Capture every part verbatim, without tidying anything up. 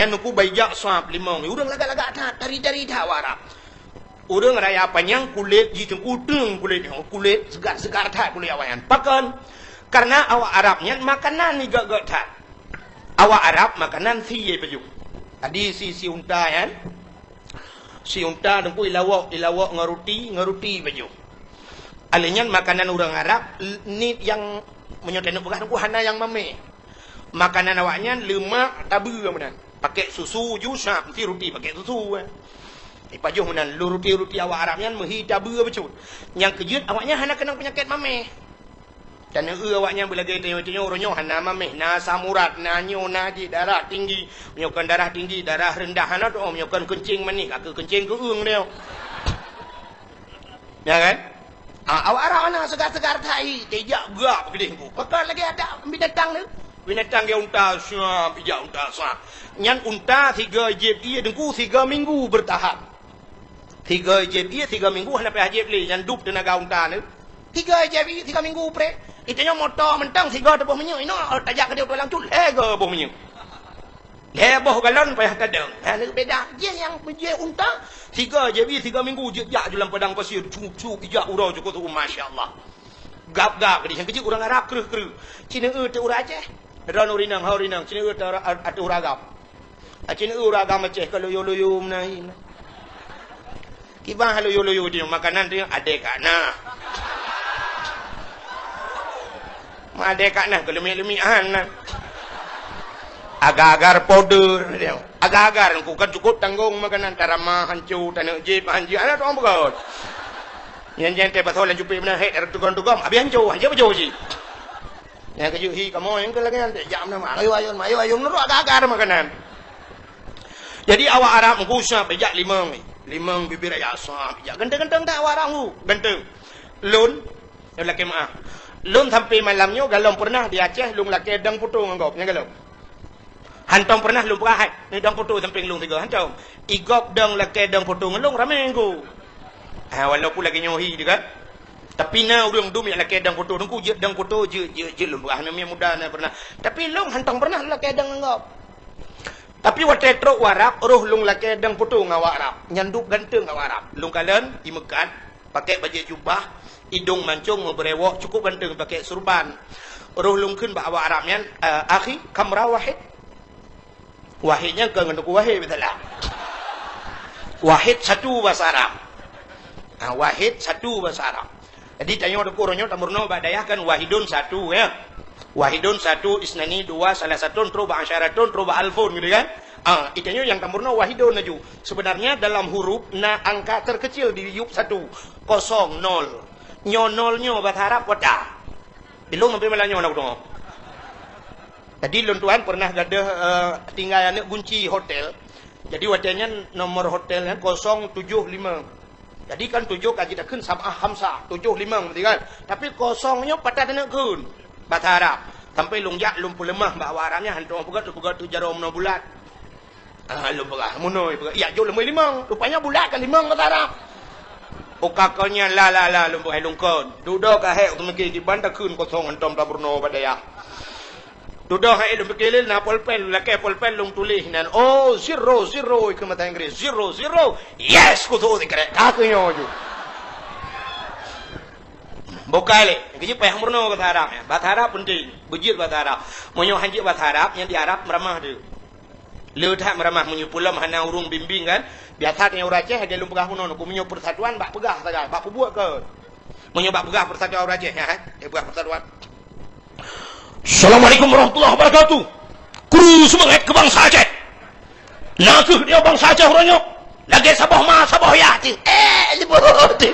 Nyan Teungku bak jak sab limong, ureuëng lagak-lagak that, tari-tari that awak Arab. Ureuëng raya panyang kulét jih Teungku teung kulét nyoe, kulét seugar-seugar that kulét awaknyan. Pakon? Karena awak Arab nyan makanan jih gét-gét that. Awak Arab makanan sie pajoh. Tadi sie, sie unta nyan. Sie unta Teungku ilawok, ilawok ngon ruti, ngon ruti pajoh. Alèh nyan makanan ureuëng Arab, l-, niet nyang meunyoe taneuk peugah Teungku hana nyang mamèh. Makanan awaknyan lemak tabeue meunan. Pakèk susu ju sab, meusti ruti pakèk susu, eh. Ipajoh meunan, lôn ruti-ruti awak Arab nyan meuhi tabeue bacut. Nyang keujeuet awaknyan hana keunong peunyakét mamèh. Taneuk eu awaknyan beulagèe tanyoe-tanyoe uroe nyoe hana mamèh, na asam urat, na nyoe, na jih, darah tinggi. Meunyoe kon darah tinggi, darah reundah hana teu'oh, meunyoe kon keuncing manih, ka keuh keuncing keu-ueng nyoe. Ya kan? Ah, awak Arab hana seugar-seugar that, tijak gak keudeh Teungku. Pakon lagèe adak binatang tu. Binatang gaya unta, siap, ijak unta, siap. Nyan unta sigoe jieb ié Teungku, sigoe minggu bertahan. Sigoe jieb ié, sigoe minggu hana payah jieb lé, nyan dub teunaga unta tu. Sigoe jieb ié, sigoe minggu preh. Di tanyoe moto mantong sigoe teuboh minyeuk, inoe tajak keudeh u tulang cut, lhèe goe boh minyeuk. Lhèe boh galon payah tadong. Ha, nyan beda. Jih nyang jieb unta, sigoe jieb ié, sigoe minggu jeuet jak ju lam padang pasir, cup-cup, ijak uroe cukôp tu'oh, masya Allah. Gab-gab keudeh, nyang keujeuet ureuëng Arab kreueh-kreueh. Ci neu-eu ateueh ureuëng Aceh. Droeneuh ureuëng inong, hai ureuëng inong, ci neu-eu ateueh, ateueh ureuëng agam. Ci neu-eu ureuëng agam Aceh ka loyo-loyo meunan. Kiban loyo-loyo di makanan tu, adèe ka na. Adèe ka na, keuleumik-leumik han na. Agar-agar powder, agar-agar, Teungku, kan cukôp tanggong makanan, tarama hanco, taneuk jieb hanco, hana teu'oh peugah. Nyan, nyan teuh pasoe lam cupet meunan, hek, tugom-tugom, abéh hanco, hanco pajoh cit. Nyang keujeuet hi kamoe nyang keu lagèe nyan, jak meunan, ayo, ayo, ayo, ayo, nurot agar-agar makanan. Jadi awak Arab Teungku sab ijak limong, limong bibir raya sab ijak. Ganteng-ganteng that awak Arab Teungku, ganteng. Lôn, lôn lakèe meu'ah. Lôn sampai malam nyoe galom peureunah di Aceh lôn lakèe dong poto ngon gob, nyan galom. Hántom peureunah lôn peugah hai, nyoe dong poto sampéng lôn sigoe, hántom. I gob dong lakèe dong poto ngon lôn ramé Teungku. Ha, walaupun lagèe nyoe hi teuh kan. Tapi na ureuëng dum nyang lakèe dong poto Teungku, jeuet dong poto, jeuet, jeuet, jeuet lôn peugah, aneuk miet muda na peureunah. Tapi lôn hántom peureunah lôn lakèe dong ngon gob. Tapi watèe trok u Arab, roh lôn lakèe dong poto ngon awak Arab. Nyan dub ganteng awak Arab. Lôn kalon, imeukat, pakèk bajèe jubah, idong mancong meubeurewok, cukôp ganteng pakèk surban. Roh lôn kheun bak awak Arab nyan, "Eh, akhi, kam marah wahid?" Wahid nyan kon ngon Teungku Wahid, beutôi lah. Wahid satu bahasa Arab. Ah, wahid satu bahasa Arab. Jadi tanyoe Teungku uroe nyoe tameurunoe bak dayah kan wahidun satu, ya. Wahidun satu, isnani dua, salasatun, trok bak asyaratun, trok bak alfun gitu kan. Ah, tanyoe nyang tameurunoe wahidun laju. Sebenarnya dalam huruf na angka terkecil di yup satu, kosong, nol. Nyoe nol nyoe bahasa Arab kota. Di lôn sampai malam nyoe na kudeungoe. Jadi lôn tuan pernah gadoh, eh, tinggai aneuk gunci hotel. Jadi watèe nyan nomor hotel nyan kosong tujoh lima. Jadi kan tujoh ka jitakheun sab'ah khamsah, tujoh limong, beutôi kan? Tapi kosong nyoe pat that taneuk kheun bahasa Arab. Sampai lôn jak lôn peuleumah bak awak Arab nyan, hántom peugah, lôn peugah tu jaroe meunoe bulat. Ah, lôn peugah, meunoe peugah. Yak jok lôn limong. Rupanya bulat ka limong bahasa Arab. Uka kon nyan la, la, la, lôn peugah lôn kon. Dudoe ka hék, teumiki kiban takheun kosong hántom tameurunoe bak dayah. Dudoe hai lôn pike lé na polpen, lôn lakèe polpen lôn tuléh nan, "Oh, zero, zero," keu mata Inggris, "Zero, zero, yes," kutu sikrek, ka keu nyoe ju. Bukai lé, keujeuet payah meurunoe bahasa Arab, ya. Bahasa Arab penting, beujeuet bahasa Arab. Meunyoe hanjeuet bahasa Arab, nyang di Arab meuramah tu. Le that meuramah meunyoe peulom hana ureuëng bimbing kan. Biasa tanyoe ureuëng Aceh, lagèe lôn peugah bunoe, meunyoe persatuan bak peugah sagai, bak peubuet kon. Meunyoe bak peugah persatuan ureuëng Aceh, nyan, eh, peugah persatuan. Assalamualaikum warahmatullahi wabarakatuh. Kru seumangat keu bansa Aceh. Na kheueh dia bansa Aceh uroe nyoe. Lagèe saboh ma, saboh yah cit. Eh, nyebut cit.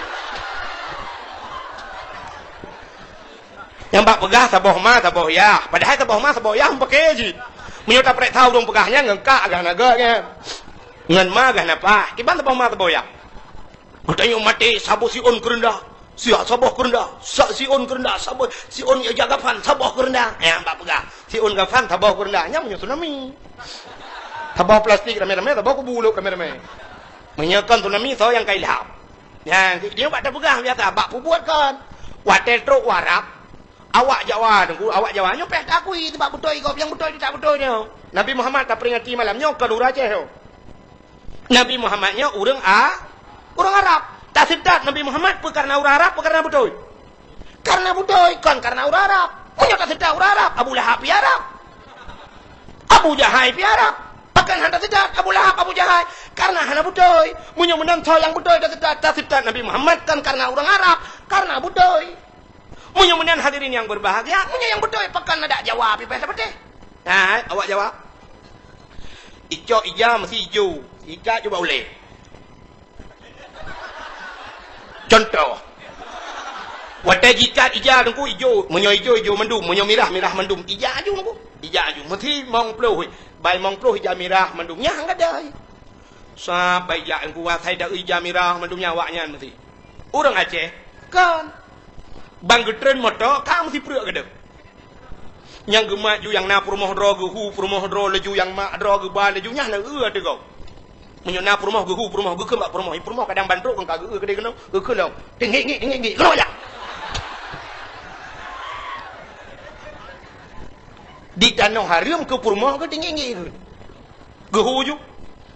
Nyang bak peugah saboh ma, saboh yah. Padahai saboh ma, saboh yah meupaké cit. Meunyoe taprek tau dong peugah nyan ngon kak gah na gèt nyan. Ngon ma gah na pah. Kiban saboh ma, saboh yah. Geutanyoe maté saboh siôn keureundah, siat saboh keureundah, sa siôn keureundah, saboh siôn jak gafan saboh keureundah. Nyang bak peugah, siôn gafan saboh keureundah. Nyan meunyoe tsunami. Saboh plastik ramé-ramé, saboh kubu lôn ramé-ramé. Meunyoe kon tsunami, soe nyang ka ilham? Nyan, nyoe bak tapeugah biasa, bak peubuet kon. Watèe trok u Arab, Awak Jawa, Teungku, awak Jawa nyoe payah taakui, sabab beutôi gob nyang beutôi teutab beutôi nyoe. Nabi Muhammad taperingati malam nyoe kon ureuëng Aceh nyoe. Nabi Muhammad nyoe ureuëng A-, ureuëng Arab. Taseutôt Nabi Muhammad peue kareuna ureuëng Arab, peue kareuna beutôi? Kareuna beutôi, kon kareuna ureuëng Arab. Meunyoe taseutôt ureuëng Arab, Abu Lahab pih Arab. Abu Jahai pih Arab. Pakon hana taseutôt Abu Lahab, Abu Jahai? Kareuna hana beutôi. Meunyoe meunan soe nyang beutôi taseutôt, taseutôt Nabi Muhammad kon kareuna ureuëng Arab, kareuna beutôi. Meunyoe meunan hadirin yang berbahagia, meunyoe nyang beutôi pakon adak Jawa pih payah tapatéh. Hai, awak Jawa. Icok ija meusti ijo, ikat jubah ulée. Contoh. Watée jikat ija Teungku ijo, meunyoe ijo, ijo mandum, meunyoe mirah, mirah mandum. Ija aju Teungku. Ija aju. Meusti mong ploh. Bai mong ploh ija mirah mandum. Nyang gadai. Sabai jak Teungku asai da ija mirah mandum nyan awaknyan meusti. Ureuëng Aceh, kon. Ban geutreun moto ka meusipreuk keudeh. Nyang geumat ju nyang na peurumoh droe geuhu peurumoh droe laju nyang mak droe geuba laju nyan na eu ateueh gob. Meunyoe na peurumoh geuhu peurumoh geukheun bak peurumoh, peurumoh kadang ban trok kon ka geu keudeh keunoe, geukheun lom. Tinggi-tinggi, tinggi-tinggi, keunoe jak. Di tanoh hareuem keu peurumoh keu tinggi-tinggi keu. Geuhu ju.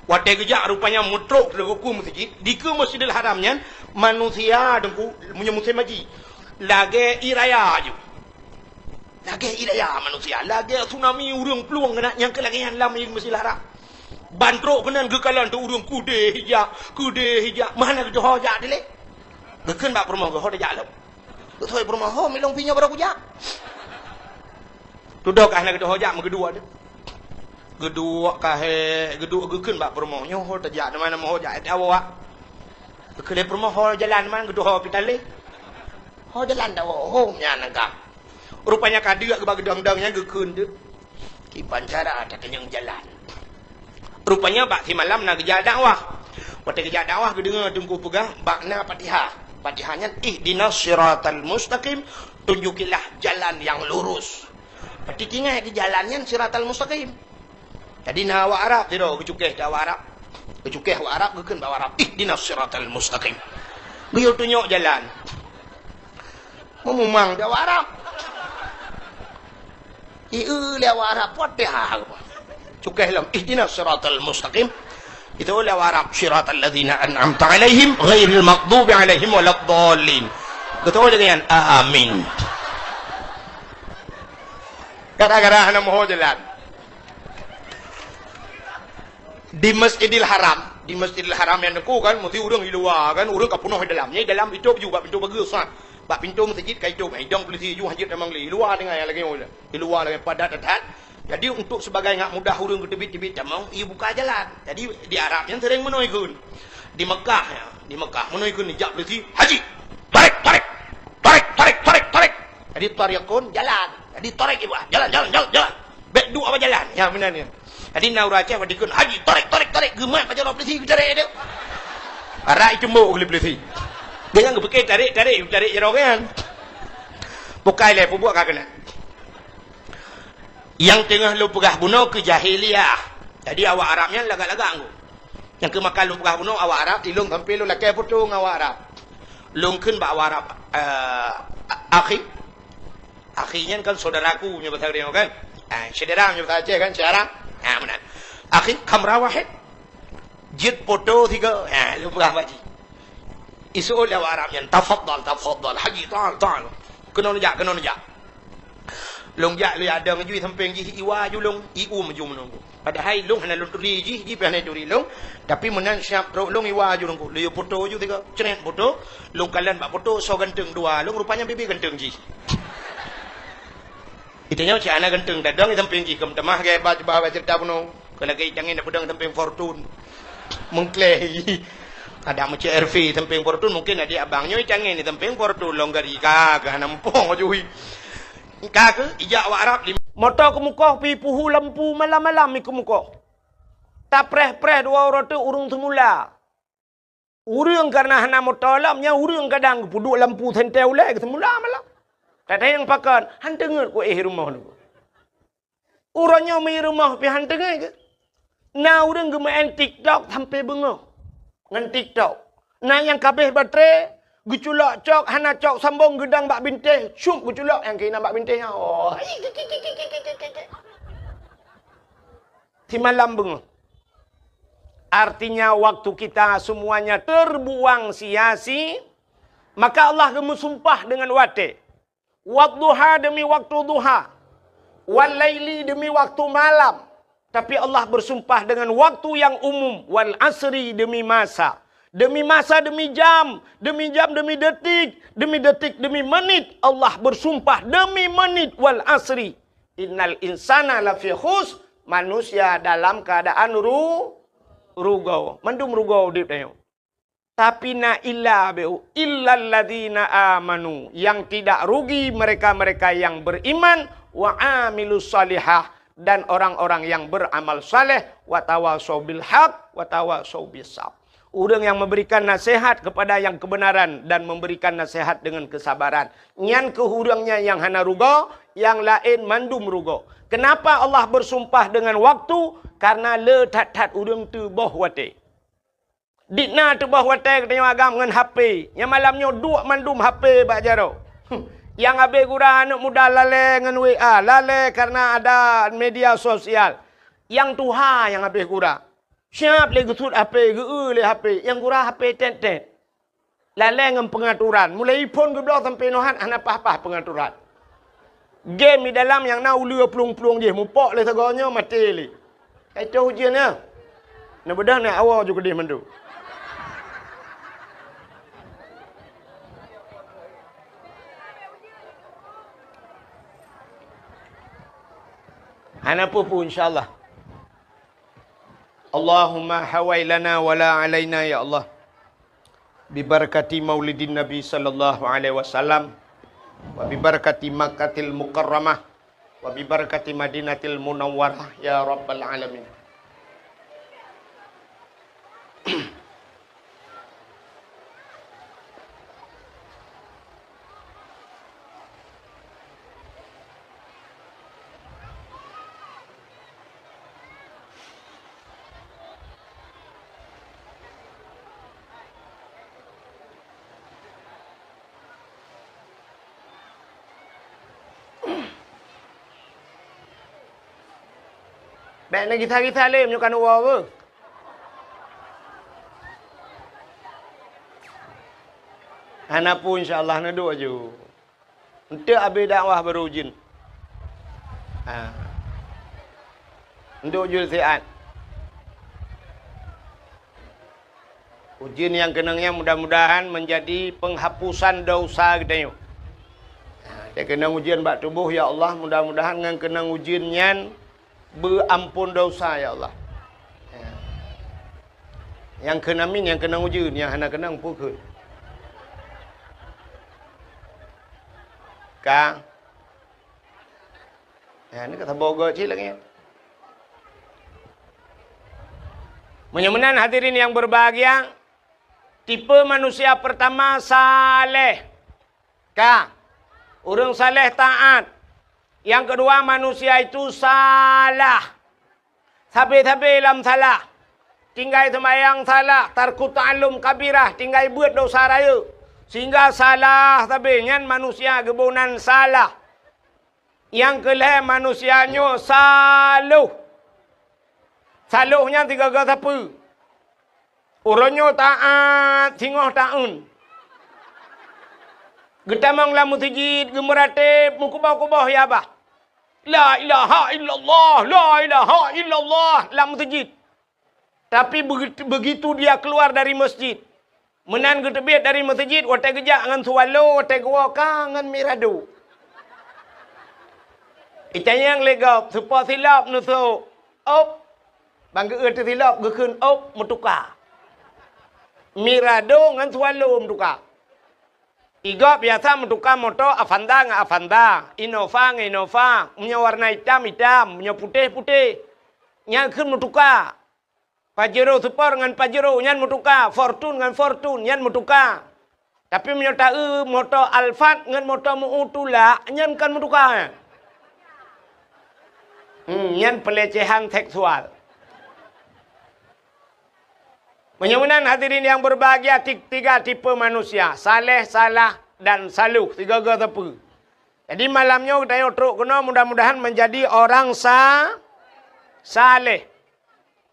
Watée geujak rupanya meutrok lé geuku meuseujid, dikeue Masjidil Haram nyan manusia Teungku meunyoe musém haji lagée ié raya ju. Lagée ié raya manusia, lagée tsunami ureuëng plueng keunan nyang keu lagée nyan lam Masjidil Haram. Ban trok keunan geukalon teuh ureuëng keudeh ija, keudeh ija, meuhana geuteuho jak dilée. Geukheun bak peurumoh geuh ho tajak lom. Geuteuho peurumoh ho milong pinyoe baroe kujak. Tudoh ka hana geuteuho jak meugeuduek teuh. Geuduek ka he, geuduek geukheun bak peurumoh, "Nyoe ho tajak, di mana meuho jak, eh, awak." Geukheun lé peurumoh, "Ho jalan man geuteuho pih talé." "Ho jalan dak ho, ho nyan agam." Rupanya ka deuk bak geudong-dong nyan geukheun teuh. Kiban cara tatanyong jalan. Rupanya bak simalam na geujak dakwah. Watée geujak dakwah geudeungoe Teungku peugah makna Fatihah. Fatihah nyan ihdinas siratal mustaqim, tunjukilah jalan yang lurus. Pati tinggai di jalan nyan siratal mustaqim. Jadi na awak Arab sidroe geucukeh di awak Arab. Geucukeh awak Arab geukheun bak awak Arab, "Ihdinas siratal mustaqim." Geuyue tunyok jalan. Meumumang di awak Arab. Ieu lé awak Arab Fatihah. Cukeh lom, "Ihdinas siratal mustaqim." Itu lé awak Arab, "Siratal ladzina an'amta 'alaihim ghairil maghdubi 'alaihim waladdallin." Betul dengan amin. Gara-gara hana moho jalan. Di Masjidil Haram, di Masjidil Haram nyan Teungku kan, meusti ureuëng di luwa kan, ureuëng ka peunoh di dalam. Nyang di dalam itôb ju bak pintoe pageue sat. Bak pintoe meuseujid ka itôb, idong peulisi ju hanjeuet tamong lé. Di luwa tinggai lagée nyoe. Di luwa lagée padat that. Jadi untuk sebagai ngak mudah ureuëng geuteubiet-teubiet tamong, ibuka jalan. Jadi di Arab nyan sering meunoe ikheun. Di Mekah ya, di Mekah meunoe ikheun jak peulisi, "Haji, tarik, tarik. Tarik, tarik, tarik, tarik." Jadi tariqun jalan. Jadi tarik ibu, jalan, jalan, jalan, jalan. Bek duek apa jalan? Ya benar ni. Jadi na ureuëng Aceh padikun, "Haji, tarik, tarik, tarik." Geumat pajoh roh peulisi geutarek dia. Arak itumbok oleh peulisi. Dia yang geupeukir tarik, tarik, tarik jaroe kan. Bukai lé peubuat ka kena. Yang teungoh lôn peugah bunoe keu jahiliyah. Jadi awak Arab nyan lagak-lagak ngku. Nyang keu maka lôn peugah bunoe awak Arab, ilong sampai lôn lakée foto ngon awak Arab. Lôn kheun bak awak Arab, eh, akhi. Akhi nyan kan saudaraku nyoe bahasa Aceh kan? Ah, syedara nyoe bahasa Aceh kan, syedara. Ah, meunan. Akhi, kamera wahid. Jeuet foto sigoe. Ah, lôn peugah bak jih. Iseuôt lé awak Arab nyan, "Tafadhal, tafadhal, Haji, ta'al, ta'al." Keunoe neujak, keunoe neujak. Lôn jak, lôn jak dong ju sampéng jih, iwa ju lôn, ium ju meununggu. Padahai lôn hana lôn turi jih, jih pih hana turi lôn. Tapi meunan siap trok lôn iwa ju lôn, lôn yue foto ju tiga. Cret foto, lôn kalon bak foto soe ganteng dua lôn, rupanya bibi ganteng jih. Itanyoe cit hana ganteng, tadong i sampéng jih, keu meutamah gai ba, ba, ba ceurita bunoe. Keu lagée itangen na peudong i sampéng Fortune. Meukleh. Ada meucék R V sampéng Fortune, mungkin adik abang nyoe itangen i sampéng Fortune, lôn gari ka, ka hana muphom ju. Ka keuh ijak awak Arab lim-, moto keumukoh pi puhu lampu malam-malam i keumukoh. Tapreh-preh dua uroe teuk ureuëng seumula. Ureuëng kareuna hana moto lom, nyan ureuëng kadang geupeuduek lampu sentée ulée keu seumula malam. Tatanyong pakon, han teungeut ku éh rumoh lôn. Uroe nyoe mi rumoh pi han teungeut keu. Na ureuëng geumeu'en TikTok sampai beungoh ngon TikTok. Na nyang kabeh baterai, Geuculok cok, hana cok sambong geudang bak bintéh, syup geuculok nyang keunan bak bintéh nyan. Oh. Simalam beungoh. Artinya waktu kita semuanya terbuang sia-sia, maka Allah geumeusumpah dengan watée. Wadduha demi waktu duha. Wal laili demi waktu malam. Tapi Allah bersumpah dengan waktu yang umum. Wal asri demi masa. Demi masa, demi jam. Demi jam, demi detik. Demi detik, demi menit. Allah bersumpah demi menit. Wal asri. Innal insana lafi khus. Manusia dalam keadaan ru-, rugoe. Mandum rugoe udeb tanyoe. Tapi na illa beu, illalladzina amanu, yang tidak rugi mereka-mereka yang beriman, wa amilus salihah, dan orang-orang yang beramal saleh, wa tawasau bil haq, wa tawasau bis sabr. Ureuëng yang memberikan nasihat kepada yang kebenaran dan memberikan nasihat dengan kesabaran. Nyan keuh ureuëng nyan nyang hana rugoe, nyang laén mandum rugoe. Kenapa Allah bersumpah dengan waktu? Karena le that-that ureuëng teuboh watée. Dikna teuboh watée geutanyoe agam ngon H P. Nyang malam nyoe duek mandum H P bak jaroe. Nyang habéh gura aneuëk muda lalée ngon W A, lalée karena ada media sosial. Nyang tuha nyang habéh gura. Siab lé geusuet H P, geu-eu lé H P, nyang gura H P tét-tét. Lalée ngon peungaturan. Mulai iphon geubloe sampoe nohat hana paih-paih peungaturan. Game di dalam nyang na uleue plueng-plueng jih, mupok lé sagoe nyoe maté lé. Ka itoh ujeuen nyan. Neubeudôh nyan awoe ju keudeh mandum. Hana peue-peue, insya Allah. Allahumma hawai lana wa la alaina, ya Allah. Bibarakati maulidin Nabi sallallahu alaihi wasallam, wa bibarakati Makkatil Mukarramah, wa bibarakati Madinatil Munawwarah, ya Rabbal Alamin. Bék neugisa-gisa lé meunyoe ka neuwoe beuh. Hana peue, insya Allah, neuduek aju. Eunteuk abéh dakwah barô ujeuen. Ha. Eunteuk ujeuen siat. Ujeuen nyang keunong nyan mudah-mudahan meunjadi peunghapusan desya geutanyoe. Ha, nyang keunong ujeuen bak tuboh, ya Allah, mudah-mudahan ngon keunong ujeuen nyan beuamphon desya, ya Allah. Ya. Nyang kheun amin, nyang keunong ujeuen, nyang hana keunong peue kheun. Ka. Ya, ni ka saboh goe cit lagée nyan. Meunyoe meunan hadirin yang berbahagia, tipe manusia pertama saleh. Ka. Ureuëng saleh taat. Yang kedua, manusia itu salah. Sabe-sabe lam salah. Tinggai seumayang salah, tarku ta'allum kabirah, tinggai beuet desya rayeuk. Sehingga salah sabe nyan manusia geuboh nan salah. Nyang keu lhée manusia nyoe saloh. Saloh nyan sigaga sapeue? Uroe nyoe taát singoh taeun. Geutamong lam meuseujid, geumeuratéb, meukuboh-kuboh ya bah. La ilaha illallah, la ilaha illallah lam meuseujid. Tapi begitu, begitu dia keluar dari masjid, meunan geuteubiet dari meuseujid, watée geujak ngon swallow, watée geuwoe ka ngon mirado. Itanyong lé gob, seupôt silop neusok, op, ban geu-eu teusilop geukheun op meutuka. Mirado ngon swallow meutuka. Igob biasa meutuka moto Avanza ngon Avanza, Innova ngon Innova, meunyoe warna itam, itam, meunyoe putéh, putéh. Nyan kheun meutuka. Pajero Sport ngon Pajero nyan meutuka, Fortuner ngon Fortuner nyan meutuka. Tapi meunyoe taeu moto Alphard ngon moto meu tulak, nyan kon meutuka. Hmm, nyan pelecehan seksual. Meunyoe meunan hadirin yang berbahagia, ti-, tiga tipe manusia, saleh, salah, dan saluh, sigoe-goe sapeue. Jadi malam nyoe geutanyoe trok keunoe mudah-mudahan menjadi orang sa-, saleh.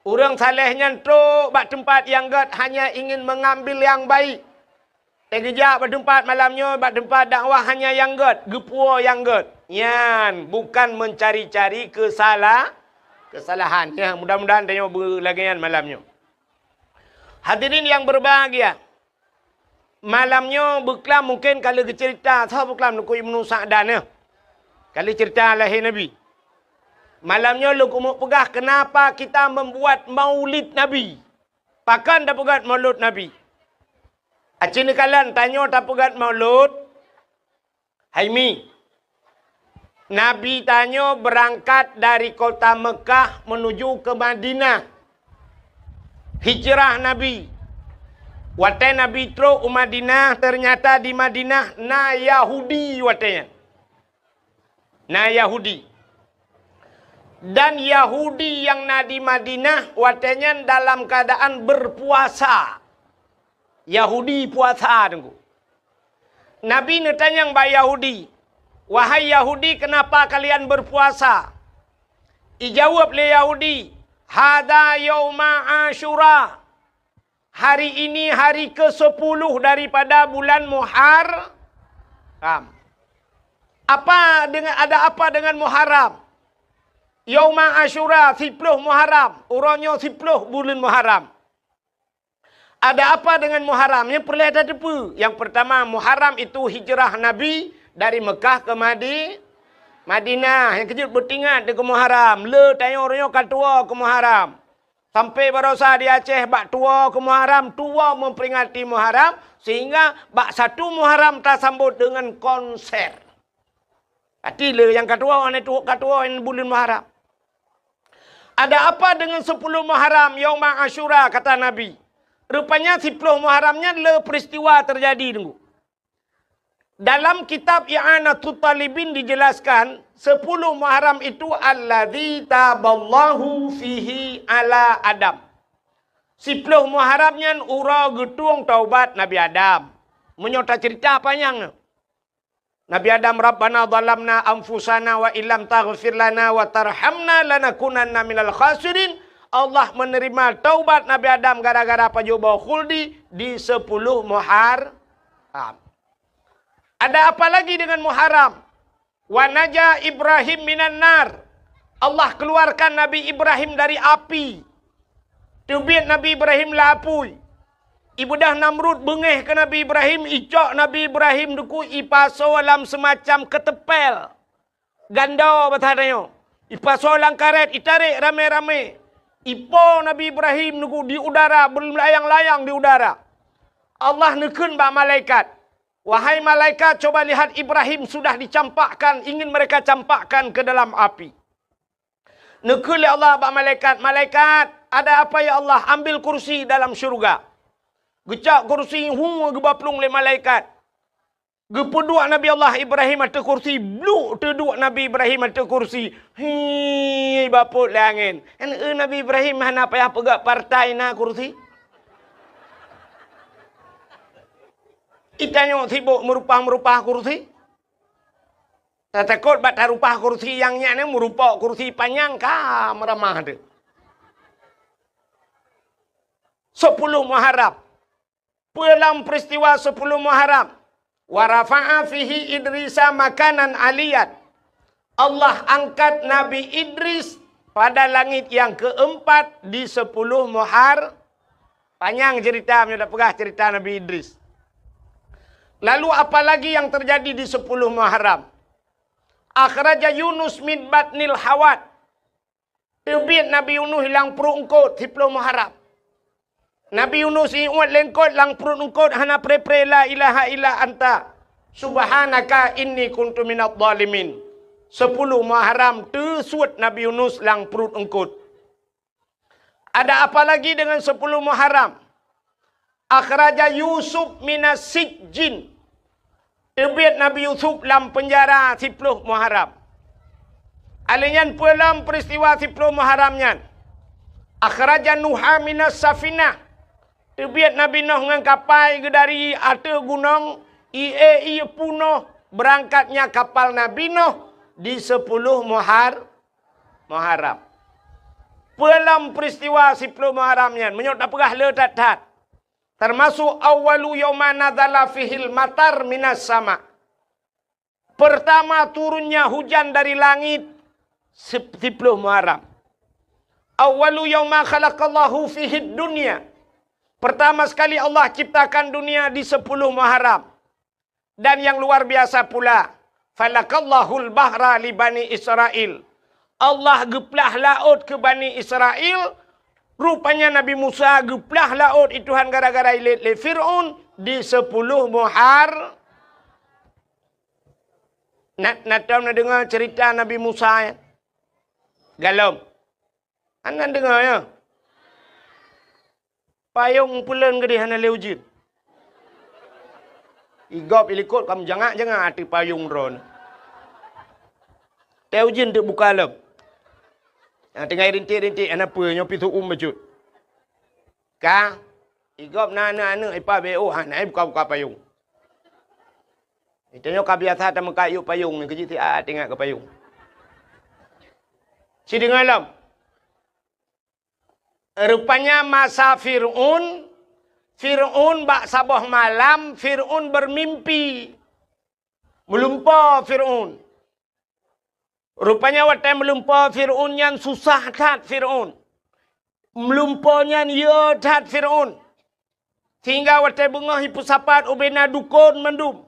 Ureuëng saleh nyan trok bak teumpat nyang gét hanya ingin mengambil yang baik. Teugeujak bak teumpat malam nyoe, bak teumpat dakwah hanya nyang gét, geupuwoe nyang gét. Nyan bukan mencari-cari kesala-, kesalahan. Ya, mudah-mudahan tanyoe beulagée nyan malam nyoe. Hadirin yang berbahagia, malam nyoe beuklam mungken ka lheueh geuceurita, soe beuklam Teungku Ibnu Sa'dan nyoe. Ka lheueh ceurita lahé Nabi. Malam nyoe lôn keumeung peugah kenapa kita membuat maulid Nabi. Pakon tapeugét maulud Nabi? Aci neukalon tanyoe tapeugét maulud, hai mi. Nabi tanyoe beurangkat dari kota Meukah menuju ke Madinah. Hijrah Nabi. Watée Nabi trok u Madinah, ternyata di Madinah na Yahudi watée nyan. Na Yahudi. Dan Yahudi nyang na di Madinah watée nyan dalam keadaan berpuasa. Yahudi puasa, Teungku. Nabi neutanyong bak Yahudi, "Wahai Yahudi, kenapa kalian berpuasa?" Ijaweueb lé Yahudi, "Hadza yauma Asyura." Hari ini hari kesepuluh daripada bulan Muharram. Apa dengan, ada apa dengan Muharram? Yauma Asyura, siploh Muharram, uroe nyoe siploh buleuen Muharram. Ada apa dengan Muharram? Nyang peureulée tateupeue. Yang pertama, Muharram itu hijrah Nabi dari Mekah ke Madi-, Madinah. Nyang keujeuet beutingat di keu Muharram. Le tanyoe uroe nyoe ka tuwoe keu Muharram. Sampai barosa di Aceh bak tuwoe keu Muharram, tuwoe memperingati Muharram, sehingga bak satu Muharram tasambot dengan konser. Arti le nyang ka tuwoe, hana tuwoe ka tuwoe buleuen Muharram. Ada apa dengan sepuluh Muharram, Yauma Asyura, kata Nabi. Rupanya siploh Muharram nyan le peristiwa terjadi, Teungku. Dalam kitab I'anatut Talibin dijelaskan, sepuluh Muharram itu alladzi taballahu fihi ala Adam. Siploh Muharram nyan uroe geutueng taubat Nabi Adam. Meunyoe taceurita panyang nyoe. Nabi Adam, "Rabbana zalamna anfusana wa illam taghfir lana wa tarhamna lanakunanna minal khasirin." Allah menerima taubat Nabi Adam gara-gara pajoh boh khuldi di sepuluh Muharram. Ada apa lagi dengan Muharram? "Wa naja Ibrahim minan nar." Allah keluarkan Nabi Ibrahim dari api. Teubiet Nabi Ibrahim lam apui. Ibeudôh Namrud beungéh keu Nabi Ibrahim, icok Nabi Ibrahim dikeue ipasoe lam seumacam keuteumpél. Gando basa tanyoe. Ipasoe lam karét, itarek ramé-ramé. Ipo Nabi Ibrahim dikeue di udara, beulayang-layang di udara. Allah neukheun bak malaikat, "Wahai malaikat, coba lihat Ibrahim sudah dicampakkan, ingin mereka campakkan ke dalam api." Neukheun lé Allah bak malaikat, "Malaikat, ada apa ya Allah? Ambil kursi dalam syurga." Geucok kursi, hu, geuba plueng lé malaikat. Geupeuduek Nabi Allah Ibrahim ateueh kursi, bluk teuduek Nabi Ibrahim ateueh kursi. Hi, bapot lé angén. Kan, eh, Nabi Ibrahim hana payah peugah partai na kursi. Itanyoe sibok meurupah-meurupah kursi. Tatakot bak tarupah kursi nyang nyan, meurupok kursi panyang ka meuramah teuh. Sepuluh Muharram. Peue lam peristiwa sepuluh Muharram? "Wa rafa'a fihi Idrisa makanan aliyan." Allah angkat Nabi Idris pada langit yang keempat di sepuluh Muhar-, panyang cerita, meunyoe tapeugah cerita Nabi Idris. Lalu apalagi yang terjadi di sepuluh Muharram? "Akhraja Yunus min batnil hawat." Teubiet Nabi Yunus lam pruet eungkot siploh Muharram. Nabi Yunus iuet lé eungkot lam pruet eungkot hana pre-pre la ilaha illa anta subhanaka inni kuntu minadh dhalimin. Sepuluh Muharram teusuet Nabi Yunus lam pruet eungkot. Ada apa lagi dengan sepuluh Muharram? Akhraja Yusuf minas sijjin. Teubiet Nabi Yusuf lam peunjara siploh Muharram. Alèh nyan peue lom peuristiwa siploh Muharram nyan? Akhraja Nuha minas safinah. Teubiet Nabi Nuh ngon kapai geudari ateueh gunong, ié-ié peunoh beurangkatnya kapal Nabi Nuh di sepuluh Muhar-, Muharram. Peue lom peuristiwa siploh Muharram nyan, meunyoe tapeugah le that-that. Teumasuk awwalu yauma nazala fihil matar minas sama. Pertama turunnya hujan dari langit, sip-, siploh Muharram. Awwalu yauma khalaqallahu fihid dunya. Pertama sekali Allah ciptakan dunia di sepuluh Muharram. Dan yang luar biasa pula, falakallahul bahra li Bani Israel. Allah geuplah laôt keu Bani Israel, rupanya Nabi Musa geuplah laôt i Tuhan gara-gara ilét lé Fir'aun di sepuluh Muhar-, na, na tom na deungoe cerita Nabi Musa, ya? Galom. Hana deungoe, ya? Payong peuleuen geudeh hana lé ujeuen. Igob ilikot ka meujangak-jangak ateueh payong droeneuh. Teuh ujeuen teuk buka lom. Nyang tinggai rintik-rintik hana peue, nyoe pih seu-uem bacut. Ka, igob na aneuk-aneuk ipa B O hana buka-buka payong. Tanyoe ka biasa tameukat yub payong nyoe keujieb siat ingat keu payong. Sideungoe lom. Rupanya masa Fir'aun, Fir'aun bak saboh malam Fir'aun beumimpi. Meulumpoe Fir'aun. Rupanya watée meulumpoe Fir'aun nyan susah that Fir'aun. Meulumpoe nyan yö that Fir'aun. Sehingga watée beungoh ipeusapat ubena dukon mandum.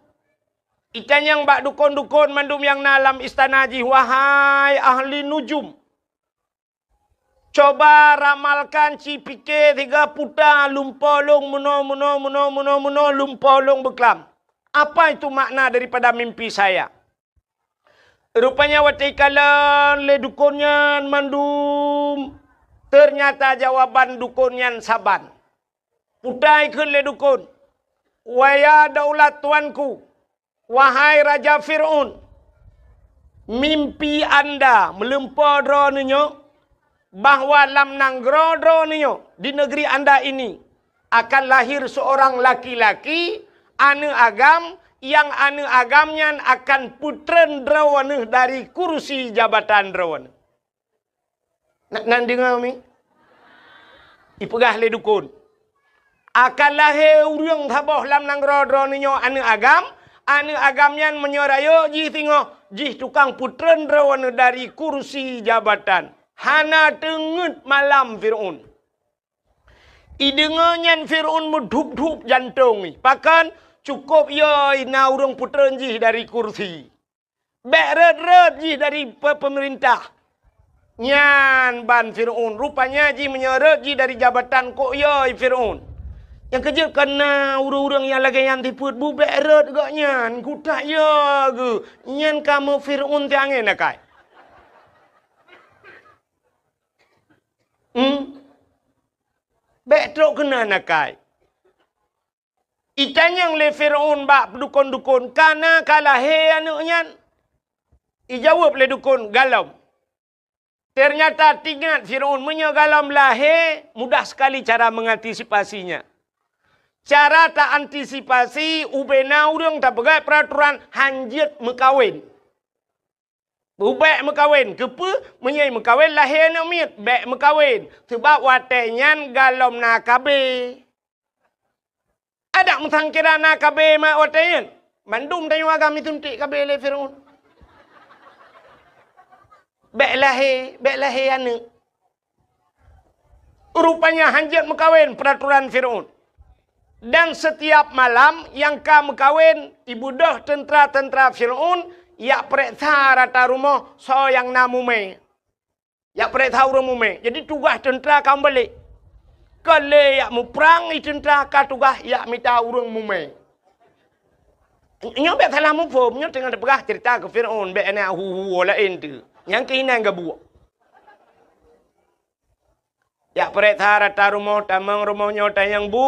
Itanyong bak dukon-dukon mandum nyang na lam istana jih, "Wahai ahli nujum, coba ramalkan, ci pike siga puta lumpoe lôn meunoe, meunoe, meunoe, meunoe, meunoe, lumpoe lôn beuklam. Apa itu makna daripada mimpi saya?" Rupanya watée ikalon lé dukon nyan mandum, teunyata jawaban dukon nyan saban. Puta ikheun lé dukon, "Waya daulat tuanku, wahai Raja Fir'aun, mimpi anda meulumpoe droeneuh nyoe bahwa lam nanggroe droeneuh nyoe, di negeri anda ini, akan lahir seorang laki-laki, aneuk agam, nyang aneuk agam nyan akan peutreun droeneuh dari kursi jabatan droeneuh." Na, na deungoe mi? Ipeugah lé dukon, "Akan lahé ureuëng saboh lam nanggroe droeneuh nyoe aneuk agam, aneuk agam nyan meunyoe rayeuk jih singoh, jih tukang peutreun droeneuh dari kursi jabatan." Hana teungeut malam Fir'aun. Ideungoe nyan Fir'aun meudhup-dhup jantong jih. Pakon? Cukôp yö na ureuëng peutreun jih dari kursi. Bék rhot-rhot jih dari pe-, peumeurintah. Nyan ban Fir'aun. Rupanya jih meunyoe rhot jih dari jabatan kok yö Fir'aun. Nyang keujeuet kana ureuëng-ureuëng nyang lagée nyan sifeuet bu bék rhot gobnyan. Kutak yö geuh. Nyan kamoe Fir'aun tiangén akai. Hmm? Bék trok keunan akai. Itanyong lé Fir'aun bak dukon-dukon, "Kana ka lahé aneuëk nyan?" Ijaweueb lé dukon, "Galom." Teunyata teuingat Fir'aun, meunyoe galom lahé, mudah sekali cara mengantisipasinya. Cara ta antisipasi, ubena ureuëng tapeugét peuraturan hanjeuet meukawen. Bék meukawen, keupeue? Meunyoe meukawen lahé aneuëk miet, bék meukawen. Sabab watée nyan galom na KB. Adak meusangkira na KB mak watée nyan. Mandum tanyoe agam isuntik KB lé Fir'aun. Bék lahé, bék lahé aneuëk. Rupanya hanjeuet meukawen peuraturan Fir'aun. Dan setiap malam nyang ka meukawen, ibeudôh teuntra-teuntra Fir'aun jak peureksa rata rumoh soe nyang na mumé. Jak peureksa ureuëng mumé. Jadi tugaih teuntra ka meubalek. Ka lé jak muprang i teuntra ka tugaih jak mita ureuëng mumé. Nyoe bék salah muphom, nyoe teungoh teupeugah cerita keu Fir'aun, bék na hu-hu laén tu. Nyang keuinan gabuek. Jak peureksa rata rumoh, tamong rumoh nyoe tanyong, "Bu,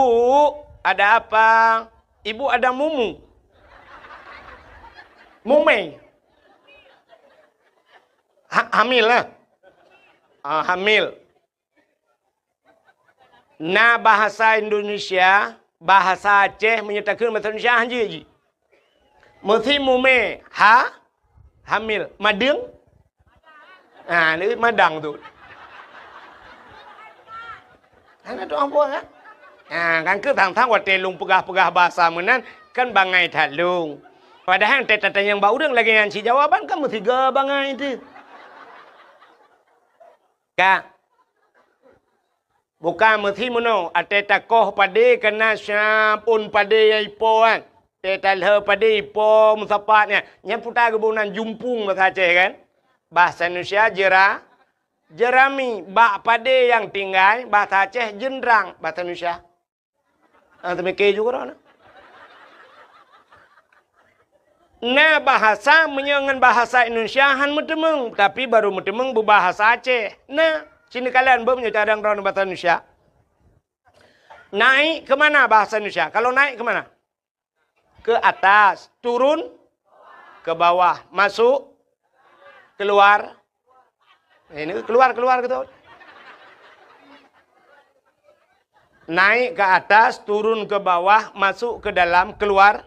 ada apa?" "Ibu ada mumu." Mumé. Ha, hamil lah. Ah, hamil. Na bahasa Indonesia, bahasa Aceh, meunyoe takheun bahasa Indonesia han jeuet jih. Meusi mumé, ha? Hamil. Madeueng? Ha, ni madang tu. Hana tu ambo, ha? Ha, kan keu thang-thang watèe lôn peugah-peugah bahasa meunan, kan bangai that lôn. Padahai watèe tatanyong bak ureueng lagèe nyan cit jawaban kan meusigoe bangai teuh. Ka. Bukan meusi meunoe, watèe takoh padé kana siap ôn padé nyang ipo kan. Watèe talheueh padé ipo meusapat nyan. Nyan peue ta geuboh nan jumpung bahasa Aceh kan? Bahasa Indonesia jera-, jerami. Bak padé nyang tinggai, bahasa Aceh jeundrang, bahasa Indonesia. Ah, teumike juga droeneuh. Na bahasa meunyoe ngon bahasa Indonesia han meuteumeung, tapi barô meuteumeung beubahasa Aceh. Na, sinoe kalon beuh meunyoe carông droeneuh bahasa Indonesia. Naik ke mana bahasa Indonesia? Kalau naik ke mana? Ke atas, turun ke bawah, masuk, keluar. Eh, ini keluar, keluar gitu. Naik ke atas, turun ke bawah, masuk ke dalam, keluar.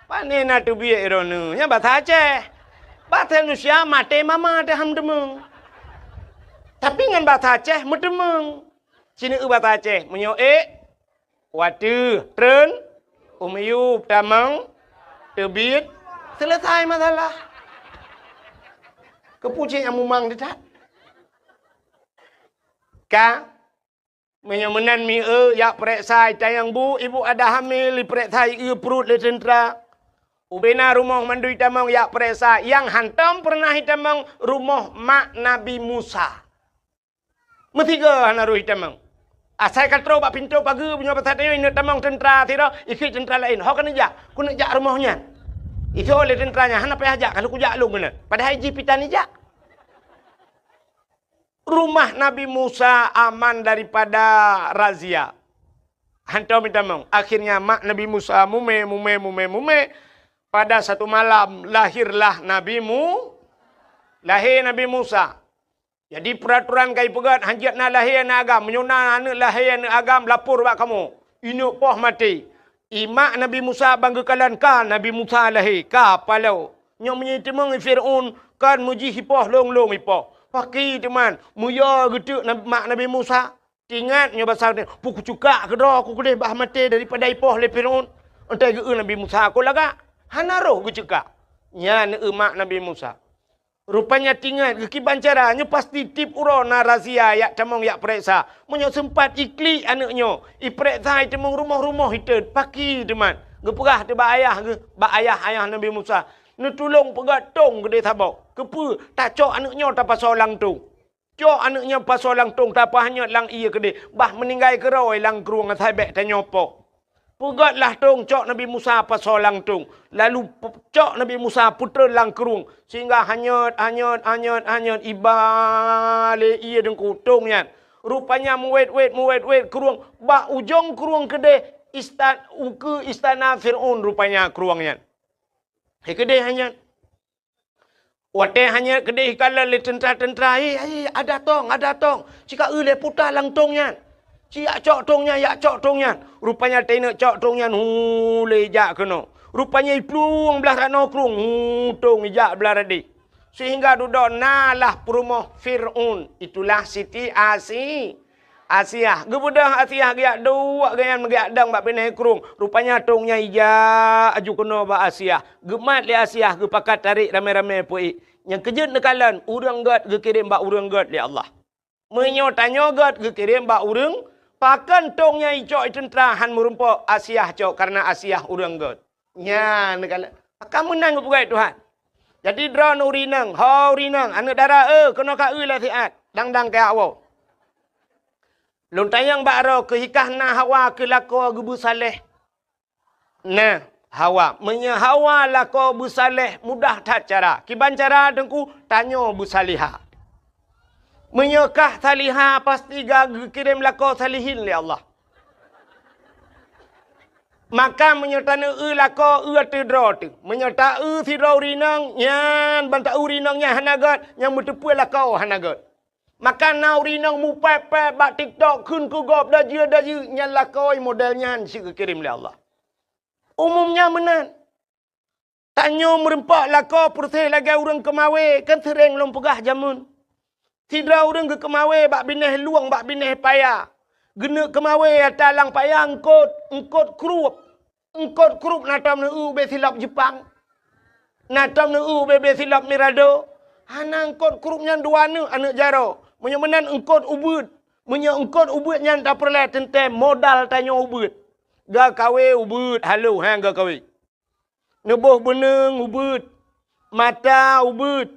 Pane na teubiet droeneuh? Nyan bahasa Aceh. Bahasa Indonesia maté mama teuh han meuteumeung. Tapi ngon bahasa Aceh meuteumeung. Sinoe bahasa Aceh, meunyoe ék, watèe, treun, u miyueb, tamong, teubiet, selesai masalah. Keupeue cit nyang mumang teuh that? Ka, meunyoe meunan mieu, jak peureksa, itanyong bu, ibu ada hamil, ipeureksa ié pruet lé teuntra. Ubena rumoh mandum itamong jak peureksa, nyang hantom peureunah itamong rumoh mak Nabi Musa. Meusigoe hana roh itamong. Asai ka troh bak pintoe pageue, meunyoe basa tanyoe ineuk tamong teuntra sidroe, ikheun teuntra laén, "Ho keuneuk jak, keuneuk jak rumoh nyan." Ijok lé teuntra nyan, "Hana payah jak, ka lheueh kujak lôn keunan." Padahai jih pih tan ijak. Rumah Nabi Musa aman daripada razia. Hantom itamong. Akhirnya mak Nabi Musa mumè, mumè, mumè, mumè. Pada satu malam lahirlah Nabi Mu-, lahé Nabi Musa. Jadi peuratoran ka ipeugöt, hanjeuet na lahé aneuk agam. Meunyoe na aneuk lahé aneuk agam, lapor bak kamoe. Ineuk poh maté. Ié mak Nabi Musa ban geukalon ka Nabi Musa lahé, ka paloe. Nyoe meunyoe iteumeung Fir'aun, kon meujih ipoh lôn-lôn ipoh. Pakri teuma, meuyue geuteuk nab-, mak Nabi Musa. Teuingat nyoe basa, "Peue kucukak keudroe ku keudeh bah maté daripada ipoh lé Fir'aun." Enteuk geu-eu Nabi Musa, "Kon lagak." Hana roh geucukak. Nyan eu mak Nabi Musa. Rupanya teuingat geukiban cara, nyoe pasti tiep uroe na razia jak tamong jak peureksa. Meunyoe seumpat iklik aneuk nyoe, ipeureksa iteumeung rumoh-rumoh itot, pakri teuma. Geupeugah teuh bak ayah geuh, bak ayah-ayah Nabi Musa, "Neutulông peugöt tông keudeh saboh. Keupeue? Tacok aneuk nyoe tapasoe lam tông." Cok aneuk nyan pasoe lam tông, tapeuhanyot lam ié keudeh, bah meuninggai keudroe lam krueng asai bèk tanyoe poh. Peugötlah tông, cok Nabi Musa pasoe lam tông, lalu pe-, cok Nabi Musa peutreun lam krueng, sehingga hanyot, hanyot, hanyot, hanyot, iba lé ié deungku tông nyan. Rupanya meuwét-wét, meuwét-wét krueng, bak ujong krueng keudeh ista-, ukeue istana Fir'aun rupanya krueng nyan. Hai keudeh hanyot. Watèe hanyot keudeh ikalon lé teuntra-teuntra, "Hei, hei, ada tông, ada tông! Ci ka eu lé puta lam tông nyan! Ci jak cok tông nyan, jak cok tông nyan!" Rupanya teuingat cok tông nyan, hu, lé jak keunoe. Rupanya iplueng blah ranoe krueng, hu, tông ijak blah radeh. Sehingga dudoe na lah peurumoh Fir'aun, itulah Siti Asi-, Asiah. Geubeudôh Asiah geujak duek gobnyan meugeuyak dong bak binéh krueng. Rupanya tông nyan ijak aju keunoe bak Asiah. Geumat lé Asiah geupakat tarek ramé-ramé peuék. Nyang keujeuet neukalon, ureueng gét geukirém bak ureueng gét lé Allah. Meunyoe tanyoe gét geukirém bak ureueng, pakon tông nyan icok i teuntra han meurumpok Asiah cok kareuna Asiah ureueng gét. Nyan neukalon. Akan meunan geupeugah Tuhan. Jadi droeneuh ureueng inong, ho ureueng inong, aneuk dara, eh, keunoe ka eu lé siat, dang-dang keu awak. Lôn tanyong bak droe keuh, hikah na Hawa keu lakoe geubeusaléh? Nah, Hawa. Meunyoe Hawa lakoe beusaléh, mudah that cara. Kiban cara teungku, tanyoe beusalihah. Meunyoe kah salihah, pasti ka geukirém lakoe salihin lé Allah. Maka meunyoe taneuk eu lakoe, eu ateueh droe teuh. Meunyoe ta eu sidroe ureueng inong, nyan ban ta eu ureueng inong nyan hana gét, nyang meuteupeu lakoe hana gét. Maka na ureueng inong mupèp-pèp bak TikTok kheun keu gob dajeu-dajeu, nyan lakoe model nyan cit geukirém lé Allah. Umum nyan meunan. Tanyoe meureumpok lakoe peureuseh lagèe ureueng keumawé, kan seuréng lôn peugah jameun. Sidroe ureueng geukeumawé bak binéh lueng, bak binéh paya. Geuneuk keumawé ata lam paya eungkot, eungkot krup. Eungkot krup na tom neueu ubé silop Jeupang. Na tom neueu ubé-bé silop Mirado. Hana eungkot krup nyan dua aneuk, aneuk jaroe. Meunyoe meunan eungkot ubeuet. Meunyoe eungkot ubeuet nyan tapeureulèe teuntèe modal tanyoe ubeuet. Geukawé ubeuet halo, ha, geukawé. Neuboh beuneung ubeuet, mata ubeuet,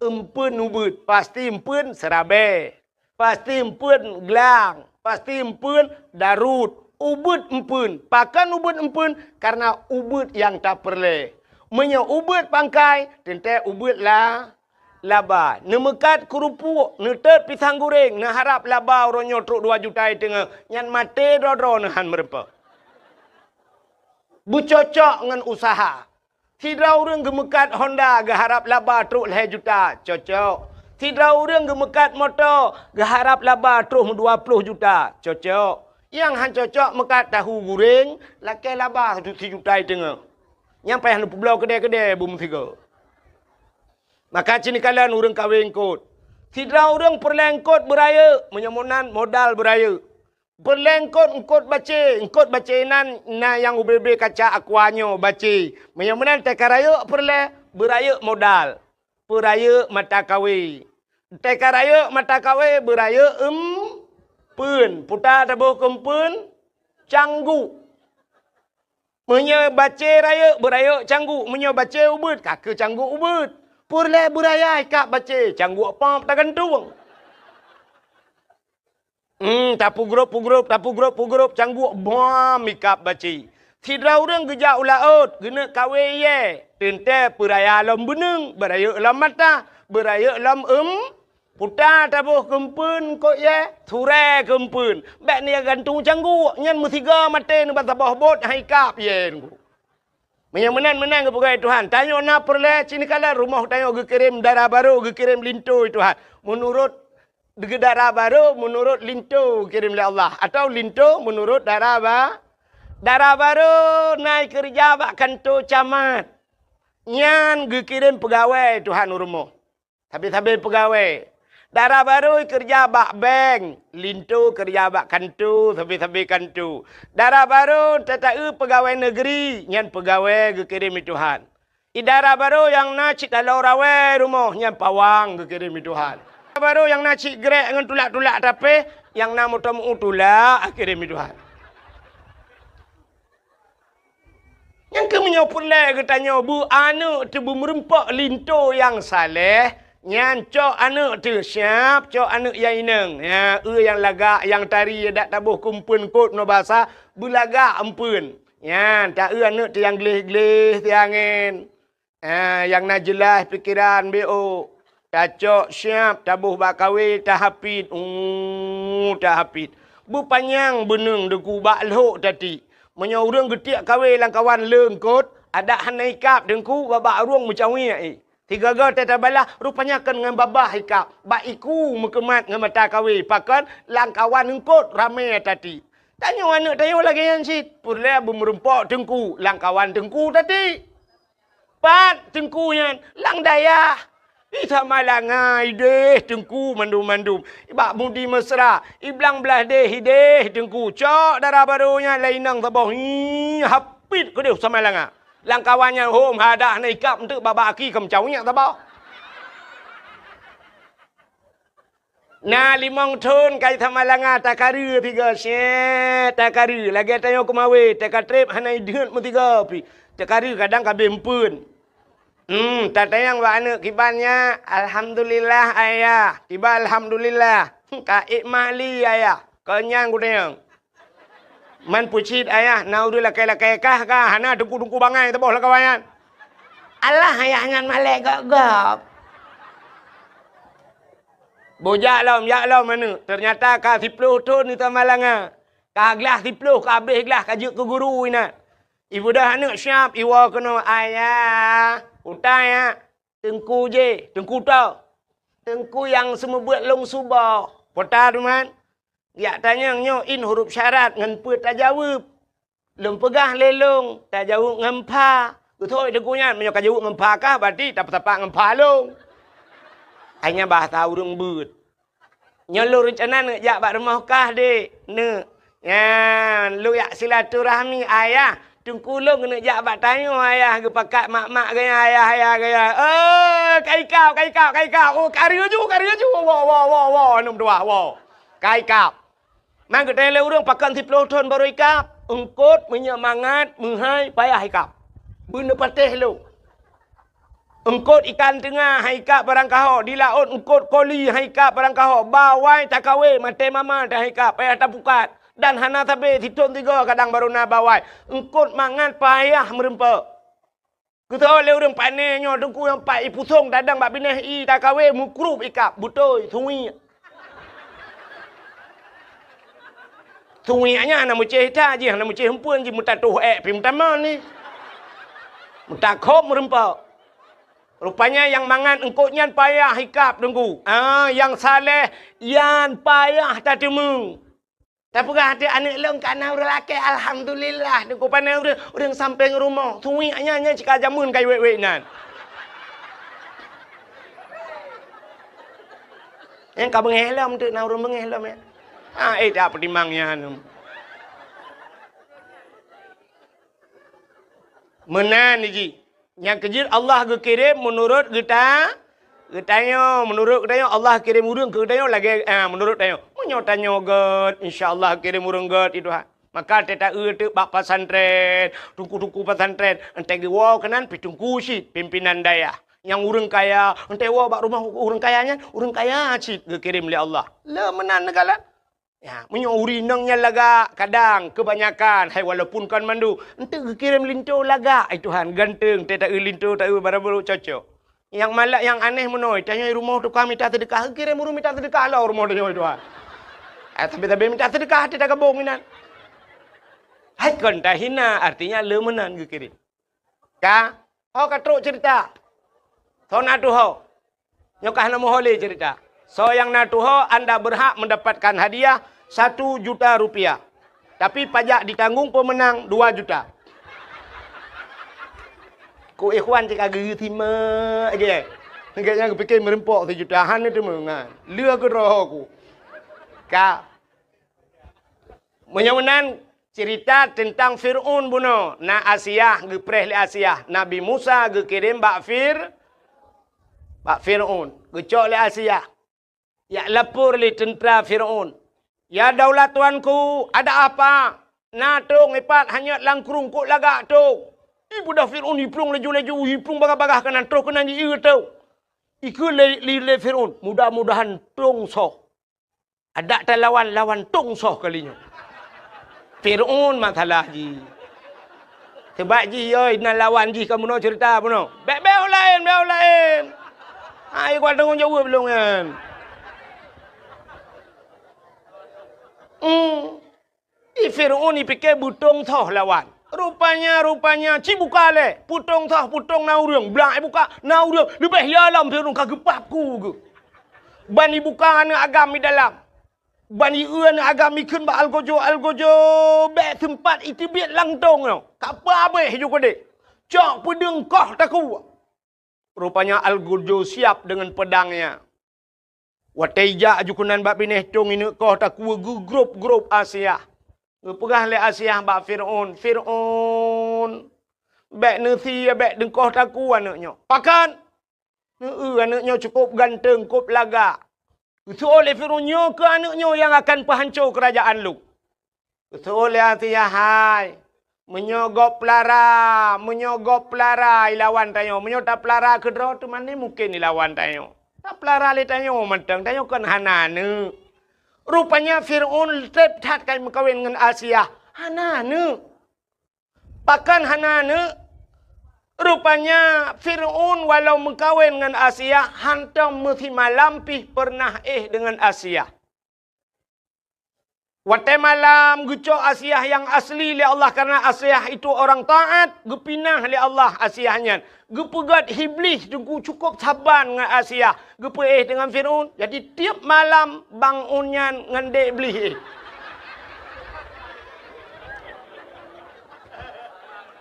eumpeuen ubeuet, pasti eumpeuen seurabèe, pasti eumpeuen glang, pasti eumpeuen darut, ubeuet eumpeuen. Pakon ubeuet eumpeuen? Kareuna ubeuet nyang tapeureulèe. Meunyoe ubeuet pangkai, teuntèe ubeuet la, laba. Neumeukat keurupuek, neutot pisang guréng, neuharap laba uroe nyoe trok dua juta i teungoh, nyan maté droe-droe neuh han meureumpok. Beucocok ngon useuha. Sidroe ureueng geumeukat Honda geuharap laba trok lhèe juta, cocok. Sidroe ureueng geumeukat moto geuharap laba trok dua ploh juta, cocok. Nyang han cocok meukat tahu guréng, lakèe laba sijuta i teungoh. Nyang payah neupeubloe keudè-keudè beumeusigoe. Maka cit neukalon ureueng kawé eungkot. Sidroe ureueng peureulèe eungkot beurayeuk, meunyoe meunan modal beurayeuk. Peureulèe eungkot, eungkot bacé, eungkot bacé nan na nyang ubé-bé kaca aqua nyoe bacé. Meunyoe meunan teuka rayeuk peureulèe, beurayeuk modal. Peurayeuk mata kawé. Teuka rayeuk mata kawé, beurayeuk eumpeuen. Puta taboh keu eumpeuen, cangguk. Meunyoe bacé rayeuk, beurayeuk cangguk. Meunyoe bacé ubeuet, ka keu cangguk ubeuet. Peureulèe beuraya ikab bacé, cangguk pop tagantung. Hmm, tapeugrôp-peugrôp, tapeugrôp-peugrôp cangguk bom ikab bacé. Sidroe ureueng geujak u laôt, geuneuk kawé yèe, teuntèe peuraya lom beuneung, beurayeuk lom mata, beurayeuk lom eum, puta taboh keu eumpeuen eungkot yèe, surèe keu eumpeuen. Bèk neugantung cangguk, nyan meusigoe maté neuba saboh bot han ikab yèe. Meunyoe meunan, meunan geupeugah Tuhan, tanyoe na peureulèe cit neukalon rumoh tanyoe geukirém dara barô, geukirém linto Tuhan. Meunurot dara barô, meunurot linto geukirém lé Allah, atawa linto meunurot dara ba-, dara barô na ikeureuja bak kanto camat. Nyan geukirém peugawèe Tuhan u rumoh. Sabe-sabe peugawèe. Dara barô keureuja bak bank, linto keureuja bak kanto, sabe-sabe kanto. Dara barô tataeu peugawèe neugri, nyan peugawèe geukirém lé Tuhan. Di dara barô nyang na cit taloe rawèe rumoh, nyan pawang geukirém lé Tuhan. Dara barô nyang na cit grek ngon tulak-tulak tapéh, nyang na moto meu tulak geukirém lé Tuhan. Nyang keuh meunyoe peureulèe geutanyoe beu aneuk teuh beumeurumpok linto nyang saleh, nyan cok aneuk teuh siab, cok aneuk nyang inong. Nyan, eu nyang lagak, nyang tari, dak taboh keu eumpeuen eungkot ngon basa, beulagak eumpeuen. Nyan, taeu aneuk teuh nyang gleh-gleh siangén. Ah, nyang na jeulaih pikeran B O. Tacok siab, taboh bak kawé, tahapit. Uh, tahapit. Beupanyang beuneung Teungku bak lhok tati. Meunyoe ureueng geutiek kawé lam kawan le eungkot, adak hana ikab Teungku, babah ureueng meucawiek, eh. Sigoe-goe teuh tabalah, rupanya kon ngon babah ikab. Bak iku meukeumat ngon mata kawé, pakon lam kawan eungkot ramé tati. Tanyoe aneuk tanyoe lagèe nyan cit. Peureulèe beumeurumpok Teungku, lam kawan Teungku tati. Pat Teungku nyan? Lam dayah. Di Samalanga ideh Teungku mandum-mandum. Bak Mudi Mesra, di blang blaih deh ideh Teungku. Cok dara barô nyan lam inong saboh. Hi, hapit keudeh Samalanga. Lam kawan nyan hom hadah na ikab eunteuk babah aki keu meucawiek saboh. Na limong thon ka i Samalanga takareue sigoe, syèe, takareue. Lagèe tanyoe keumawé, teuka trép hana ideuet meusigoe pih. Takareue kadang ka abéh eumpeuen. Hmm, tatanyong bak aneuk, "Kiban nyak?" "Alhamdulillah, Ayah." "Kiban alhamdulillah?" "Hmm, ka ék mak li, Ayah." Kon nyan kutanyong. Man peucit, Ayah, na ureueng lakèe-lakèe kah ka, hana teungku-teungku bangai saboh lam kawan nyan. Alah, Ayah nyan malèe gob-gob. Boh jak lom, jak lom aneuk. Teunyata ka siploh thon di Samalanga. Ka glah siploh, ka abéh glah, ka jeuet keu guru inan. Ibeudôh aneuk siab, iwoe keunoe, "Ayah, utai, Ayah." "Teungku jih, Teungku toh." Teungku nyang seumeubeuet lôn suboh. Pota teuma. Jak tanyong nyoe in huruf syarat ngon peue tajaweueb. Lôn peugah lé lôn, tajaweueb ngon pha. Beutôi teungku nyan, meunyoe kajaweueb ngon pha kah, berarti tapeutapak ngon pha lôn. Hai nyan bahasa ureuëng beuet. Nyoe lôn reuncana neuk jak bak rumoh kah, Dek. Neuk. Nyan, lôn jak silaturahmi ayah. Teungku lôn keuneuk jak bak tanyoe ayah geupakat mak-mak geuya, ayah, ayah geuya. Oh, ka ikab, ka ikab, ka ikab. Oh, ka reuju, ka reuju. Wo, wo, wo, wo, aneuk meutuah, wo. Ka ikab. Man geutanyong lé ureuëng pakon siplôh thon barô ikab. Eungkôt, meunyoe mangat, meuhai, payah ikab. Beuneupatéh lôn. Eungkôt ikan teunga hai ikab barangkaho, di laôt eungkôt koli hai ikab barangkaho, bawai takawe maté mama teuh hai ikab, payah tapukat, dan hana sabe sithon sigoe kadang barô na bawai. Eungkôt mangat payah meurumpok. Geuteuôt lé ureuëng pané nyoe teungku nyang pat ipusong tadong bak binéh ié takawe meukrub ikab, beutôi, sungiek. Sungiek nyan hana meucéh that jih, hana meucéh eumpeuen jih, meutatoh ék pih meutamong ni. Meutakhob meurumpok. Rupanya nyang mangat eungkôt nyan payah ikab teungku. Ah, nyang saleh nyan payah tateumé. Tapeugah até aneuk lôn ka na ureuëng lakée, alhamdulillah. Teungku pané ureuëng, ureuëng sampéng rumoh. Sungiek nyan, nyan cit ka jameun ka iwék-wék nan. Nyang ka beungéh lom teuk na ureuëng beungéh lom ya. Ah, eh, tak peutimang nyan. Meunan jih. Nyang keujeuet Allah geukirém meunurot geuta-, geutanyoe. Meunurot geutanyoe Allah kirém ureuëng keu geutanyoe lagée, ah, meunurot tanyoe. Meunyoe tanyoe gét, insya Allah kirém ureuëng gét, ya Tuhan. Maka teuta eu teuk bak pesantren, teungku-teungku pesantren, entée geuwoe keunan pih teungku cit, pimpinan dayah. Nyang ureuëng kaya, entée woe bak rumoh ureuëng kaya nyan, ureuëng kaya cit geukirém lé Allah. Le meunan neukalon. Ya, meunyoe ureuëng inong nyan lagak, kadang keubanyakan, hai walaupun kon mandum, enteuk geukirém linto lagak, ai Tuhan, ganteng, teuta eu linto, ta eu barabara cocok. Nyang malak, nyang aneh meunoe, tanyoe rumoh tukang mita seudeukah, geukirém ureuëng mita seudeukah lom rumoh tanyoe, ai Tuhan. Eh, tapi-tapi mita seudeukah, teuta gabong inan. Hai kon tahina, artinya le meunan geukirém. Ka, ho ka trok cerita. Soe na tuho. Nyoe ka hana meuho lé cerita. Soe nyang na tuho, anda berhak mendapatkan hadiah satu juta rupiah. Tapi pajak ditanggung pemenang dua juta. Ku ikhwan cit ka geusimak lagée. Lagée nyang geupike meureumpok sijuta, hana teumeungan. Lé keudroe ku. Ka. Meunyoe meunan, cerita teuntang Fir'aun bunoe, na Asiah, geupreh lé Asiah. Nabi Musa geukirém bak Fir-, bak Fir'aun. Geucok lé Asiah. Jak lapor lé teuntra Fir'aun. "Ya daulat tuanku, ada apa? Na tông ipat hanyot lam krueng, kok lagak tông?" Ibeudôh Fir'aun, iplueng laju-laju, iplueng bagah-bagah keunan, troh keunan jieu tông. Ikheun lé, lé, lé Fir'aun, "Mudah-mudahan tông soh." Adak talawan, lawan tông soh kali nyoe. Fir'aun masalah jih. Sebab jih yo na lawan jih ka bunoe cerita bunoe. Bék, bék laén, bék laén. Ai kuat tanggong jaweueb lôn nyan. Hmm. I Fir'aun ipike beutông soh lawan. Rupanya, rupanya, ci buka lé. Putông soh, putông na ureuëng. Blang ibuka, na ureuëng. Leubeh ya lom Fir'aun ka geupab ku geuh. Ban ibuka aneuk agam i dalam. Ban ieu aneuk agam ikheun bak algojo, algojo bék seumpat iteubiet lam tông nyoe. Ka peuabéh ju keudeh. Cok peudeueng koh takue. Rupanya algojo siap deungon peudangnya. Watée ijak ju keunan bak binéh tông ineuk koh takue geugrôp-grôp Asiah. Geupeugah lé Asiah bak Fir'aun, "Fir'aun, bék neusie, bék neukoh takue aneuk nyoe." "Pakon?" "Neu-eu aneuk nyoe cukôp ganteng, kôp lagak." Geuseuôt lé Fir'aun, "Nyoe keuh aneuk nyoe nyang akan peuhanco keurajaan lôn." Geuseuôt lé Asiah, "Hai, meunyoe gob peulara, meunyoe gob peulara ilawan tanyoe, meunyoe tapeulara keudroe teuma ni mungken ilawan tanyoe. Tapeulara lé tanyoe mantong, tanyoe kon hana aneuk." Rupanya Fir'aun treb that ka meukawen ngon Asiah, hana aneuk. Pakon hana aneuk? Rupanya Fir'aun walau meukawen ngon Asiah, hantom meusimalam pih peureunah éh deungon Asiah. Watée malam geucok Asiah nyang asli lé Allah, karena Asiah itu orang taat, geupinah lé Allah Asiah nyan. Geupeugét Iblih teungku cukup saban ngon Asiah, geupeuéh deungon Fir'aun. Jadi tiep malam bangun nyan ngon dék Iblih éh.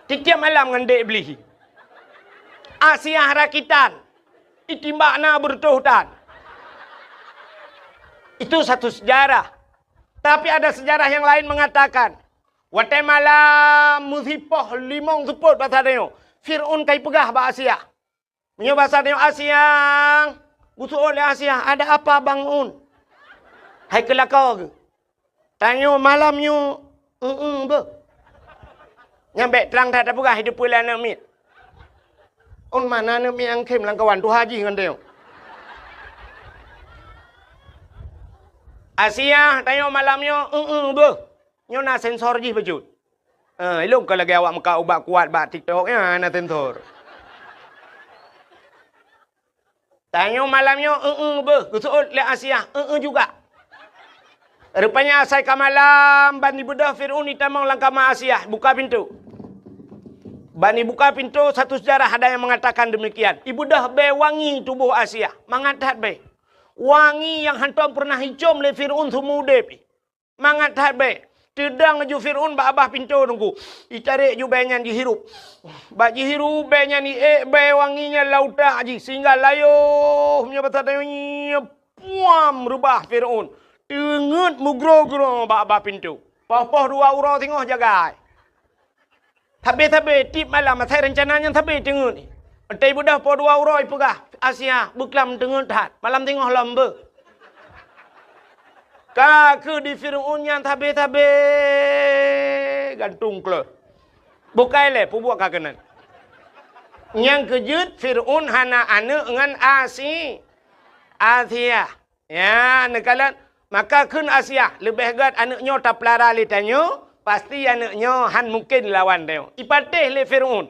Tiep malam ngon dék Iblih. Asiah rakitan, itimbak na beureutoh tan. Itu satu sejarah. Tapi ada sejarah yang lain mengatakan, watée malam meusipoh limong seupôt basa tanyoe, Fir'aun kai peugah bak Asiah. Meunyoe basa tanyoe, "Asiah," geuseuôt lé Asiah, "Ada apa, Bang Un?" Hai keu lakoe geuh. Tanyoe malam nyoe, eu-eu beuh. Nyan bék trang that tapeugah, hideup peue lé aneuk miet. Un mana aneuk miet nyang khém lam kawan tuha jih ngon tanyoe. Asiah, tanyoe malam nyoe, eu-eu beuh. Nyoe na sensor jih bacut. Eh, ilong ka lagée awak meukat ubat kuat bak TikTok nyan na sensor. Tanyoe malam nyoe, eu-eu beuh, geuseuôt lé Asiah, eu-eu juga. Rupanya asai ka malam, ban ibeudôh Fir'aun itamong lam kama Asiah, buka pintoe. Ban ibuka pintoe, satu sejarah ada yang mengatakan demikian. Ibeudôh bée wangi tuboh Asiah, mangat that bée. Wangi nyang hántom peureunah icom lé Fir'aun seumeu udeb. Mangat that bée. Teudong ju Fir'aun bak babah pintoe teungku. Itarek ju bée nyan jihirup. Bak jihirup bée nyan iék bée wangi nyan lam utak jih sehingga layoh meunyoe basa tanyoe nyoe puam reubah Fir'aun. Teungeut meugroe-groe bak babah pintoe. Poh-poh dua uroe singoh jagai. Sabe-sabe tiep malam asai reuncana nyan sabe teungeut. Entah ibeudôh poh dua uroe ipeugah, "Asiah, beuklam teungeut that, malam singoh lom beuh." Ka keuh di Fir'aun nyan sabe-sabe gantung kleuh. Bukai lé peubuet ka keunan. Nyang keujeuet Fir'aun hana aneuk ngon Asi-, Asiah. Ya, neukalon. Maka kheun Asiah, leubeh gét aneuk nyoe tapeulara lé tanyoe, pasti aneuk nyoe han mungken lawan tanyoe. Ipatéh lé Fir'aun.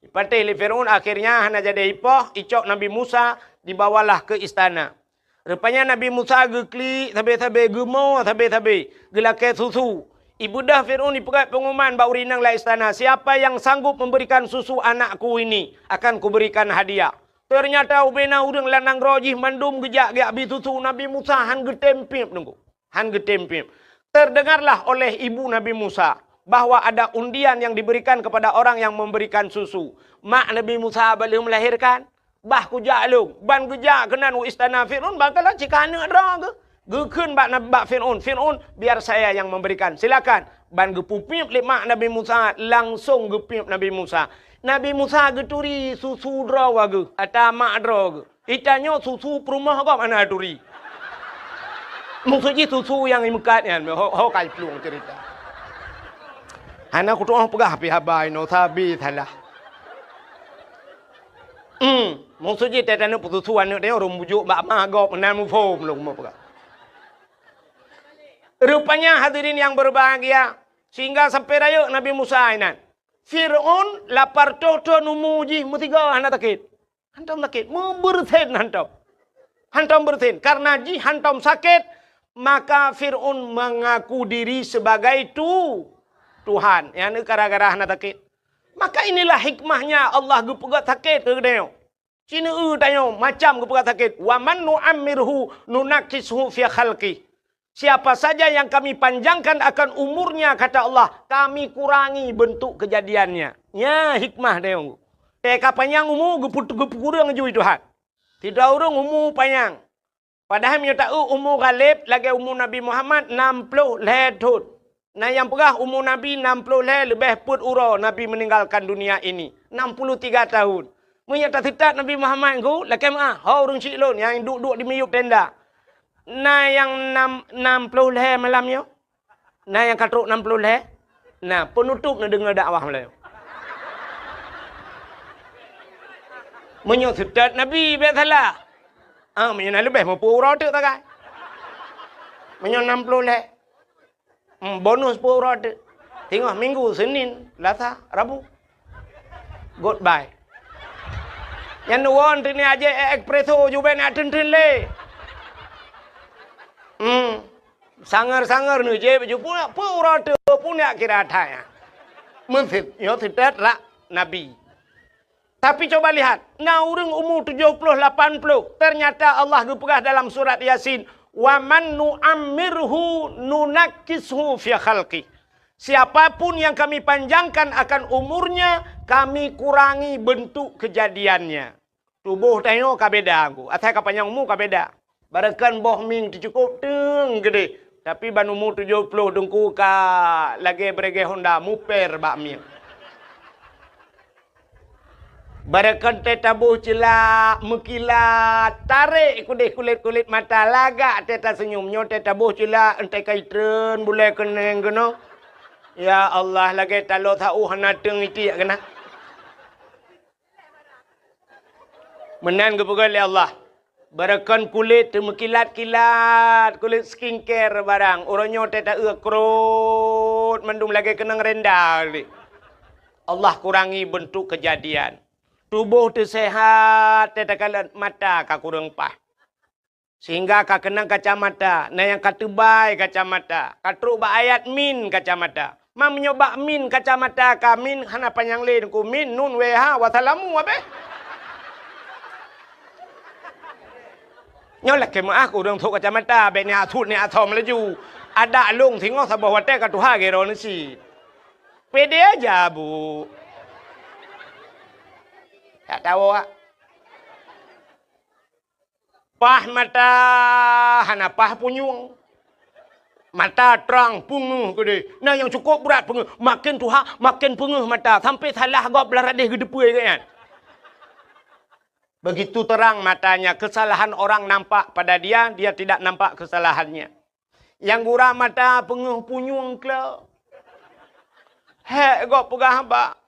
Ipatéh lé Fir'aun, akhirnya hana jadi ipoh, icok Nabi Musa, dibawalah ke istana. Rupanya Nabi Musa geuklik sabe-sabe, geumo sabe-sabe, geulakée susu. Ibeudôh Fir'aun ipeugét pengumuman bak ureuëng inong lam istana, "Siapa yang sanggup memberikan susu anakku ini, akan kuberikan hadiah." Teunyata ubena ureuëng lam nanggroe jih mandum geujak geubri susu. Nabi Musa han geutem piep teungku. Han geutem piep. Terdengarlah oleh ibu Nabi Musa bahwa ada undian yang diberikan kepada orang yang memberikan susu. Mak Nabi Musa bak lheueh melahirkan, bah kujak lôn, ban geujak keunan u istana Fir'aun, bah kalon cit ka aneuk droe geuh. Geukheun bak, bak Fir'aun, "Fir'aun, biar saya yang memberikan. Silakan." Ban geupeupiep lé mak Nabi Musa, langsong geupiep Nabi Musa. Nabi Musa geuturi susu droe geuh, ata mak droe geuh. Itanyoe susu peurumoh gob hana turi. Maksud jih susu nyang imeukat nyan, ho, ho kai plueng cerita. Hana kutu'oh peugah pih haba inoe sabe salah. Hmm, maksud jih teutanyoe peususu aneuk tanyoe ureuëng bujuk bak ma gob meunan muphom lôn peugah. Rupanya hadirin yang berbahagia, sehingga sampai rayeuk Nabi Musa inan. Fir'aun lapar toh-toh numu jih meusigoe hana sakét. Hantom sakét, meubeureusen hantom. Hantom beureusen, karena jih hantom sakét, maka Fir'aun mengaku diri sebagai tu-, Tuhan. Nyang gara-gara hana sakét. Maka inilah hikmahnya Allah geupeugét sakét keu geutanyoe. Cineu tanyoe macam geupeugét sakét, "Wa man nu'ammirhu nunakkishu fi khalqih." Siapa saja yang Kami panjangkan akan umurnya, kata Allah, Kami kurangi bentuk kejadiannya. Nya hikmah dayong. Teuka panyang umu geupeu-, geupeukureueng ju Tuhan. Sidroe ureuëng umu panyang. Padahai meunyoe ta-eu umu ghaleb lagée umu Nabi Muhammad nam ploh lhée thon. Na nyang peugah umu Nabi nam ploh lhée leubeh peuet uroe Nabi meninggalkan dunia ini. Enam puluh tiga tahun. Meunyoe taseutat Nabi Muhammad ngon lakée meu'ah, ho ureuëng syiek lôn nyang duek-duek di miyueb tenda. Na nyang nam, nam ploh lhée malam nyoe? Na nyang ka trok nam ploh lhée? Na, peunutôb neudeungoe dakwah malam nyoe. Meunyoe seutat Nabi bék salah. Ah, meunyoe na leubeh meupeu uroe teuk sagai. Meunyoe nam ploh lhée. Hmm, bonus peuet uroe teuk. Singoh Minggu, Senin, Selasa, Rabu. Goodbye. Nyan neuwon teuk ni aje espresso ju bék na teun-teun lé. Hmm. Sanger-sanger neujép jipeunak, peue uroe teuk peunak kira that nyan. Meuseutôt nyoe seutôt rak Nabi. Tapi coba lihat, na ureuëng umu tujoh ploh lapan ploh, ternyata Allah geupeugah dalam surat Yasin, "Wa man nu'ammirhu nunakkishu fi khalqih." Siapa pun yang Kami panjangkan akan umurnya, Kami kurangi bentuk kejadiannya. Tuboh tanyoe ka beda, Teungku. Asai ka panyang umu ka beda. Barangkan boh mieng teucukôp teung keudeh, tapi ban umu tujoh ploh Teungku ka lagée beureuguih honda muper bak mieng. Barangkan tée taboh ceulak, meukilat, tarek keudeh kulét-kulét mata, lagak tée taseunyum. Nyoe tée taboh ceulak, enteuk ka itreun bulée keuneng keunoe. Ya Allah, lagée taloe saôh hana teung itiek keunan. Meunan geupeugah lé Allah, barangkan kulét teumeukilat-kilat, kulét skincare barang, uroe nyoe tée ta-eu krot mandum lagée keunong renda lé. Allah kurangi beuntuk keujadian. Tuboh teusehat, tée takalon mata ka kureueng paih. Sehingga ka keunong kacamata, na nyang ka teubai kacamata, ka trok bak ayat min kacamata. Ma meunyoe bak min kacamata ka min hana panyang lé Teungku, min, nun, wéh, ha, wassalamu, abéh. Nyoe lakée meuáh keu ureuëng trok kacamata, bék ni asut ni asom laju. Adak lông singoh saboh watée ka tuha geuroe neusi. Pede aja, Bu. Tak tahu, ah. Paih mata hana paih punyueng. Mata trang peungeuh keudeh. Na nyang cukôp brat peungeuh. Maken tuha, maken peungeuh mata. Sampai salah gob blah radeh geuteupeue geuh nyan. Begitu terang matanya, kesalahan orang nampak pada dia, dia tidak nampak kesalahannya. Nyang gura mata peungeuh punyueng klo. Hék gob peugah haba.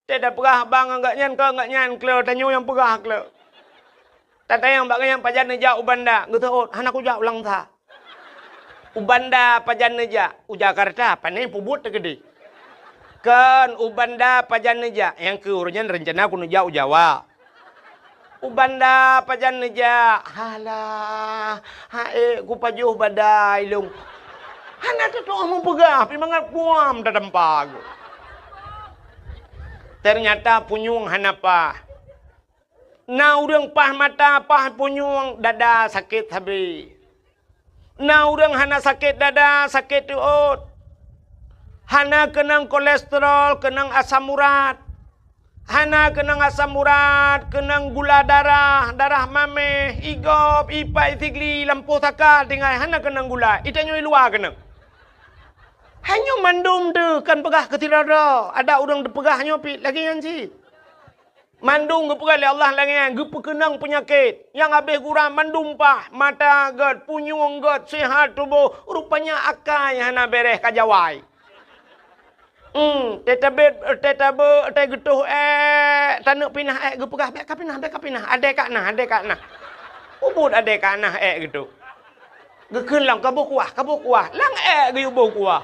Tée tapeugah haba ngon gobnyan, keu gobnyan klo, tanyoe nyang peugah klo. Tatanyong bak gobnyan pajan neujak u Banda, geuseuôt, hana kujak u Langsa. U Banda pajan neujak, u Jakarta, pane peubuet teukeudeh. Kon, u Banda pajan neujak, nyang keu uroe nyan reuncana kuneujak u Jawa. U Banda pajan neujak, halah, ha ék kupajoh badai lông. Hana teutoh meupeugah, pi mangat puam tatampa geuh. Ternyata punyueng hana paih. Na ureuëng paih mata, paih punyueng, dada sakét sabe. Na ureuëng hana sakét dada, sakét teuôt. Hana keunong kolesterol, keunong asam urat. Hana keunong asam urat, keunong gula darah, darah maméh, igob, ipai, sigli, lampôh saka, tinggai hana keunong gula. Itanyoe i luwa keunong. Hanyoe mandum teuh kan peugah keu sidroe-droe. Ada ureuëng teupeugah nyoe pih lagée nyan cit. Mandum geupeugah lé Allah lagée nyan, geupeukeunong peunyakét. Nyang habéh gura mandum paih, mata gét, punyueng gét, seuhat tuboh, rupanya akai hana béréh ka jawai. Hmm, tée tabét, tée tabeuet, tée geutoh ék, taneuk pinah ék geupeugah, "Bék kapinah, bék kapinah, adée ka na, adée ka na." Ubot adée ka na ék geutoh. Geukheun lom, "Kaboh kuah, kaboh kuah." Lam ék geuyue boh kuah.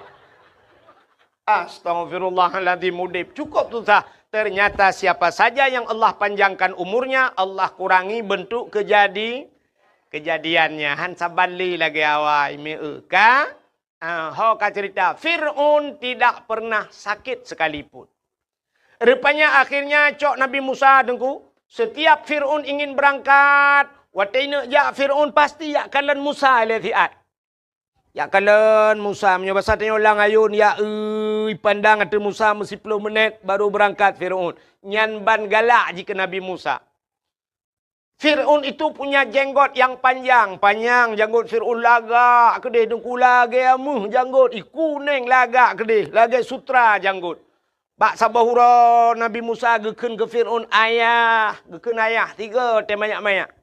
Astaghfirullahaladzim, udeb cukup susah. Ternyata siapa saja yang Allah panjangkan umurnya, Allah kurangi bentuk kejadi-, kejadiannya. Han saban lé lagée awai, meu ka? Ah, ho ka cerita, Fir'aun tidak pernah sakit sekalipun. Rupanya akhirnya cok Nabi Musa, Teungku, setiap Fir'aun ingin berangkat, watée neuk jak Fir'aun pasti jak kalon Musa lé siat. Jak kalon Musa, meunyoe basa tanyoe lam ayôn, ya, eu, ipandang ateueh Musa meusiploh minét baru beurangkat Fir'aun. Nyan ban galak jih keu Nabi Musa. Fir'aun itu punya jenggot yang panjang, panyang janggot Fir'aun, lagak keudeh, Teungku, lagée ameuh janggot, ikuneng lagak keudeh, lagée sutra janggot. Bak saboh uroe Nabi Musa geukheun keu Fir'aun, "Ayah," geukheun ayah, tiga teuh manyak-manyak.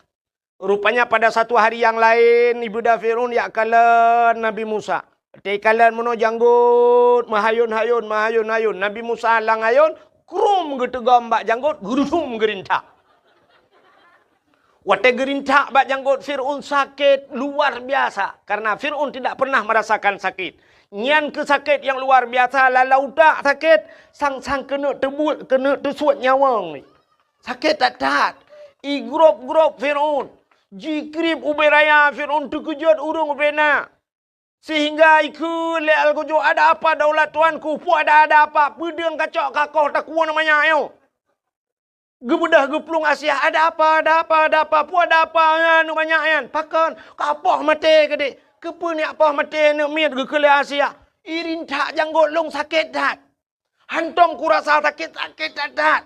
Rupanya pada satu hari yang laén, ibunda Fir'aun jak kalon Nabi Musa. Watée kalon meunoe janggot, meuhayôn-hayôn, meuhayôn-hayôn. Nabi Musa lam ayôn, krum geuteugom bak janggot, geurudum geurintak. Watée geurintak bak janggot Fir'aun sakét luar biasa, karena Fir'aun tidak pernah merasakan sakit. Nyan keuh sakét nyang luar biasa, lalau utak sakét, sang-sang keuneuk teubuet, keuneuk teusuet nyawöng. Sakét that-that. Igrôb-grôb Fir'aun. Jikrieb ubé raya, Fir'aun teukeujot ureuëng ubé na. Sehingga ikheun lé Al-Ghazali, "Ada apa daulat tuanku? Peue ada-ada apa? Peudeueng kacok kakoh takue aneuk manyak nyoe?" Geubeudôh geuplueng Asia, "Ada apa, ada apa, ada apa? Peue ada apa nyan aneuk manyak nyan? Pakon? Ka poh maté keudeh." "Keupeue neujak poh maté aneuk miet?" geukheun lé Asia. "Irintak janggôt lôn sakét that. Hántom kurasa sakét, sakét that-that."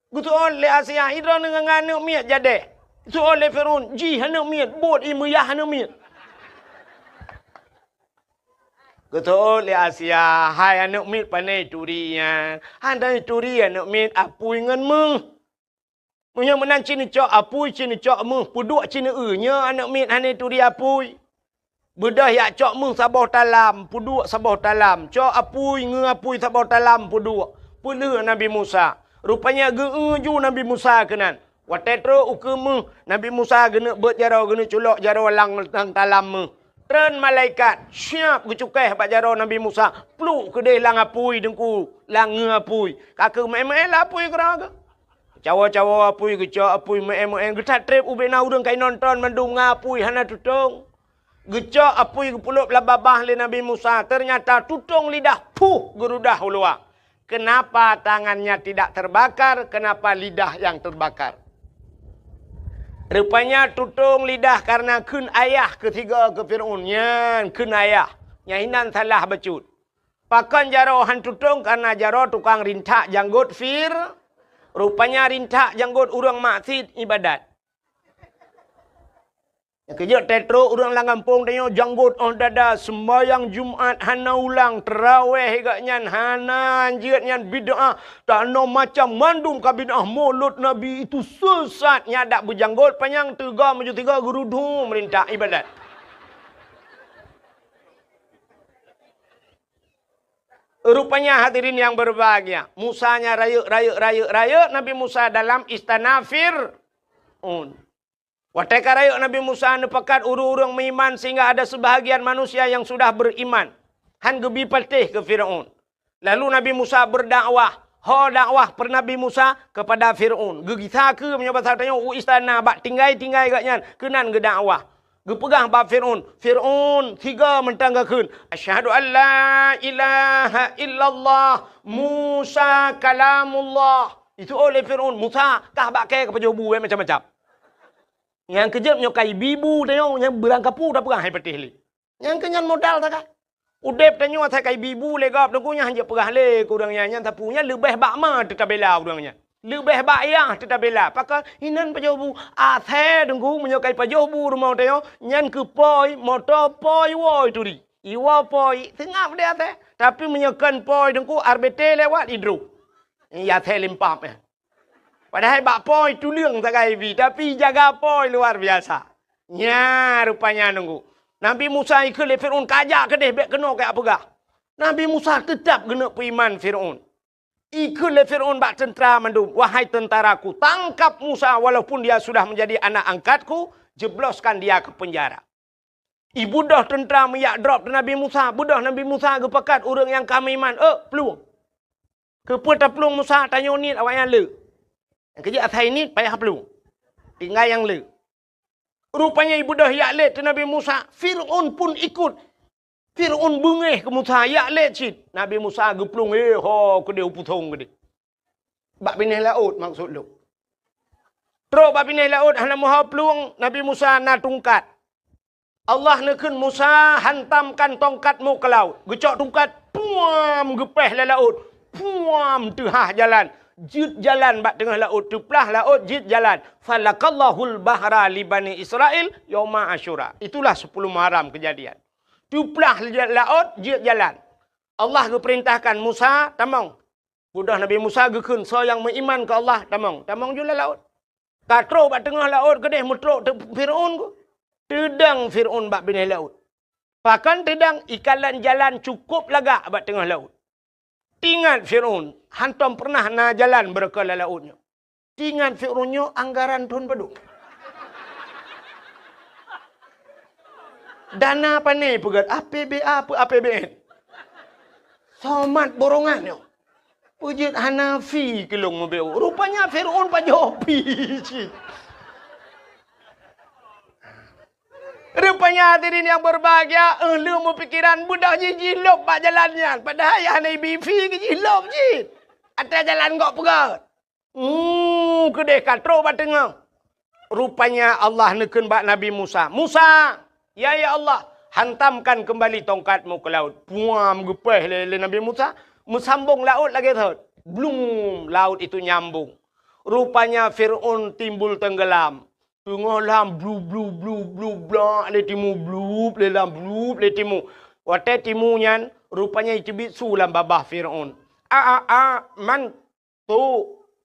Geuseuôt lé Asia, "Idroe ngon aneuk miet jadeh?" Seuôt lé Firaun, "Jih aneuk miet, buet ie meuyah aneuk miet." Geuseuôt lé Asia, "Hai aneuk miet, pane turi nyan? Hana turi aneuk miet, apui ngon méuh. Meunyoe meunan ci neucok apui, ci neucok méuh, peuduek ci neueu, nyoe aneuk miet hana turi apui." Beudôh jak cok méuh saboh talam, peuduek saboh talam. Cok apui, ngeu apui saboh talam, peuduek. Peulheueh Nabi Musa. Rupanya geu-eu ju Nabi Musa keunan. Watée trok ukeue méuh, Nabi Musa geuneuk beuet jaroe, geuneuk culok jaroe lam, lam talam méuh. Treun malaikat, siab geucukéh bak jaroe Nabi Musa, pluek keudeh lam apui teungku, lam ngeu apui. Ka keuh meu'én-meu'én lam apui keudroe geuh. Cawoe-cawoe apui, geucok apui, meu'én-meu'én, geuthat treb ubena ureuëng ka inonton mandum ngon apui hana tutong. Geucok apui geupeulop lam babah lé Nabi Musa, teunyata tutong lidah, puh, geurudah u luwa. Kenapa tangannya tidak terbakar? Kenapa lidah yang terbakar? Rupanya tutong lidah karena kheun ayah keusigoe keu Firaun. Nyan kheun ayah. Nyan hinan salah bacut. Pakon jaroe han tutong? Karena jaroe tukang rintak janggot Fir-, rupanya rintak janggot ureuëng maksiet ibadat. Nyang keujeuet teutro ureuëng lam gampông tanyoe janggot óh dada, seumbahyang Jumat hana ulang, teurawéh gobnyan hana, jeuet nyan bid'ah, tanoh macam mandum ka bid'ah, mulod Nabi itu sesat, nyan dak beujanggot panyang teuga meujeuet tiga geurudu meurintak ibadat. Rupanya hadirin yang berbahagia, Musa nya rayeuk, rayeuk, rayeuk, rayeuk Nabi Musa dalam istana Fir'aun. Watée ka rayeuk Nabi Musa neupakat ureuëng-ureuëng meuiman sehingga ada sebahagian manusia yang sudah beriman, han geubi patéh keu Fir'aun. Lalu Nabi Musa berdakwah, ho dakwah per Nabi Musa kepada Fir'aun. Geugisa keu meunyoe basa tanyoe u istana bak tinggai-tinggai gobnyan keunan geudakwah. Geupeugah bak Fir'aun, "Fir'aun, sigoe mantong gakheun, 'Asyhadu an la ilaha illallah, Musa kalamullah.'" Itu oleh Fir'aun, "Musa, kah bak kée keupajoh bu, eh, macam-macam." Nyang keujeuet nyoe kai bibu tanyoe nyang beurangkapu tapeugah hai patéh lé. Nyang keu nyan modal sagai. Udeb tanyoe asai kai bibu lé gob teungku nyan hanjeuet peugah lé keu ureuëng nyan, nyan sapeue nyan leubeh bak ma teutabela ureuëng nyan. Leubeh bak yah teutabela. Pakon inan pajoh bu asai teungku meunyoe kai pajoh bu rumoh tanyoe nyan keu poi, moto poi woi turi. Iwoe poi seungab deh asai. Tapi meunyoe kon poi teungku R B T lewat idrop. Ya asai limpap ya. Padahai bak poi tuleueng sagai bi, tapi jaga poi luar biasa. Nya rupanya nunggu. Nabi Musa ikheun lé Fir'aun, "Kajak keudeh, bék keunoe kajak peugah." Nabi Musa teutab geuneuk peuiman Fir'aun. Ikheun lé Fir'aun bak teuntara mandum, "Wahai tentaraku, tangkap Musa walaupun dia sudah menjadi anak angkatku, jebloskan dia ke penjara." Ibeudôh teuntara meujak drob teu Nabi Musa, beudôh Nabi Musa geupakat ureuëng nyang ka meuiman, "Ôk, plueng." Keupeue taplueng Musa? Tanyoe niet awaknyan le. Nyang keujeuet asai niet payah plueng. Tinggai nyang le. Rupanya ibeudôh jak lét teu Nabi Musa, Fir'aun pun ikut. Fir'aun beungéh keu Musa, jak lét cit. Nabi Musa geuplueng, eh, ho keudeh u pusong keudeh. Bak binéh laôt maksud lôn. Trok bak binéh laôt hana meuho plueng, Nabi Musa na tungkat. Allah neukheun Musa, "Hantamkan tongkatmu ke laut." Geucok tungkat, puam, geupéh lam laôt. Puam, teuhah jalan. Jeuet jalan bak teungoh laôt, teuplah laôt, jeuet jalan. "Falaqallahul bahra li Bani Israil yauma Asyura." Itulah sepuluh Muharram kejadian. Teuplah laôt, jeuet jalan. Allah geupeurintahkan Musa, "Tamong." Beudôh Nabi Musa geukheun, "Soe nyang meuiman keu Allah, tamong." Tamong ju lam laôt. Ka trok bak teungoh laôt keudeh meutrok teu Fir'aun ku. Teudong Fir'aun bak binéh laôt. Pakon teudong? Ikalon jalan cukôp lagak bak teungoh laôt. Teuingat Fir'aun, hantom peureunah na jalan beureukoh lam laôt nyoe. Teuingat Fir'aun nyoe anggaran thon padum. Dana pane peugét, A P B A peu A P B N. Somat borongan nyoe. Peujeuet hana fi keu lôn meubeuet. Rupanya Fir'aun pajoh fi cit. Rupanya hadirin yang berbahagia, eh, lheueh meupikiran beudôh jih jilôb bak jalan nyan. Padahai ayah Nabi Ifi jilôb jih. Até jalan gok peugöt. Hmm, keudeh ka trôk bak teungoh. Rupanya Allah neukheun bak Nabi Musa, "Musa, ya, ya Allah, hantamkan kembali tongkatmu ke laut." Puam geupéh lé, lé Nabi Musa, meusambong laôt lagée thot. Blum, laut itu nyambung. Rupanya Fir'aun timbul tenggelam. Teungoh lam blu, blu, blu, blu, blak lé timu, blup lé lam, blup lé timu. Watée timu nyan, rupanya iteubiet su lam babah Fir'aun. A, a, a, man tu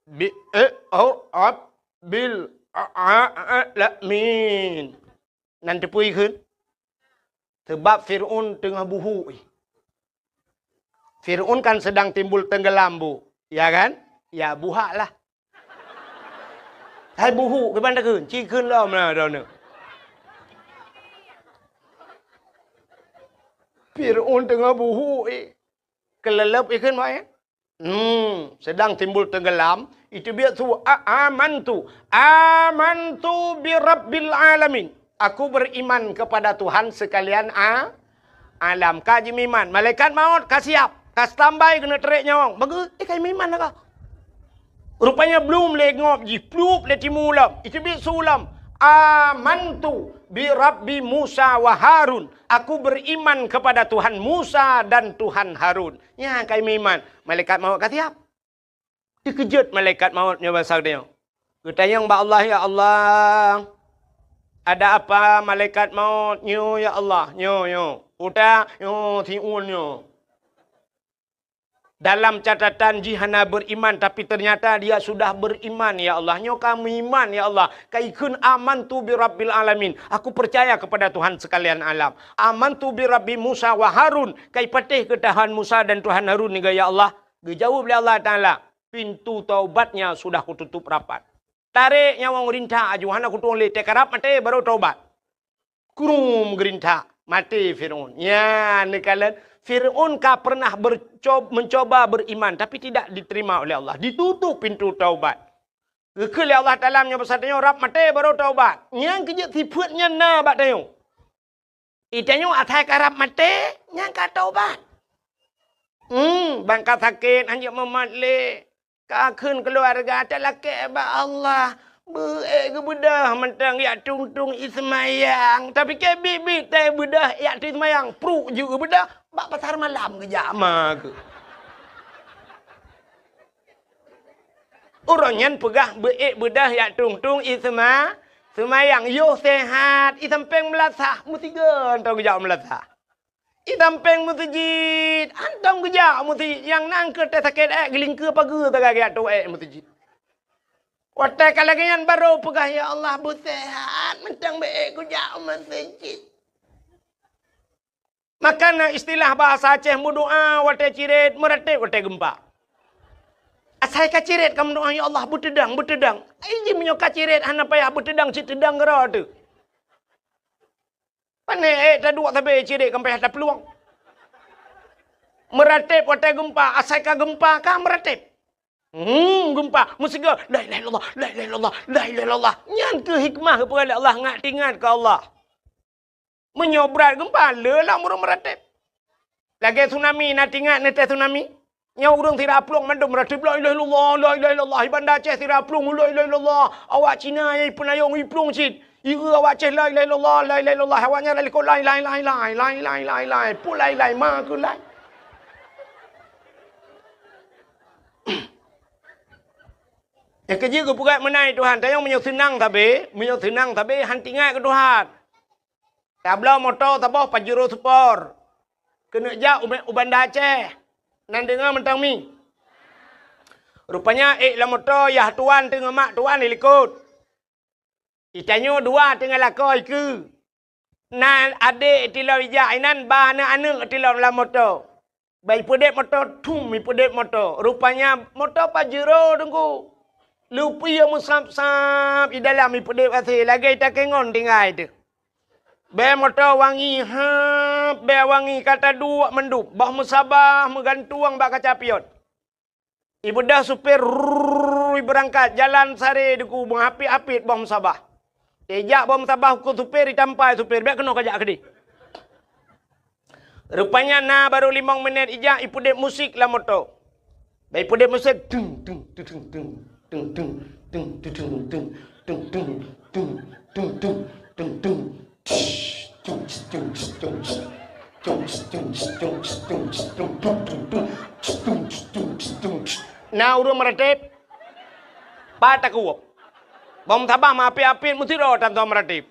bi, eh, oh, ab, bil, a, a, a, la, min. Nan teupeue kheun? Sebab Fir'aun teungoh buhuk. Fir'aun kan sedang timbul tenggelam, Bu. Ya kan? Ya, buhak lah. Hai buhuk, kiban takheun? Ci kheun lom lah droeneuh. Fir'aun teungoh buhuk, eh. Keuleuleub ikheun, Mak, eh? Hmm, sedang timbul tenggelam, iteubiet su, "A-, amantu, amantu bi rabbil alamin." Aku beriman kepada Tuhan sekalian a-, alam. Ka jimeuiman, malaikat maut ka siap, ka standby keuneuk trek nyawöng. Bagus, eh, ka jimeuiman dah ka. Rupanya blum lé ngop jih, plup lé timu lom, iteubiet su lom. "Amantu bi rabbi Musa wa Harun." Aku beriman kepada Tuhan Musa dan Tuhan Harun. Nyan ka jimeuiman, malaikat maut ka siap. Teukeujot malaikat maut nyoe basa geutanyoe. Geutanyong bak Allah, "Ya Allah, ada apa malaikat maut nyoe, ya Allah? Nyoe, nyoe. Utak, nyoe, siun nyoe." Dalam catatan jih hana beriman, tapi ternyata dia sudah beriman, ya Allah. Nyoe ka meuiman, ya Allah. Ka ikheun, "Amantu bi rabbil alamin." Aku percaya kepada Tuhan sekalian alam. "Amantu bi rabbi Musa wa Harun." Ka ipatéh keu Tuhan Musa dan Tuhan Harun nyoe, ya Allah. Geujaweueb lé Allah Taala, "Pintu taubatnya sudah kututup rapat." Tarek nyawöng rintak aju, hana kutueng lé, teukarab maté baru taubat. Krum geurintak, maté Fir'aun. Nyan neukalon, Fir'aun ka pernah berco-, mencoba beriman, tapi tidak diterima oleh Allah. Ditutup pintu taubat. Geukheun lé Allah Taala, "Meunyoe basa tanyoe rab maté baru taubat." Nyan keujeuet sifeuet nyan na bak tanyoe. Itanyoe asai karab maté, nyan ka taubat. Hmm, ban ka sakét, hanjeuet mumat lé. Ka kheun keuluwarga, talakée bak Allah. Beu-ék geubeudôh mantong jak tueng-tueng ie seumayang. Tapike biet-biet tée beudôh jak tueng seumayang. Pruek jeuet geubeudôh, bak pasar malam geujak ma keuh. Uroe nyan peugah beu-ék beudôh jak tueng-tueng ie seuma-, seumayang. Yoh sehat, ie sampéng meulasah, meusigoe mantong geujak meulasah. Ie sampéng meuseujid, hántom geujak meuseujid. Nyang na keuh teuh sakét ék, geulingkeue pageue sagai geujak tueng ék meuseujid. Watée ka lagée nyan barô peugah, "Ya Allah, beu sehat, mantong beu-ék kujak meuseujid." Maka na istilah bahasa Aceh, meudoá watée cirét, meuratéb watée geumpa. Asai ka cirét ka meudoá, "Ya Allah, beuteudang, beuteudang." Ai jih meunyoe ka cirét hana payah beuteudang, cit teudang keudroe teuh. Pané ék taduek sabe cirét ka payah taplueng. Meuratéb watée geumpa, asai ka geumpa ka meuratéb. Hmm, geumpa, meusigoe, "La ilaha illallah, la ilaha illallah, la ilaha illallah." Nyan keuh hikmah geupeugah lé Allah, ngat teuingat keu Allah. Meunyoe brat geumpa, le lam ureuëng meuratéb. Lagée tsunami, na teuingat neuteh tsunami? Nyoe ureuëng sira plueng mandum meuratéb, "La ilaha illallah, la ilaha illallah." Di Banda Aceh sira plueng, "La ilaha illallah." Awak Cina nyang ipeunayong iplueng cit. Ieu awak Aceh, "La ilaha illallah, la ilaha illallah." Awak nyan lalikot, "Lai, lai, lai, lai, lai, lai, lai, lai." Peue lai, lai, ma keuh lai. Nyang keujeuet geupeugah meunan Tuhan, tanyoe meunyoe seunang sabe, meunyoe seunang sabe, han teuingat keu Tuhan. Tabloe moto saboh Pajero Sport. Keuneuk jak u, u Banda Aceh. Nan deungoe mantong mi. Rupanya ék lam moto, yah tuan teungoh mak tuan di likot. Itanyoe dua teungoh lakoe ikeue. Na adék tilom ijak inan, ba aneuëk-aneuëk tilom lam moto. Ba ipeudeb moto, thum ipeudeb moto. Rupanya moto Pajero teungku. Lupie meusab-sab i dalam ipeudeb asée lagée takengon tinggai teuh. Bée moto wangi, hab, bée wangi ka taduek mandum. Boh meusabah meugantueng bak kaca pion. Ibeudôh supir, rrrr, ibeurangkat, jalan saré deuku, meuhapit-hapit boh meusabah. Ijak bom sabah ukeue supir, itampai supir, bèk keunoe kajak keudeh. Rupanya na barô limong minèt ijak, ipeudeb musik lam moto. Bèk ipeudeb musik, tung, tung, tung, tung, tung. Na ureueng meuratéb, pat takeuwöb. Bom sabah meuapit-apit meusidroe tan tom meuratéb.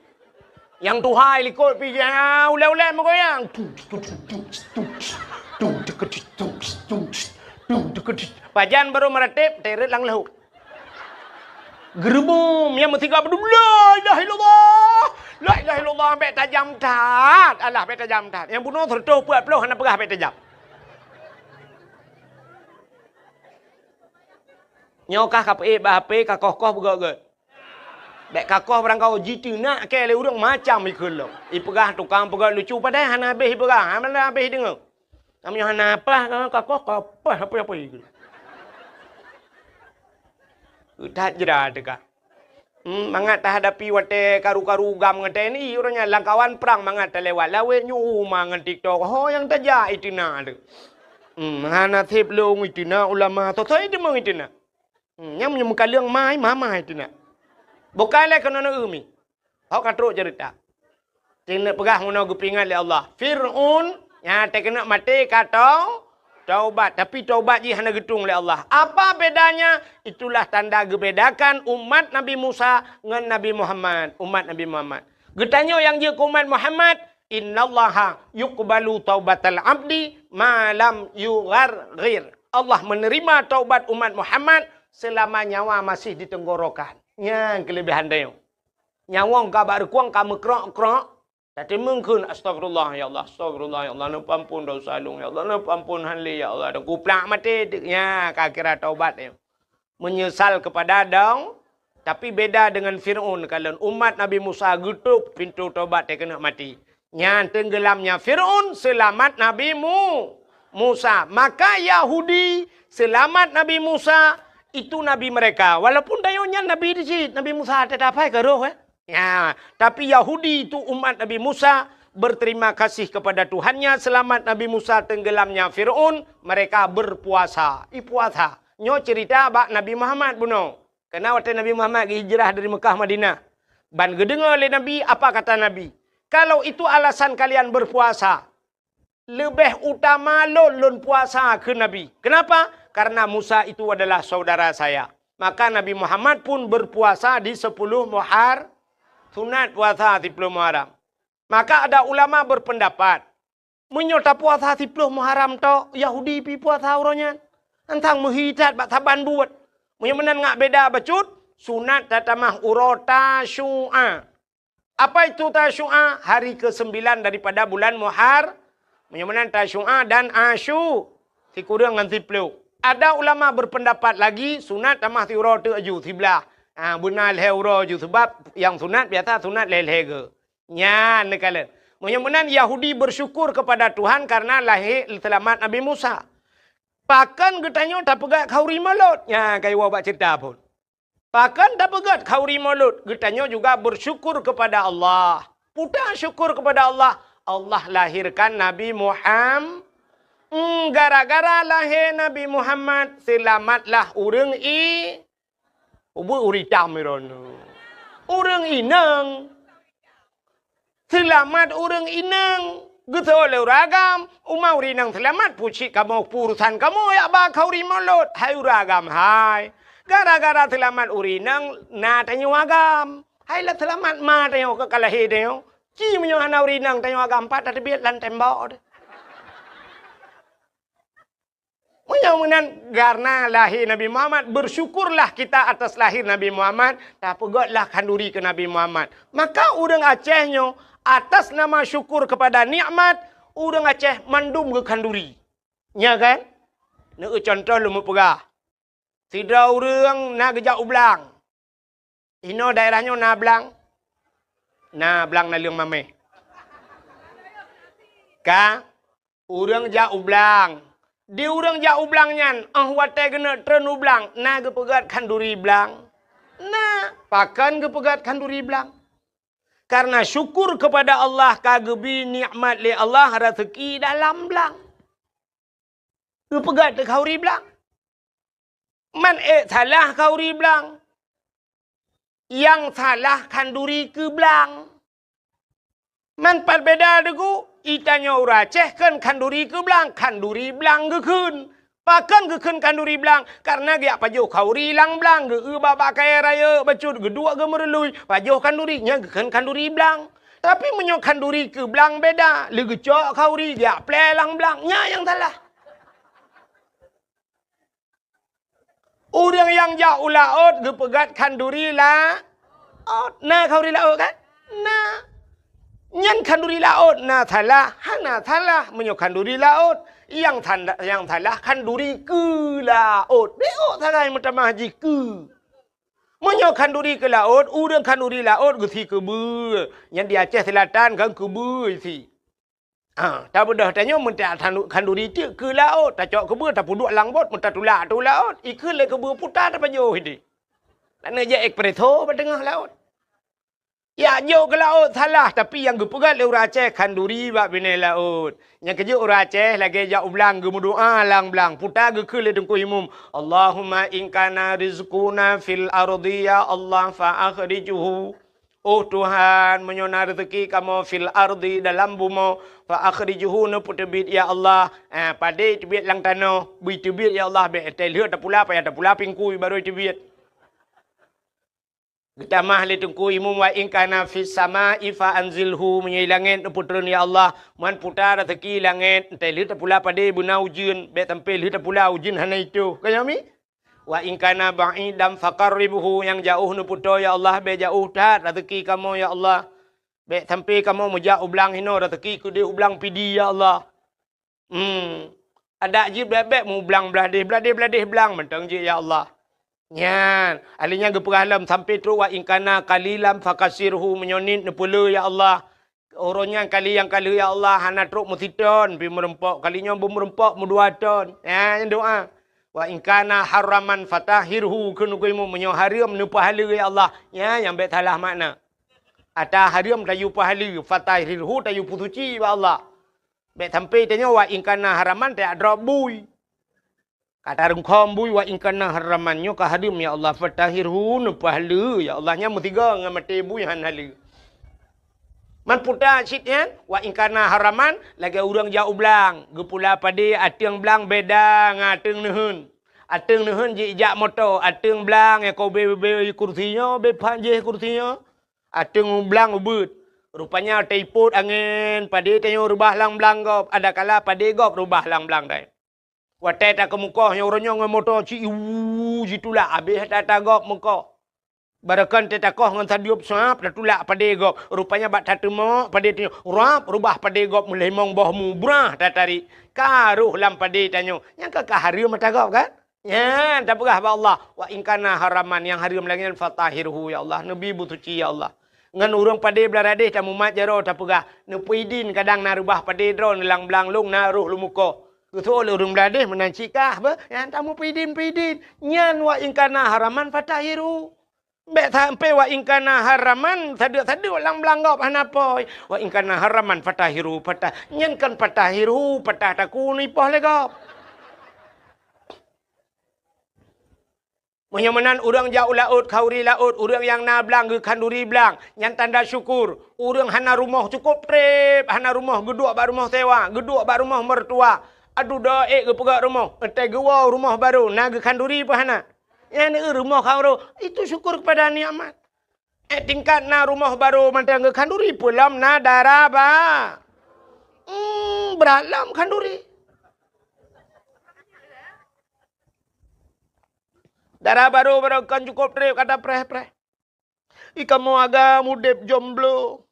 Nyang tuha likot pih, ah, ulèe-ulèe meugoyang. Pajan barô meuratéb, teuret lam lhôk. Geureumeum nyang meusigoe beudôh, "La ilaha illallah! La ilaha illallah!" Bèk tajam that. Alah, bèk tajam that. Nyang bunoe sireutôh peuet ploh hana peugah bèk tajam. Nyoe kah ka peuék bak H P, ka koh-koh beugöt-göt. Bèk ka koh barangkaho jiteunak kèe lé ureueng macam ikheun lom. Ipeugah tukang peugöt lucu padahai hana habéh ipeugah, hana habéh ideungoe. Kamoe nyoe hana paih, ka koh ka paih apa-apa ikheun. That jra teuka. Hmm, mangat tahadapi watèe karu-karu GAM ngon T N I, uroe nyan lam kawan prang mangat talewat lawét nyoe uma ngon TikTok. Ho nyang tajak iteunak teuh. Hmm, hana sép lôn iteunak ulama, soe-soe deungoe iteunak. Hmm, nyang meunyoe meukaleueng mai, mama iteunak. Bukai lé keunoe neu-eu mi. Ho ka trok ceurita. Teuneuk peugah meunoe geupeuingat lé Allah. Fir'aun nyang teukeunok maté ka tau-, taubat, tapi taubat jih hana geutueng lé Allah. Apa bedanya? Itulah tanda geubedakan umat Nabi Musa ngon Nabi Muhammad, umat Nabi Muhammad. Geutanyoe nyang jeuet keu umat Muhammad, "Innallaha yuqbalu taubatal abdi ma lam yugharghir." Allah menerima taubat umat Muhammad selama nyawa masih di tenggorokan. Nyan keulebihan tanyoe. Nyawöng ka bak reukueng ka meukrok-krok, tateumeung kheun, "Astagfirullah, ya Allah, astagfirullah, ya Allah, neupeuampon desya lôn, ya Allah, neupeuampon han lé, ya Allah." Dan kuplak maté, nya ka kira taubat nyoe. Menyesal kepada dong, tapi beda dengan Fir'aun. Kalon umat Nabi Musa geutôp pintoe taubat teukeunok maté. Nyan teunggeulamnya Fir'aun, seulamat Nabi Mu-, Musa. Maka Yahudi seulamat Nabi Musa, itu nabi mereka. Walaupun tanyoe nyan nabi di cit, Nabi Musa teutab hai ka roh, eh. Ya, tapi Yahudi itu umat Nabi Musa berterima kasih kepada Tuhannya, seulamat Nabi Musa teunggeulamnya Fir'aun, mereka berpuasa. Ipuasa. Nyoe cerita bak Nabi Muhammad bunoe. Karena watèe Nabi Muhammad geuhijrah dari Mekah Madinah, ban geudeungoe lé Nabi, apa kata Nabi? "Kalau itu alasan kalian berpuasa, leubeh utama lôn, lôn puasa," kheun Nabi. Kenapa? "Karena Musa itu adalah saudara saya." Maka Nabi Muhammad pun berpuasa di sepuluh Muhar-, sunat puasa sepuluh Muharram. Maka ada ulama berpendapat, meunyoe tapuasa siploh Muharram tok, Yahudi pi puasa uroe nyan. Tantang meuhi that bak saban buet. Meunyoe meunan ngak beda bacut, sunat tatamah uroe Tasyu'a. Apa itu Tasyu'a? Hari kesembilan daripada bulan Muhar-, meunyoe meunan Tasyu'a dan Asyu, sikureueng ngon siploh. Ada ulama berpendapat lagi, sunat tamah siuroe teuk aju, siblah. Ha, beuna lhèe uroe aju, sebab nyang sunat biasa sunat lhèe-lhèe geu. Nyan neukalon. Meunyoe meunan Yahudi bersyukur kepada Tuhan karena lahé seulamat Nabi Musa. Pakon geutanyoe tapeugöt khauri Maulud? Nyan ka iwoe bak ceurita phon. Pakon tapeugöt khauri Maulud? Geutanyoe juga bersyukur kepada Allah. Peue syukur kepada Allah? Allah lahirkan Nabi Muham-, Hmm, gara-gara lahé Nabi Muhammad, seulamatlah ureueng i-, Ubeuet ureueng itam droeneuh. Ureueng inong. Seulamat ureueng inong. Geuseuôt lé ureueng agam, uma ureueng inong seulamat, peue cit kamoe, peue urusan kamoe jak ba khauri Maulud. Hai ureueng agam hai. Gara-gara seulamat ureueng inong na tanyoe agam. Hai lah seulamat ma tanyoe ka lahé tanyoe. Ci meunyoe hana ureueng inong tanyoe agam, pat tateubiet lam tembok. Meunyoe meunan, karena lahé Nabi Muhammad, bersyukurlah kita atas lahir Nabi Muhammad, tapeugötlah khanduri keu Nabi Muhammad. Maka ureueng Aceh nyoe, atas nama syukur kepada nikmat, ureueng Aceh mandum geukhanduri. Nya kan? Neueu contoh lôn meupeugah. Sidroe ureueng na geujak u blang. Inoe daerah nyoe na blang? Na blang naleueng maméh. Ka, ureueng jak u blang. Di ureueng jak u blang nyan, óh watèe geuneuk treun u blang, na geupeugöt khanduri blang? Na, pakon geupeugöt khanduri blang? Karena syukur kepada Allah ka geubri nikmat lé Allah raseuki dalam blang. Geupeugah teuh khanduri blang. Man ék salah khanduri blang. Nyang salah khanduri keu blang. Man pat beda deungon, i tanyoe ureuëng Aceh kheun khanduri keu blang, khanduri blang geukheun. Pakon geukheun khanduri blang? Karena geujak pajoh khanduri lam blang, geu-eu bak-bak kayèe rayeuk bacut, geuduek geumeurului, pajoh khanduri, nyan geukheun khanduri blang. Tapi meunyoe khanduri keu blang beda, lé geucok khanduri, geujak plè lam blang, nyan nyang salah. Ureuëng nyang jak u laôt geupeugah khanduri laôt. Na khanduri laôt kan? Na. Nyan khanduri laôt na salah? Hana salah. Meunyoe khanduri laôt, nyang sanda-, nyang salah khanduri keu laôt. Bék sagai meutamah jih keu. Meunyoe khanduri keu laôt, ureuëng khanduri laôt geusi keubeue. Nyan di Aceh Selatan kan keubeue isi. Ha, tabeudôh tanyoe meuntak khanduri teuk keu laôt, tacok keubeue tapeuduek lam bot, meutatulak ateueh laôt, ikheun lé keubeue puta tapajoh idéh. Laneuk jak espresso bak teungoh laôt. Jak jok keu laôt salah, tapi nyang geupeugah lé ureuëng Aceh khanduri bak binéh laôt. Nyang keujeuet ureuëng Aceh lagée jak u blang geumeudoá lam blang, puta geukheun lé Teungku Imum, "Allahumma in kana rizquna fil ardi ya Allah fa akhrijhu." Oh Tuhan, meunyoe na reuzeuki kamoe fil ardi, dalam bumoe, fa akhrijhu, neupeuteubiet ya Allah. Eh, padé teubiet lam tanoh, bri teubiet ya Allah, bék teuh lheueh tapula, payah tapula pingkui barô teubiet. Geutamah lé Teungku Imum, wa in kana fis sama'i fa anzilhu, meunyoe i langét neupeutreun ya Allah, man puta reuzeuki langét, teuh lheueh tapula padé beuna ujeuen, bék sampai lheueh tapula ujeuen hana itôh. Ka nyoe mi? Wa in kana ba'idan faqarribhu, nyang jaoh neupeutoe ya Allah, bék jaoh that reuzeuki kamoe ya Allah. Bék sampai kamoe meujak u blang hinoe reuzeuki keudéh u blang Pidie ya Allah. Hmm. Adak jih bék-bék mu blang blah déh, blah déh, blah déh blang mantong jih ya Allah. Nyan, ahli nyan geupeugah lom sampai trok wa in kana qalilan fakasirhu, meunyoe niet neupeuleueh ya Allah. Uroe nyan kali nyang ka lheueh ya Allah hana trok meusitôn pih meureumpok, kali nyoe beumeureumpok meudua thôn. Nyan doa. Wa in kana haraman fatahhirhu, kheun Teungku Imum, meunyoe hareuem neupeuhaleue ya Allah. Nyan nyang bék salah makna. Ata hareuem tayue peuhaleue, fatahhirhu tayue peusuci bak Allah. Bék sampai tanyoe wa in kana haraman tajak drob bui. Ka tarungkhom bui wa in kana haraman nyoe ka hareuem ya Allah, fatahhirhu, neupeuhaleue ya Allah, nyan meusigoe ngon maté bui han haleue. Man puta cit nyan, wa in kana haraman lagée ureuëng jak u blang, geupula padé ateueng blang beda ngon ateueng neuheun. Ateueng neuheun jijak moto, ateueng blang nyang ka ubé-ubé kursi nyoe, bé phan jéh kursi nyoe. Ateueng blang ubeuet. Rupanya teupot angén, padé tanyoe reubah lam blang gob, adakala padé gob reubah lam blang dai. Watée takeumukoh nyoe uroe nyoe ngon moto ci iwu jitulak habéh ata-ata gob meukoh. Barokon teuh takoh ngon sadiup sab tatulak padé gob. Rupanya bak tateumok padé tanyoe rab reubah padé gob meulimong boh mubrah tatarék. Ka roh lam padé tanyoe. Nyang ka, ka hareuem ata gob kan? Nyan tapeugah bak Allah, wa in kana haraman, nyang hareuem lagée nyan fatahhirhu ya Allah, neubi beusuci ya Allah. Ngon ureuëng padé blah radéh tamumat jaroe tapeugah, neupeuidin kadang na reubah padé droe neulang blang lông na roh lumukoh. Geuseuôt lé ureuëng blah radéh meunan cit kah beuh, nyan tamupeidin-peidin. Nyan wa in kana haraman fatahhirhu. Bék sampai wa in kana haraman sadeuk-sadeuk lam blang gob hana poi. Wa in kana haraman fatahhirhu, patah. Nyan kan fatahhirhu, patah takue neuipoh lé gob. Meunyoe meunan ureuëng jak u laôt, khanduri laôt, ureuëng nyang na blang geukhanduri blang, nyan tanda syukur. Ureuëng hana rumoh cukôp treb, hana rumoh geuduek bak rumoh sewa, geuduek bak rumoh mertua. Aduh doa ék geupeugét rumoh, entée geuwoe rumoh barô, na geukhanduri peue hana? Nyan rumoh khanduri, itu syukur kepada nikmat. Eh, tingkat na rumoh barô mantong geukhanduri, peue lom na dara ba-, hmm, brat lom khanduri. Dara barô, barô kon cukôp treb ka tapreh-preh. I kamoe agam udeb jomblo.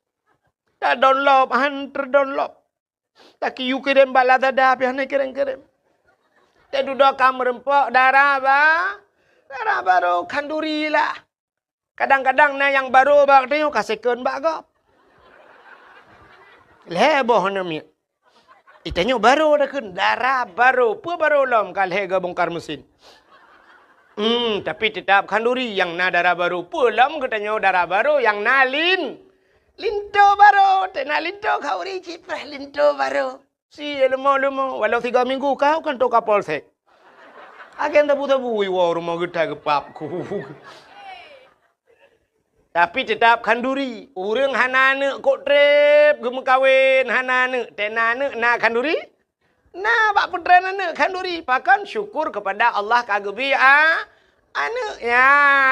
Tadonlop, han teudonlop. Takiyue kirém bak Lazada pih hana kirém-kirém. Teududoe ka meureumpok dara ba-, dara barô khanduri lah. Kadang-kadang na nyang barô bak tanyoe ka second bak gob. Lhée boh aneuk miet. Itanyoe barô takheun, dara barô. Peue barô lom ka lhée geubongkar mesin. Hmm, tapi teutap khanduri nyang na dara barô. Peue lom geutanyoe dara barô nyang na lin-, Linto barô, teunak linto khauri cit preh linto barô. Si leumo-leumo, walau tiga minggu kau kan toka polsek. Agen tabu-tabu iwoe rumoh geutai geupap ku. Tapi teutap khanduri. Ureuëng hana aneuëk kok treb geumeukawen, hana aneuëk, teunak aneuëk na khanduri? Na bak peutren aneuëk khanduri. Pakon? Syukur kepada Allah ka geubri a-, aneuëk. Ya,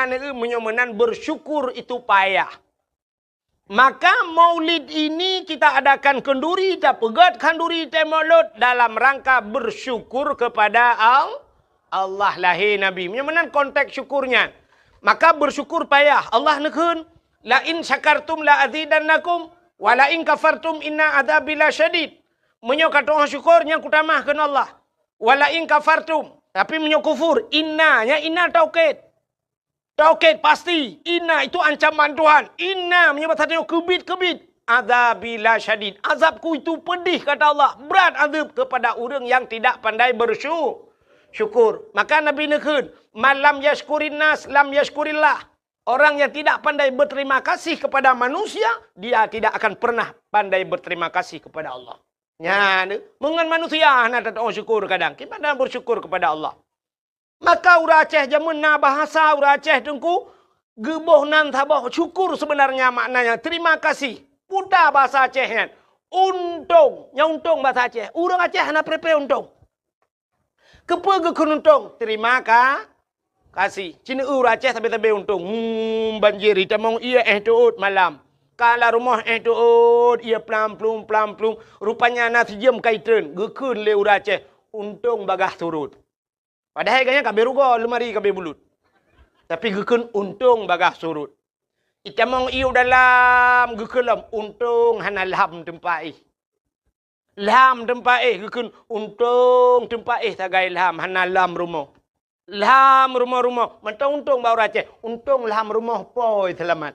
aneuëk meunyoe meunan bersyukur itu payah. Maka maulid ini kita adakan khanduri, tapeugét khanduri teuh maulud dalam rangka bersyukur kepada Al-, Allah lahé Nabi. Meunyoe meunan konteks syukur nyan. Maka bersyukur payah. Allah neukheun, "La in syakartum la azidannakum, wa la in kafartum inna adzabi lasyadid." Meunyoe ka tu'oh syukur, nyan kutamah kheun Allah. "Wa la in kafartum." Tapi meunyoe kufur, inna, nyan inna taukid. Taukid pasti, inna itu ancaman Tuhan. Inna meunyoe bahasa tanyoe keubiet-keubiet. "Adzabi lasyadid." Azabku itu pedih, kata Allah. Berat azab kepada ureuëng yang tidak pandai bersyu-, syukur. Maka Nabi neukheun, "Man lam yashkurin nas, lam yashkurillah." Orang yang tidak pandai berterima kasih kepada manusia, dia tidak akan pernah pandai berterima kasih kepada Allah. Nyan, meungon manusia hana tatu'oh syukur kadang. Kiban hana bersyukur kepada Allah. Maka ureuëng Aceh jameun na bahasa ureuëng Aceh teungku, geuboh nan saboh syukur sebenarnya maknanya terima kasih. Puta bahasa Aceh nyan. Untông, nyan untông bahasa Aceh. Ureuëng Aceh hana preh-preh untông. Keupeue geukheun untông? Terima ka-, kasih. Ci neu ureuëng Aceh sabe-sabe untông. Hmm, banjir itamong ié éh teuôt malam. Ka lam rumoh éh teuôt ié plam-plum, plam-plum. Rupanya na sijeuem ka itreun, geukheun lé ureuëng Aceh, untông bagaih surot. Padahai gobnyan ka abéh rugoe, leumari ka abéh bulut. Tapi geukheun untông bagaih surot. Itamong ié u dalam, geukheun lom, untông hana lham teumpat éh. Lham teumpat éh, geukheun untông teumpat éh sagai lham, hana lham rumoh. Lham rumoh-rumoh, mantong untông bak ureuëng Aceh, untông lham rumoh pôi seulamat.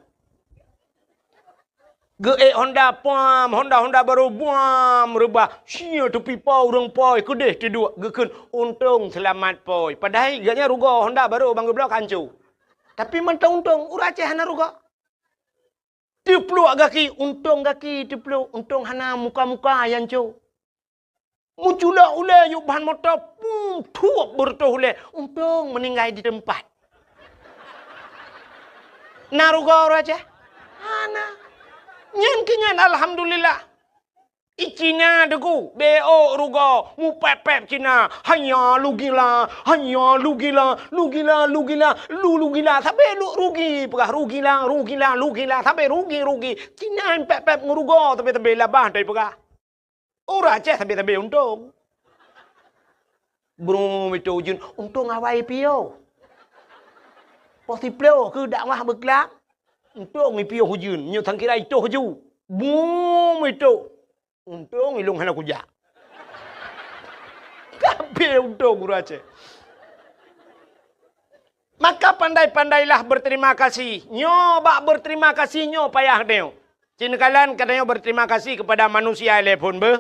Geuék honda puam, honda-honda barô buam reubah. Sia tupi po ureuëng pôi keudeh teuduek geukheun untông seulamat pôi. Padahai gobnyan rugoe honda barô ban geubloe ka hanco. Tapi mantong untông, ureuëng Aceh hana rugoe. Teupluek gaki, untông gaki teupluek, untông hana muka-muka nyang co. Meuculok ulée yub ban moto, pum, thuep beureutoh ulée, untông meuninggai di teumpat. Na rugoe ureuëng Aceh? Hana. Nyan keuh nyan alhamdulillah. I Cina teungku, bék rugoe, mupép-pép Cina, hanya lugila, hanya lugila, lugila, lugila, lu lugila, sabe lu rugi, peugah rugila, rugila, lugila, sabe rugi, rugi. Cina pép-pép ngon rugoe, sabe-sabe labah tai peugah. Ureuëng Aceh sabe-sabe untông. Brum itu ujeuen, untông awai piôh. Poh siplôh keu dakwah beuklam, untông i piôh ujeuen, nyoe sangkira itoh ju. Brum itu, untông ilông hana kujak. Kabeh untông ureuëng Aceh. Maka pandai-pandailah berterima kasih. Nyoe bak berterima kasih nyoe payah nyoe. Ci neukalon geutanyoe berterima kasih kepada manusia lé phon beuh.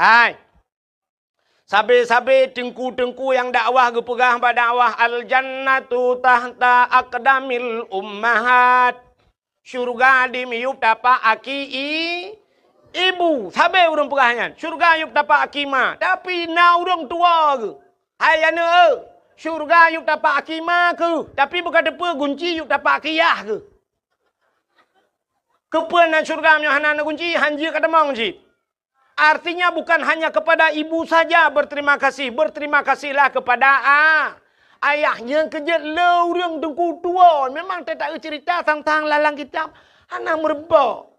Hai. Sabe-sabe teungku-teungku nyang dakwah geupeugah bak dakwah, "Al-jannatu tahta aqdamil ummahat." Syurga di miyueb tapak aki i-, ibu. Sabe ureuëng peugah nyan, syurga yueb tapak aki ma. Tapi na ureuëng tuwoe geuh. Hai aneuëk, syurga yueb tapak aki ma keuh, tapi beuka teupeue gunci yueb tapak aki yah keuh. Keupeue na syurga meunyoe hana na gunci, hanjeuet ka tamong cit. Artinya bukan hanya kepada ibu saja berterima kasih, berterima kasihlah kepada a-, ayah. Nyang keujeuet le ureuëng teungku tuwoe, memang teuta cerita tentang lalang kitab hana meurumpok.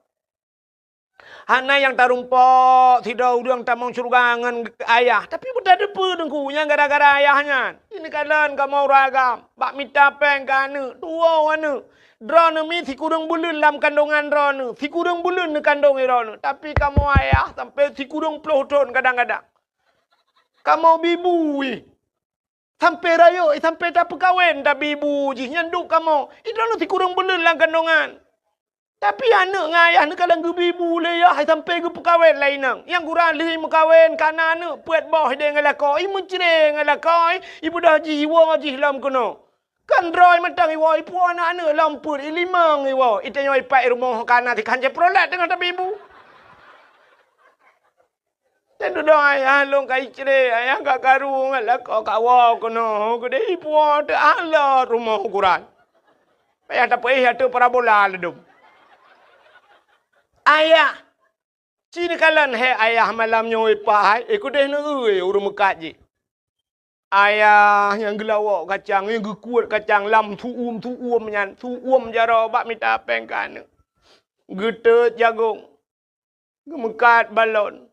Hana nyang tarumpok sidroe ureuëng tamong syurga ngon ayah, tapi beutateupeue teungku nyang gara-gara ayah nyan. Ini kalon kamoe ureuëng agam, bak mita péng keu aneuëk, tuwoe aneuëk. Droeneuh mi sikureueng buleuen lam kandongan droeneuh, sikureueng buleuen neukandong droeneuh, tapi kamoe ayah sampai sikureueng ploh thon kadang-kadang. Kamoe bi bu ih. Sampai rayeuk, eh, sampai tapeukawen tabi bu jih nyan duek kamoe. Droeneuh sikureueng buleuen lam kandongan. Tapi aneuëk ngon ayah neukalon geubi bu lé yah, eh, sampai geupeukawen lé inong. Nyang gura lheueh meukawen kana aneuëk peuet boh idéh ngon lakoe, i meucre ngon lakoe, i beudôh jih iwoe jih lom keunoe. Kan droe mantong iwoe, ipuwoe aneuk-aneuk lom peuet, ilimong iwoe. Itanyoe ipat i rumoh ka na tikhan cit Chevrolet teungoh tabi bu. Teududoe ayah lôn ka icre, ayah ka karu ngon lakoe ka woe keunoe, keudeh ipuwoe teualot rumoh ukuran. Payah tapeuéh ateueh parabola ladôm. Ayah, ci neukalon hai ayah malam nyoe ipat hai, eh, keudeh neu-eu ureuëng meukat jih. Ayah nyang geulawok kacang, nyang geukuet kacang lam su'uem-su'uem nyan, su'uem jaroe bak mita péng keu aneuk. Geuteut jagong, geumeukat balon.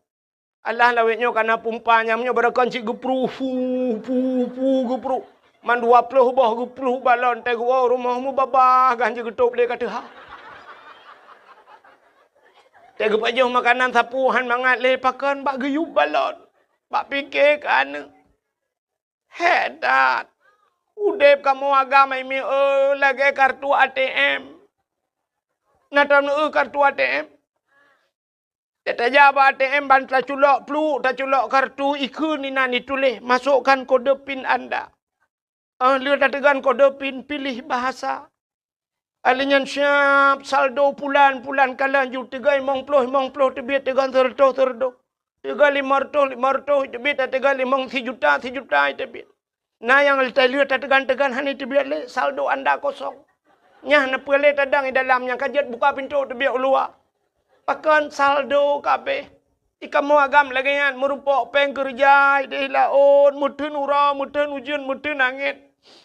Alah lawét nyoe ka na pumpa nyang nyoe barokon cit geupruh, pu, pu, pu, geupruh. Man dua ploh boh geupruh balon, teuh geuwoe rumoh mubabah gan jeuet geutôb lé ka teuha. Teuh geupajoh makanan sapeue han mangat lé pakon bak geuyub balon. Bak pike keu aneuk. Hék that! Udeb kamoe agam hai mieu lagée kartu A T M. Na taneu kartu A T M? Tajak bak A T M ban taculok pluek, taculok kartu, ikheun inan ituléh, "Masukkan kode pin Anda." Óh lheueh tateugon kode pin, pilih bahasa. Alheuh nyan siab saldo pulan, pulan kalon ju teuga limong ploh, limong ploh teubiet, teuga seureutôh, seureutôh. Teuga limong reutôh, limong reutôh teubiet, teuga limong sijuta, sijuta teubiet. Na nyang leutai lheueh tateugon-teugon hana teubiet lé, saldo anda kosong. Nyan na peue lé tadong i dalam nyang ka jeuet buka pintoe teubiet u luwa. Pakon saldo ka abéh. I kamoe agam lagée nyan, meurumpok péng keureuja ideh laôt, meuteun uroe, meuteun ujeuen, meuteun angén.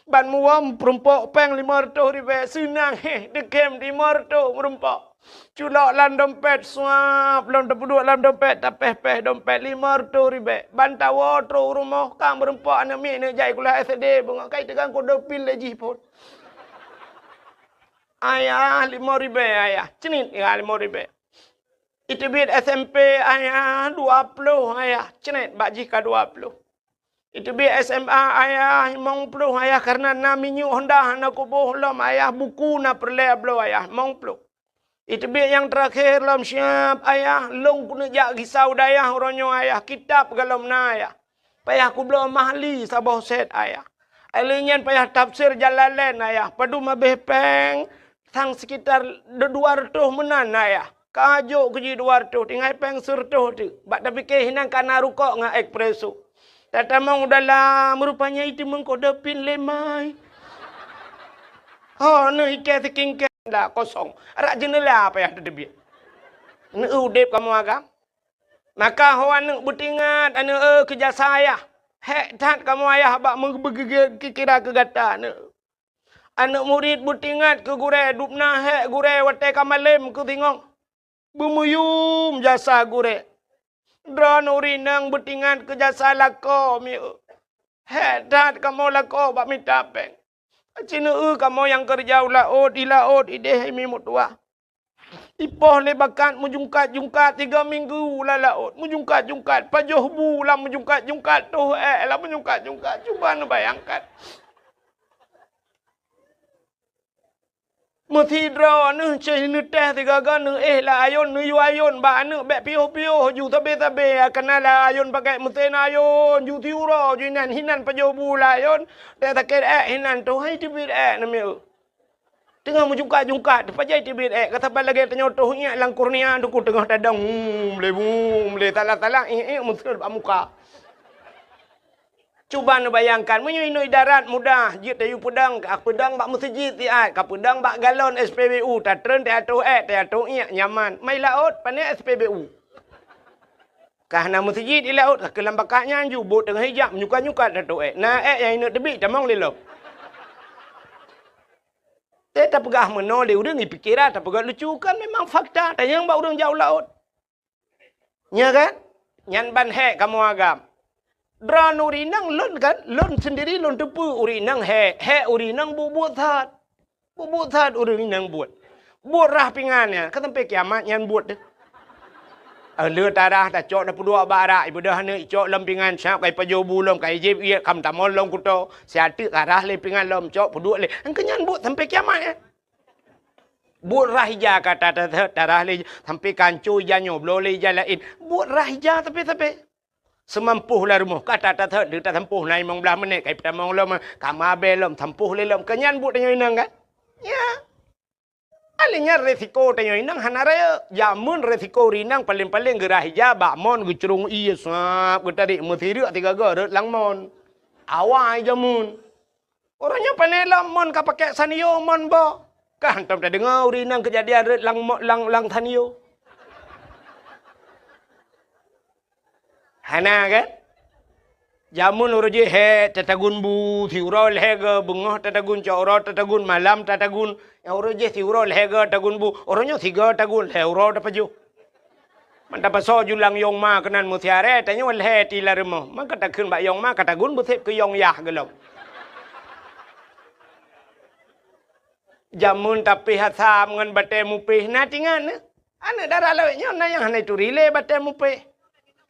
Ban muwöm meurumpok péng limong reutôh ribée, seunang héh, deukem limong reutôh meurumpok. Culok lam dompet, suab, lom tapeuduek lam dompet, tapéh-péh dompet limong reutôh ribée. Ban tawoe trok u rumoh, ka meurumpok aneuk miet neuk jai kuliah S D, beungoh kai teugang kode pin lé jih phon. Ayah, limong ribée, ayah. Cenit, ya, limong ribée. Iteubiet S M P, ayah, dua ploh, ayah. Cenit, bak jih ka dua ploh. Iteubiet S M A, ayah, limong ploh, ayah, karena na minyeuk Honda hana kuboh lom, ayah, buku na peureulée bloe, ayah, limong ploh. Iteubiet nyang teurakhé lom siab, ayah, lôn keuneuk jak gisa u dayah uroe nyoe, ayah, kitab galom na, ayah. Payah kubloe Mahli saboh set, ayah. Alheuh nyan payah tafsir Jalalain, ayah. Padum abéh péng, sang sekitar dua reutôh meunan, ayah. Ka jok keu jih dua reutôh, tinggai péng seureutôh teuk. Bak tapike hinan ka na rukok ngon espresso. Tatamong u dalam, rupanya iteumeung kode pin lé mai. Ho, neuh ikée seuking kée la kosong. Rak jeuneula payah tateubiet. Neu udeb kamoe agam. Maka ho aneuk beutingat, aneuk, eh, keu jasa ayah. Hék that kamoe ayah bak meubeugeugét kira keu gata, aneuk. Aneuk murit beutingat keu gurée, dubna hék gurée watée ka malém keu singoh. Beumuyum jasa gurée. Droeneuh ureuëng inong beutingat keu jasa lakoe mieu. Hék that kamoe lakoe bak mita péng. Aci neu kamoe nyang keureuja u laôt, di laôt ideh hai mi meutuwah. Ipoh lé bakat meujungkat-jungkat tiga minggu lam laôt, meujungkat-jungkat, pajoh bu lam meujungkat-jungkat, toh ék lam meujungkat-jungkat. Cuba neubayangkan. Meusidroe neuh ceh neutéh sigaga neuéh lam ayôn, neuyue ayôn bak aneuk bék piôh-piôh ju sabe-sabe, kana lam ayôn pakai meusén ayôn, ju siuroe ju inan, hinan pajoh bu lam ayôn, teuh sakét ék hinan, toh hai teubiet ék namiet. Teungoh meujungkat-jungkat, teupajoh teubiet ék, ka saban lagée tanyoe toh iék lam kurnia, duku teungoh tadong, hmm, lé, hmm, lé, salah-salah, iék-iék meuseuet bak muka. Cuba neubayangkan, meunyoe inoe i darat mudah, jeuet tayue peudong, ka peudong bak meuseujid siat, ka peudong bak galon S P B U, tatreun teuatoh ék, teuatoh iék, nyaman. Mai laôt, pane S P B U. Ka hana meuseujid di laôt, ka keulam bakat nyan ju, bot teungoh ijak, menyukat-nyukat teuatoh ék. Na ék nyang ineuk teubiet, tamong lé lom. Teuh tapeugah meunoe lé ureuëng, ipikeran, tapeugah lucu, kan memang fakta, tanyong bak ureuëng jak u laôt. Nya kan? Nyan ban hék kamoe agam. Droeneuh ureuëng inong lôn kan, lôn sendiri lôn teupeue ureuëng inong hék, hék ureuëng inong buet-buet that. Buet-buet that ureuëng inong buet. Buet rhah pingan nyan, ka sampai kiamat nyan buet teuh. Eh, lheueh tarhah tacok tapeuduek bak arak, ibeudôh aneuk icok lom pingan, siab ka ipajoh bu lom, ka ijieb iék, ka meutamong lom kuto, siat teuk tarhah lé pingan lom, cok peuduek lé. Engkeu nyan buet sampai kiamat nyan. Buet rhah ija ka ta-, ta-, ta-, tarhah lé, sampai ka hanco ija nyoe, bloe lé ija laén. Buet rhah ija sabe-sabe. Seumampoh lam rumoh, ka that-that that, deuh tasampôh na limong blaih minét, ka ipeutamong lom, ka mabée lom, sampôh lé lom. Keu nyan buet tanyoe inong kan? Ya. Akhé nyan resiko tanyoe inong hana rayeuk. Jameun resiko ureueng inong paleng-paleng geurhah ija bak mon geucrông ié sab geutarek meusireuk sigoe-goe rot lam mon. Awai jameun. Uroe nyoe pane lom mon ka pakék Sanyo mon boh. Ka hantom tadeungoe ureueng inong keujadian rot lam mo-, lam, lam Sanyo. Hana kan? Jameun uroe jih hék tatagun bu, siuroe lhèe goe, beungoh tatagun, cot uroe tatagun, malam tatagun. Nyang uroe jih siuroe lhèe goe tagun bu, uroe nyoe sigoe tagun, lhèe uroe tapajoh. Man tapasoe julang yong ma keunan meusiaré, tanyoe lhèe ti lam rumoh. Man ka takheun bak yong ma, ka tagun beusép keu yong yah gohlom. Jameun tapéh asam ngon batée mupéh na tingat nyoe. Aneuk dara lawét nyoe na nyang hana ituri lé batée mupéh.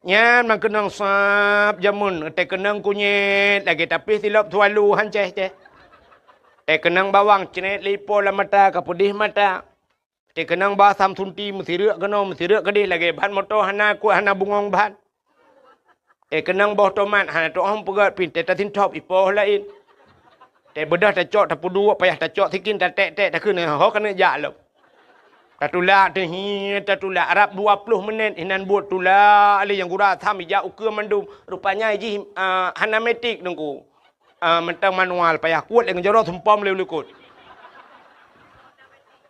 Nyan meukeunong sab jameun, teukeunong kunyét lagée tapéh silop sualu han céh-céh. Teukeunong bawang cret lé ipo lam mata ka peudeh mata. Teukeunong bak asam sunti meusireuk keunoe meusireuk keudeh lagée ban moto hana kuat hana bungong ban. Teukeunong boh tomat hana tu'oh peugét pih teutasintop ipoh laén. Teubeudôh tacok tapeuduek payah tacok sikin taték-ték takheun ho keuneuk jak lom. Tatulak teuhi tatulak rab dua ploh minét inan buet tulak lé nyang gura asam ijak ukeue mandum. Rupanya jih, ah, hana metik teungku. Ah, mantong manual payah kuet lé ngon jaroe sumpom lé u likot.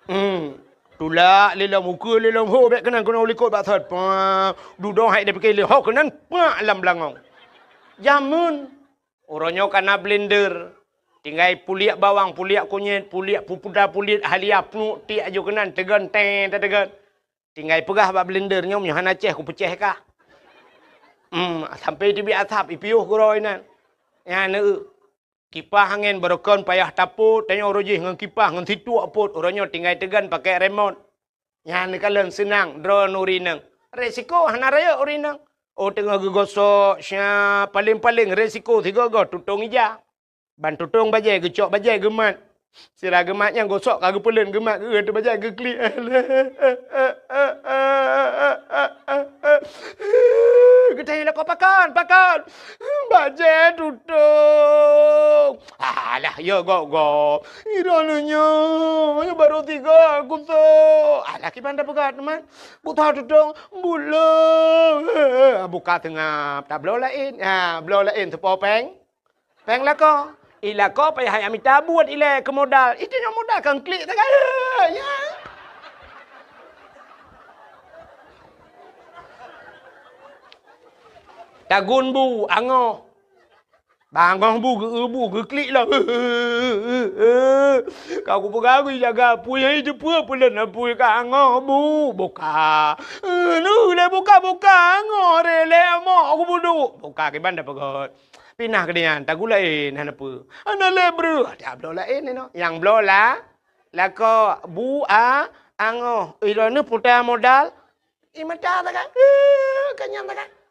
Hmm. Tulak lé lom ukeue lé lom ho bék keunan keunoe u likot bak thot. Pah, dudoe hai dipike lé ho keunan pak lam beulangong. Jameun. Uroe nyoe ka na blender. Tinggai puliek bawang, puliek kunyét, puliek pupuda, puliek halia, pluek tiek aju keunan teugon tée tateugon. Tinggai peugah bak blender nyoe meunyoe hana céh kupeucéh kah. Hmm, sampoe teubiet asap ipiôh keudroe inan. Nyan eu. Kipah angén barokon payah tapot, tanyoe uroe jih ngon kipah ngon situek pot, uroe nyoe tinggai teugon pakék remot. Nyan neukalon seunang droe ureueng inong. Resiko hana rayeuk ureueng inong. Oh teungoh geugosok, sya, paleng-paleng resiko sigoe-goe tutong ija. Ban tutong bajée geucok bajée geumat. Sira geumat nyang gosok ka geupeuleuen geumat geueu teuh bajée geuklik. Geutanyong lakoe pakon, pakon. Bajée tutong. Alah, ya gop-gop. Droeneuh nyoe, nyoe barô tiga kusok. Alah, kiban tapeugah teuma. Bukon tutong, bulong. Buka seungab, tabloe laén. Ha, bloe laén teupo péng. Péng lakoe. I lakoe payah hai mita buet ilée keu modal. Itu nyoe modal kan klik sagai. Ya. Tagun bu, angoh. Bangoh bu geu bu geuklik lah. Ka kupeugah geujaga apui hai teupeue peulon apui ka angoh bu. Buka. Nu lé buka-buka angoh re lé amok kubudu. Buka kiban dah peugah. Pinah keu nyan, tagun laén hana peue. Hana lé breuh, dak bloe laén inoe. Nyang bloe la, lakoe bu a angoh. Ilôn neuh puta modal. I mata takai. Ka nyan takai.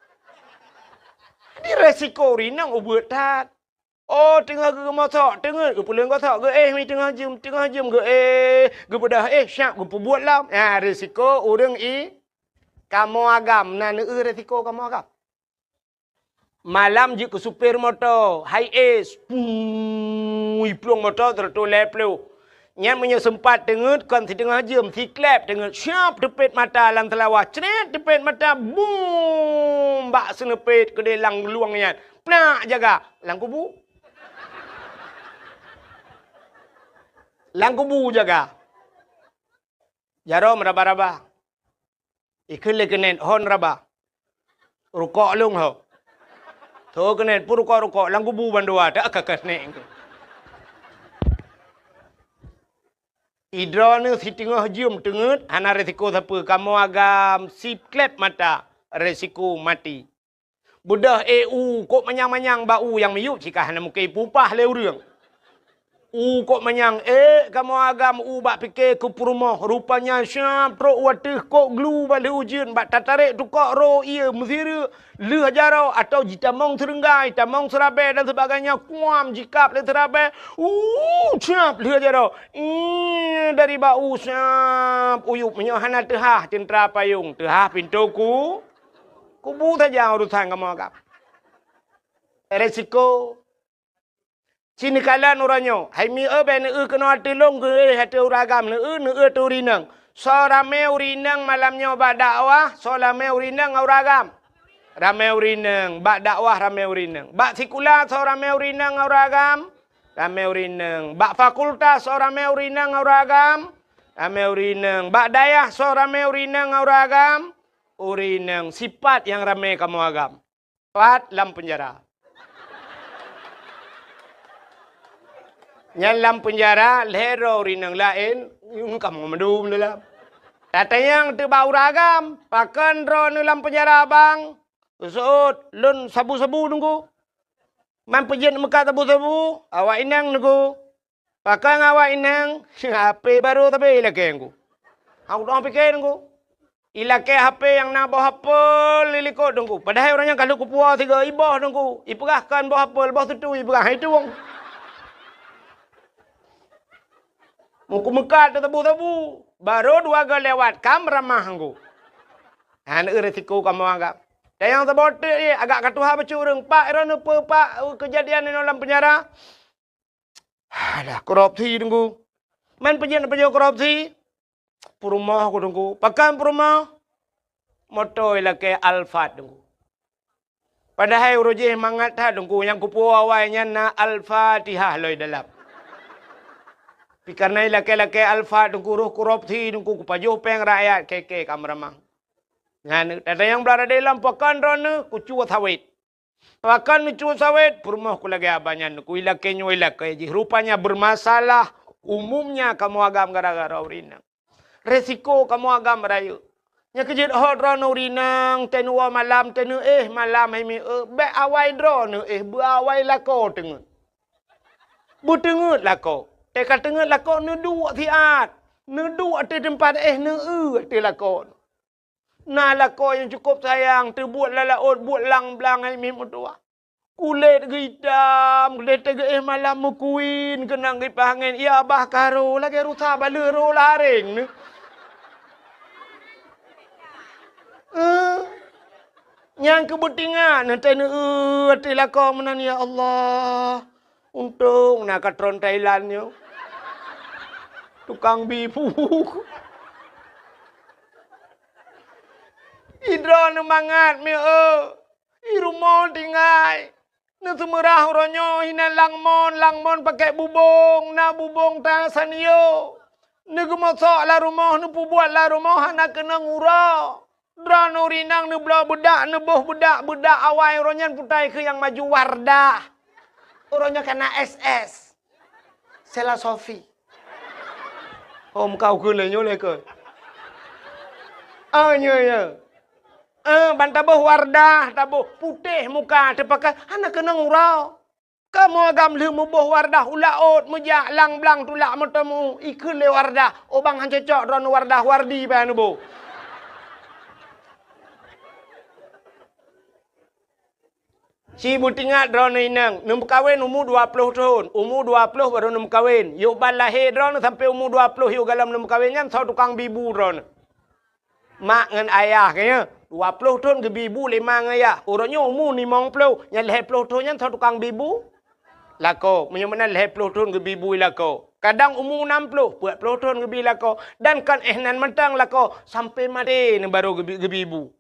Di resiko rinong ubeut that. Oh, teungoh geumosok, teungeut geupeuleueng gosok, geuéh mi teungoh jeuem, teungoh jeuem geuéh, geubeudôh éh, siap geupeubuet lom. Nah, resiko ureueng i kamoe agam, na neueu resiko kamoe agam. Malam jeuet keu supir moto, hai es, pui plueng moto seratus lhèe ploh. Nyan meunyoe seumpat teungeut kon siteungoh jeuem, siklep teungeut, siap teupet mata lam seulawah, cret teupet mata, bum! Bak seuneupet keudeh lam lueng nyan. Plak jaga, lam kubu. Lam kubu jaga. Jaroe meuraba-raba. Ikheun lé keuneuk hon raba. Rukok lôn ho. Tho keuneuk pun rukok-rukok lam kubu bandua tak ka keuneuk. Idroeneuh siteungoh jeuem teungeut hana resiko sapeue, kamoe agam siklep mata resiko maté. Beudôh éh u kok manyang-manyang bak u nyang miyueb cit ka hana mungken ipupah lé ureueng. U kok manyang ék kamoe agam u bak pike keu peurumoh, rupanya siap trok u ateueh kok glu bak lheueh ujeuen bak tatarek tukok ro ié meusireuk lheueh jaroe atawa jitamong seureunggai, tamong seurabée dan sebagainya kuam jikab lé seurabée. U siap lheueh jaroe. Ih, dari bak u siap uyueb meunyoe hana teuhah ceuntra payong, teuhah pintoe ku. Kubu saja urusan kamoe agam. Resiko. Ci neukalon uroe nyoe, hai mieu bèk neueu keunoe ateueh lôn, geuéh ateueh ureueng agam, neueu, neueu ateueh ureueng inong. Soe ramé ureueng inong malam nyoe bak dakwah, soe ramé ureueng inong ngon ureueng agam? Ramé ureueng inong. Bak dakwah ramé ureueng inong. Bak sikula soe ramé ureueng inong ngon ureueng agam? Ramé ureueng inong. Bak fakultas soe ramé ureueng inong ngon ureueng agam? Ramé ureueng inong. Bak dayah soe ramé ureueng inong ngon ureueng agam? Ureueng inong. Sipat nyang ramé kamoe agam. Pat lam peunjara. Nyan lam peunjara, lhèe droe ureueng inong laén, nyoe kamoe mandum dalam. Tatanyong teuk bak ureueng agam, "Pakon droeneuh lam peunjara, Bang?" Geuseuôt, "Lôn sabu-sabu, Teungku." "Man peue jeuet meukat sabu-sabu?" "Awak inong, Teungku." "Pakon awak inong?" "H P baru sabe ilakèe, Teungku." "Hana pike, Teungku." Ilakèe H P nyang na boh apel di likot, Teungku. Padahai uroe nyan ka lheueh kupuwoe sigoe, iboh, Teungku. Ipeugah kon boh apel, boh tutui ipeugah, hai tueng. Meukumeukat teusabu-sabu. Baru dua goe lewat, ka meuramah, Teungku. Hana eu resiko kamoe agam. Dan nyang saboh teuk, agak ka tuha bacut ureueng, "Pak, droeneuh peue, Pak, keujadian inoe lam peunjara?" "Alah, korupsi, Teungku." "Man peue jeuet neupajoh korupsi?" "Peurumoh ku, Teungku." "Pakon peurumoh?" "Moto ilakèe Alphard, Teungku." Padahai uroe jéh mangat that, Teungku, nyang kupuwoe awai nyan na Al-Fatihah lom dalam. Tapi kareuna ilakèe-lakèe Alphard, Teungku, roh korupsi, Teungku, kupajoh péng rakyat, kèe-kèe ka meuramah. Nyan, tatanyong bak radé lom, "Pakon droeneuh?" "Kucue sawét." "Pakon neucue sawét?" "Peurumoh ku lagèe abah nyan, Teungku, ilakèe nyoe ilakèe jih. Rupanya bermasalah umumnya kamoe agam gara-gara ureueng inong. Resiko kamoe agam rayeuk. Nyan keuh jeuet hok droeneuh ureueng inong, teuh neuwoe malam, teuh neuéh malam hai mieu. Bèk awai droeneuh éh, beuawai lakoe teungeut. Beuteungeut lakoe. Teuh ka teungeut lakoe, neuduek siat. Neuduek ateueh teumpat éh, neueu ateueh lakoe." Na lakoe nyang cukôp sayang, teubuet lam laôt, buet lang-blang hai miet meutuwah. Kulét geuitam, kulét teuh geuéh malam meukuin, keunong kipaih angén, "Ya bah ka rô, lagèe rusa baleueh rô lam aréng neuh." Eh, nyang keuh beutingat, neuntèe neueu ateueh lakoe meunan, "Ya Allah, untông na katron Thailand nyoe. Tukang bi bu." Idroeneuh mangat mieu, i rumoh tinggai. Neuseumeurah uroe nyoe hinan langmon, langmon pakèk bubông, na bubông ta sanyo. Neugeumosok lam rumoh, neupeubuet lam rumoh hana keunong uroe. Droeneuh ureueng inong neubloe beudak, neuboh beudak, beudak awai uroe nyan putai keu nyang maju Wardah. Uroe nyoe ka na S S. Sela Sofi. Hom kau keu lé nyoe lé keu. Ah, nyoe, nyoe. Eh, ban taboh Wardah, taboh putéh muka, teupakai hana keunong uroe. Kamoe agam lheueh muboh Wardah u laôt, meujak lang-blang tulak meuteumèe, ikheun lé Wardah, "Oh bang, han cocok droeneuh Wardah, Wardi bèk neuboh." Ci beutingat droeneuh inong, neumeukawen umu dua ploh thon, umu dua ploh barô neumeukawen. Yoh ban lahé droeneuh sampoe umu dua ploh yoh galom neumeukawen nyan soe tukang bi bu droeneuh. Mak ngon ayah, ka nyan, dua ploh thon geubi bu lé ma ngon ayah. Uroe nyoe umu limong ploh, nyan lhèe ploh thon nyan soe tukang bi bu? Lakoe. Meunyoe meunan lhèe ploh thon geubi bu lakoe. Kadang umu nam ploh, peuet ploh thon geubi lakoe. Dan kon éh nan mantong lakoe, sampoe maté neuh barô geubi, geubi bu.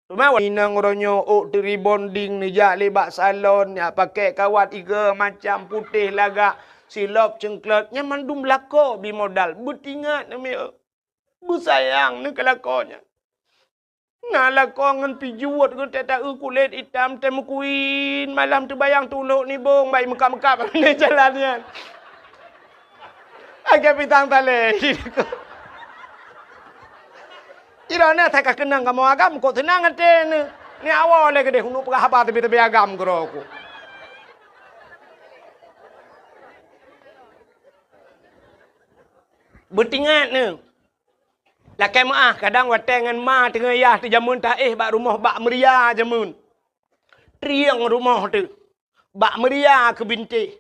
Teuma inong uroe nyoe ôk teu-rebonding, neujak lé bak salon, jak pakèk kawat igoe macam, putéh lagak, silop ceungklot, nyan mandum lakoe bi modal. Beutingat neuh mieu. Beusayang neuh keu lakoe nyan. Na lakoe ngon pijuet geuh teuh taeu kulét itam teuh meukuin, malam teubayang tulok nibong, bai meukab-meukab lé jalan nyan. Agak pisang talé. Iroh na that ka keunong kamoe agam, kok seunang até neuh. Ni awai lé keudéh, uneuk peugah haba teubi-teubi agam keudroe ku. Beutingat neuh. Lakèe meuáh, kadang watèe ngon ma teungoh yah teuh jameun taéh bak rumoh bak meuria jameun. Trieng rumoh teuh. Bak meuria keu bintéh.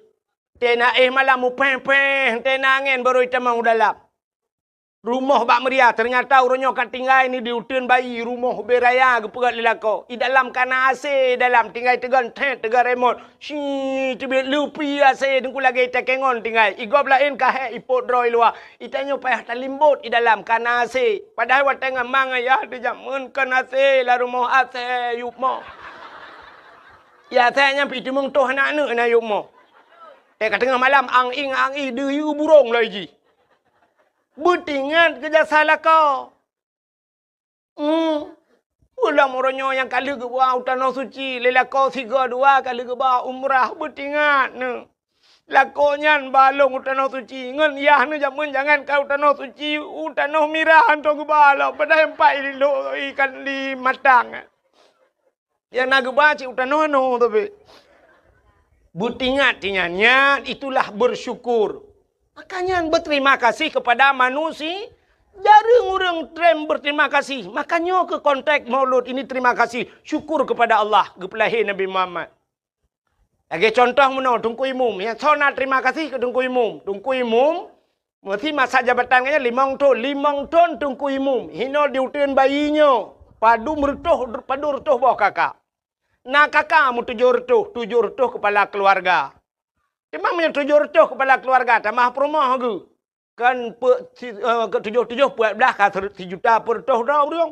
Teuh na éh malam mupéh-péh, teuh na angén barô itamong u dalam. Rumoh bak meuria, teunyata uroe nyoe ka tinggai ni di uteuen bayi, rumoh ubé raya geupeugét lé lakoe. I dalam ka na A C, dalam tinggai teugon thet, teugon remot. Shi, teubiet leupi A C, teungku lagée takengon tinggai. I gob laén ka hék ipot droe i luwa. I tanyoe payah talimbot i dalam ka na A C. Padahai watée ngon ma ngon yah di jameun kon A C, lam rumoh A C yup mo. Ya, A C nyan pih teumeung toh aneuk-aneuk na yup mo. Tée ka teungoh malam, ang-ing, ang-ing, deuyue burong loi jih. Beutingat keu jasa lakoe. Hmm. Ulôn uroe nyoe nyang ka lheueh geuba u Tanoh Suci, lé lakoe sigoe dua ka lheueh geuba umrah, beutingat neuh. Lakoe nyan ba lôn u Tanoh Suci, ngon yah neuh jameun jangan ka u Tanoh Suci, u Tanoh Mirah hantom geuba lom, padahai empat i lôn ikan di Matang. Nyang na geuba cit u tanoh-anoh tapi. Beutingat tinyan, nyan itulah bersyukur. Maka nyan berterima kasih kepada manusia. Jareueng ureuëng trem berterima kasih. Maka nyoe keu konteks Maulud ini terima kasih, syukur kepada Allah geupeulahé Nabi Muhammad. Lagée contoh meunoe, Teungku Imum, nyang soe na terima kasih keu Teungku Imum. Teungku Imum Meusi masa jabatan geuh nyan limong thon, limong thon Teungku Imum. Hinoe di uteuen bayi nyoe, padum reutôh, padum reutôh boh kakak. Na kakak meutujoh reutôh, tujoh reutôh keupala keuluwarga. Teuma meunyoe tujoh reutôh keupala keuluwarga, tamah peurumoh geuh. Kan pe-, si-, eh, keu tujoh-tujoh peuet blaih ka seureut-, sijuta peureutôh droe ureuëng.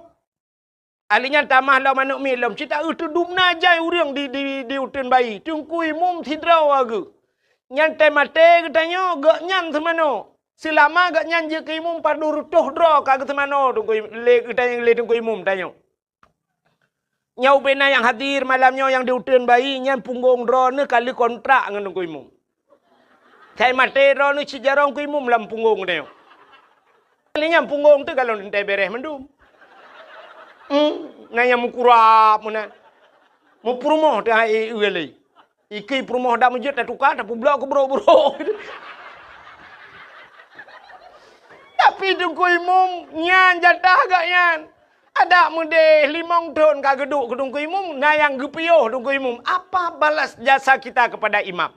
Ahli nyan tamah lom aneuk miet lom, cit taeu teudum na jai ureuëng di, di, di uteuen bayi. Teungku Imum sidroe geuh. Nyan tée maté geutanyoe, gobnyan seumanoe. Seulama gobnyan jeuet keu imum padum reutôh droe ka geuseumanoe Teungku Im-, lé geutanyoe, lé Teungku Imum tanyoe. Nyoe ubé na nyang hadir malam nyoe nyang di uteuen bayi, nyan punggong droeneuh ka lheueh kontrak ngon Teungku Imum. Sai maté droeneuh cit jaroe Teungku Imum lam punggong tanyoe. Lé nyang punggong teuh galon teuntée bereh mandum. Hmm, na nyang meukurab meunan. Meupeurumoh teuh hai e lé. Ikei peurumoh dak meujeuet tatuka, tapeublok keu brok-brok. Tapi Teungku Imum nyan jatah gobnyan. Adak meudeh limong thon ka geuduek keu Teungku Imum, na nyang geupiôh Teungku Imum. Apa balas jasa kita kepada imam?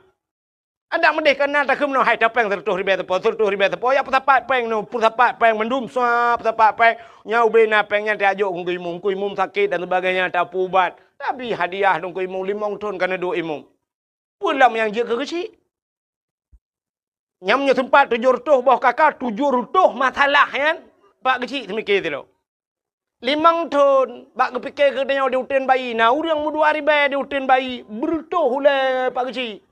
Adak meudeh ka na takheun meunoe, hai tapéng seureutôh ribée sapo, seureutôh ribée sapo, ya peusapat péng nyoe, peusapat péng mandum, sua peusapat péng. Nyan ubé na péng nyan tajok keu Teungku Imum, Teungku Imum sakét dan sebagainya, tapeuubat. Tapi hadiah Teungku Imum limong thon ka neuduek imum. Peue lom nyang jeuet keu geuchik? Nyan meunyoe seumpat tujoh reutôh boh kaka, tujoh reutôh masalah nyan, Pak Geuchik seumiké sidroe. Limong thon, bak geupike keu tanyoe di uteuen bayi, na ureuëng meudua ribée di uteuen bayi, beureutôh ulée Pak Geuchik.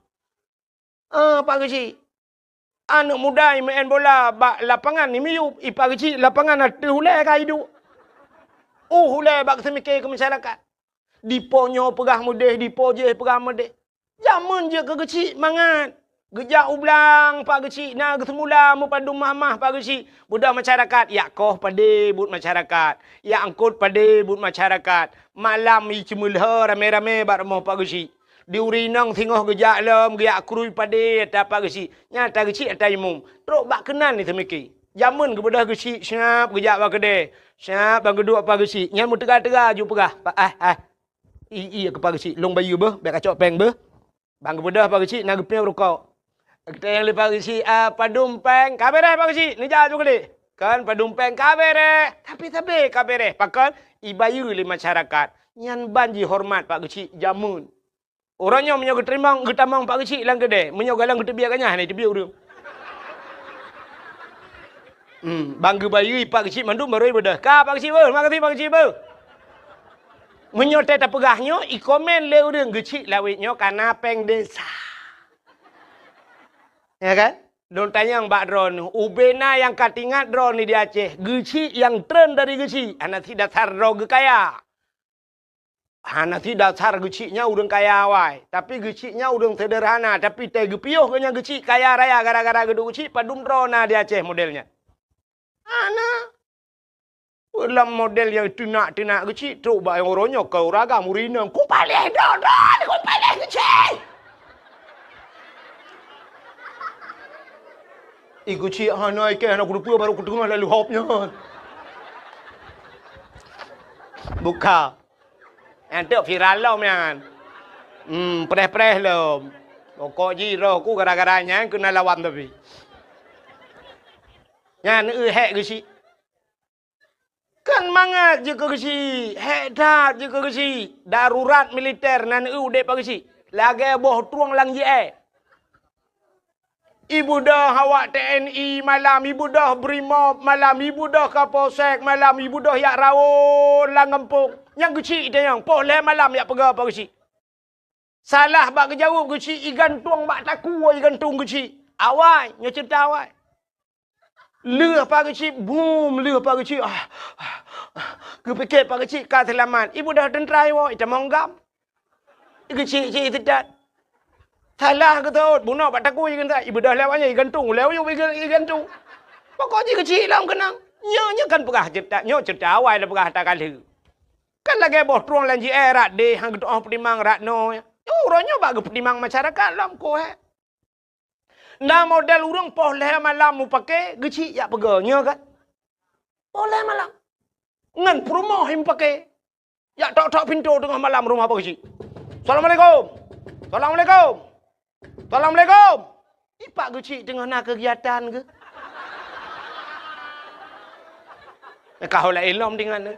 Ah, Pak Geuchik. Aneuk muda imeu'en bola bak lapangan imiyup, i Pak Geuchik lapangan ateueh ulée ka iduek. Uh, ulée bak geuseumiké keu masyarakat. Dipo nyoe peugah meudeh, dipo jéh peugah meudeh. Jameun jeuet keu geuchik mangat. Geujak u blang Pak Geuchik na geuseumula meupadum mah-mah Pak Geuchik. Beudôh masyarakat, yak koh padé buet masyarakat. Yak eungkot padé buet masyarakat. Malam i ceumeulhö ramé-ramé bak rumoh Pak Geuchik. Di ureuëng inong singoh geujak lom, geuyak krui padé ata Pak Geuchik. Nyan ata geuchik ata imum. Trok bak keunan i seumiké. Jameun geubeudôh geuchik, siap geujak bak keudée. Siap ban geuduek Pak Geuchik. Nyan meuteuga-teuga ju peugah, "Pak, ah, ah. I, i, keu Pak Geuchik, lôn bayeue beuh, bék kacok péng beuh." Ban geubeudôh Pak Geuchik na geupiôh rukok. Geutanyong lé Pak Geuchik, "Ah, padum péng?" "Ka béréh, Pak Geuchik, neujak ju keudéh." Kan padum péng ka béréh, tapi sabé ka béréh. Pakon? Ibayeue lé masyarakat. Nyan ban jihoreumat Pak Geuchik jameun. Uroe nyoe meunyoe geuteurimong, geutamong Pak Geuchik lam keudée, meunyoe galong geuteubiet ganyah hana teubiet ureuëng. Hmm, ban geubayeue Pak Geuchik mandum barô ibeudôh. Ka Pak Geuchik beuh, makasih Pak Geuchik beuh. Meunyoe tée tapeugah nyoe, i komen lé ureuëng Geuchik Lawét nyoe ka na péng desa. Ya kan? Lôn tanyong bak droeneuh, ubé na nyang ka teuingat droeneuh di Aceh, Geuchik nyang treun dari Geuchik, hana sit dasar droe geukaya. Hana sit dasar Geuchik nyan ureuëng kaya awai, tapi Geuchik nyan ureuëng seuderhana, tapi tée geupiôh geuh nyan Geuchik kaya raya gara-gara geuduek Geuchik, padum droe na di Aceh model nyan. Hana. Lam model nyang teunak-teunak Geuchik, trok bak nyang uroe nyoe keu ureuëng agam ureuëng inong, "Kupaléh droe-droe, kupaléh Geuchik!" I Geuchik hana ikée, hana kuteupeu, barô kuteungoh lalu hop nyan. Buka. Nyan teuk viral lom nyan. Hmm, preh-preh lom. Pokok jih roh ku gara-gara nyan keunan lawan tapi. Nyan eu hék geuchik. Kan mangat jeuet keu geuchik, hék that jeuet keu geuchik. Darurat militer nan eu udép bak geuchik. Lagèe boh trueng lam jié. Ibeudôh awak T N I malam, ibeudôh Brimob malam, ibeudôh Kapolsek malam, ibeudôh jak rawon lam gampông. Nyang geuchik itanyong, poh lhèe malam jak peugah bak geuchik. Salah bak geujaweueb geuchik, igantung bak takue igantung geuchik. Awai, nyoe ceurita awai. Lheueh bak geuchik, bum, lheueh bak geuchik. Ah, ah, ah. Geupike bak geuchik ka seulamat. Ibeudôh teuntra iwoe, itamong gam. Geuchik-chik teutat. Salah geutot, bunoe bak takue igantung. Ibeudôh lewat nyan igantung, lewat iga-, igantung. Pokok jih geuchik lom keunong. Nyoe, nyoe kan peugah ceurita, nyoe ceurita awai lôn peugah ata ka lheueh. Kan lagèe boh trueng lam jié rat deh, han geutu'oh peutimang rat noe. Uroe nyoe bak geupeutimang masyarakat lom koh, eh. Na model ureueng poh lhèe malam mupake, geuchik jak peugah, nyoe kan? Poh lhèe malam. Ngon peurumoh mupake. Jak tok-tok pintoe teungoh malam rumoh bak geuchik. "Assalamualaikum. Assalamualaikum. Assalamualaikum." Ipak geuchik teungoh na keugiatan geuh. Ka ho laén lom dengan nyoe.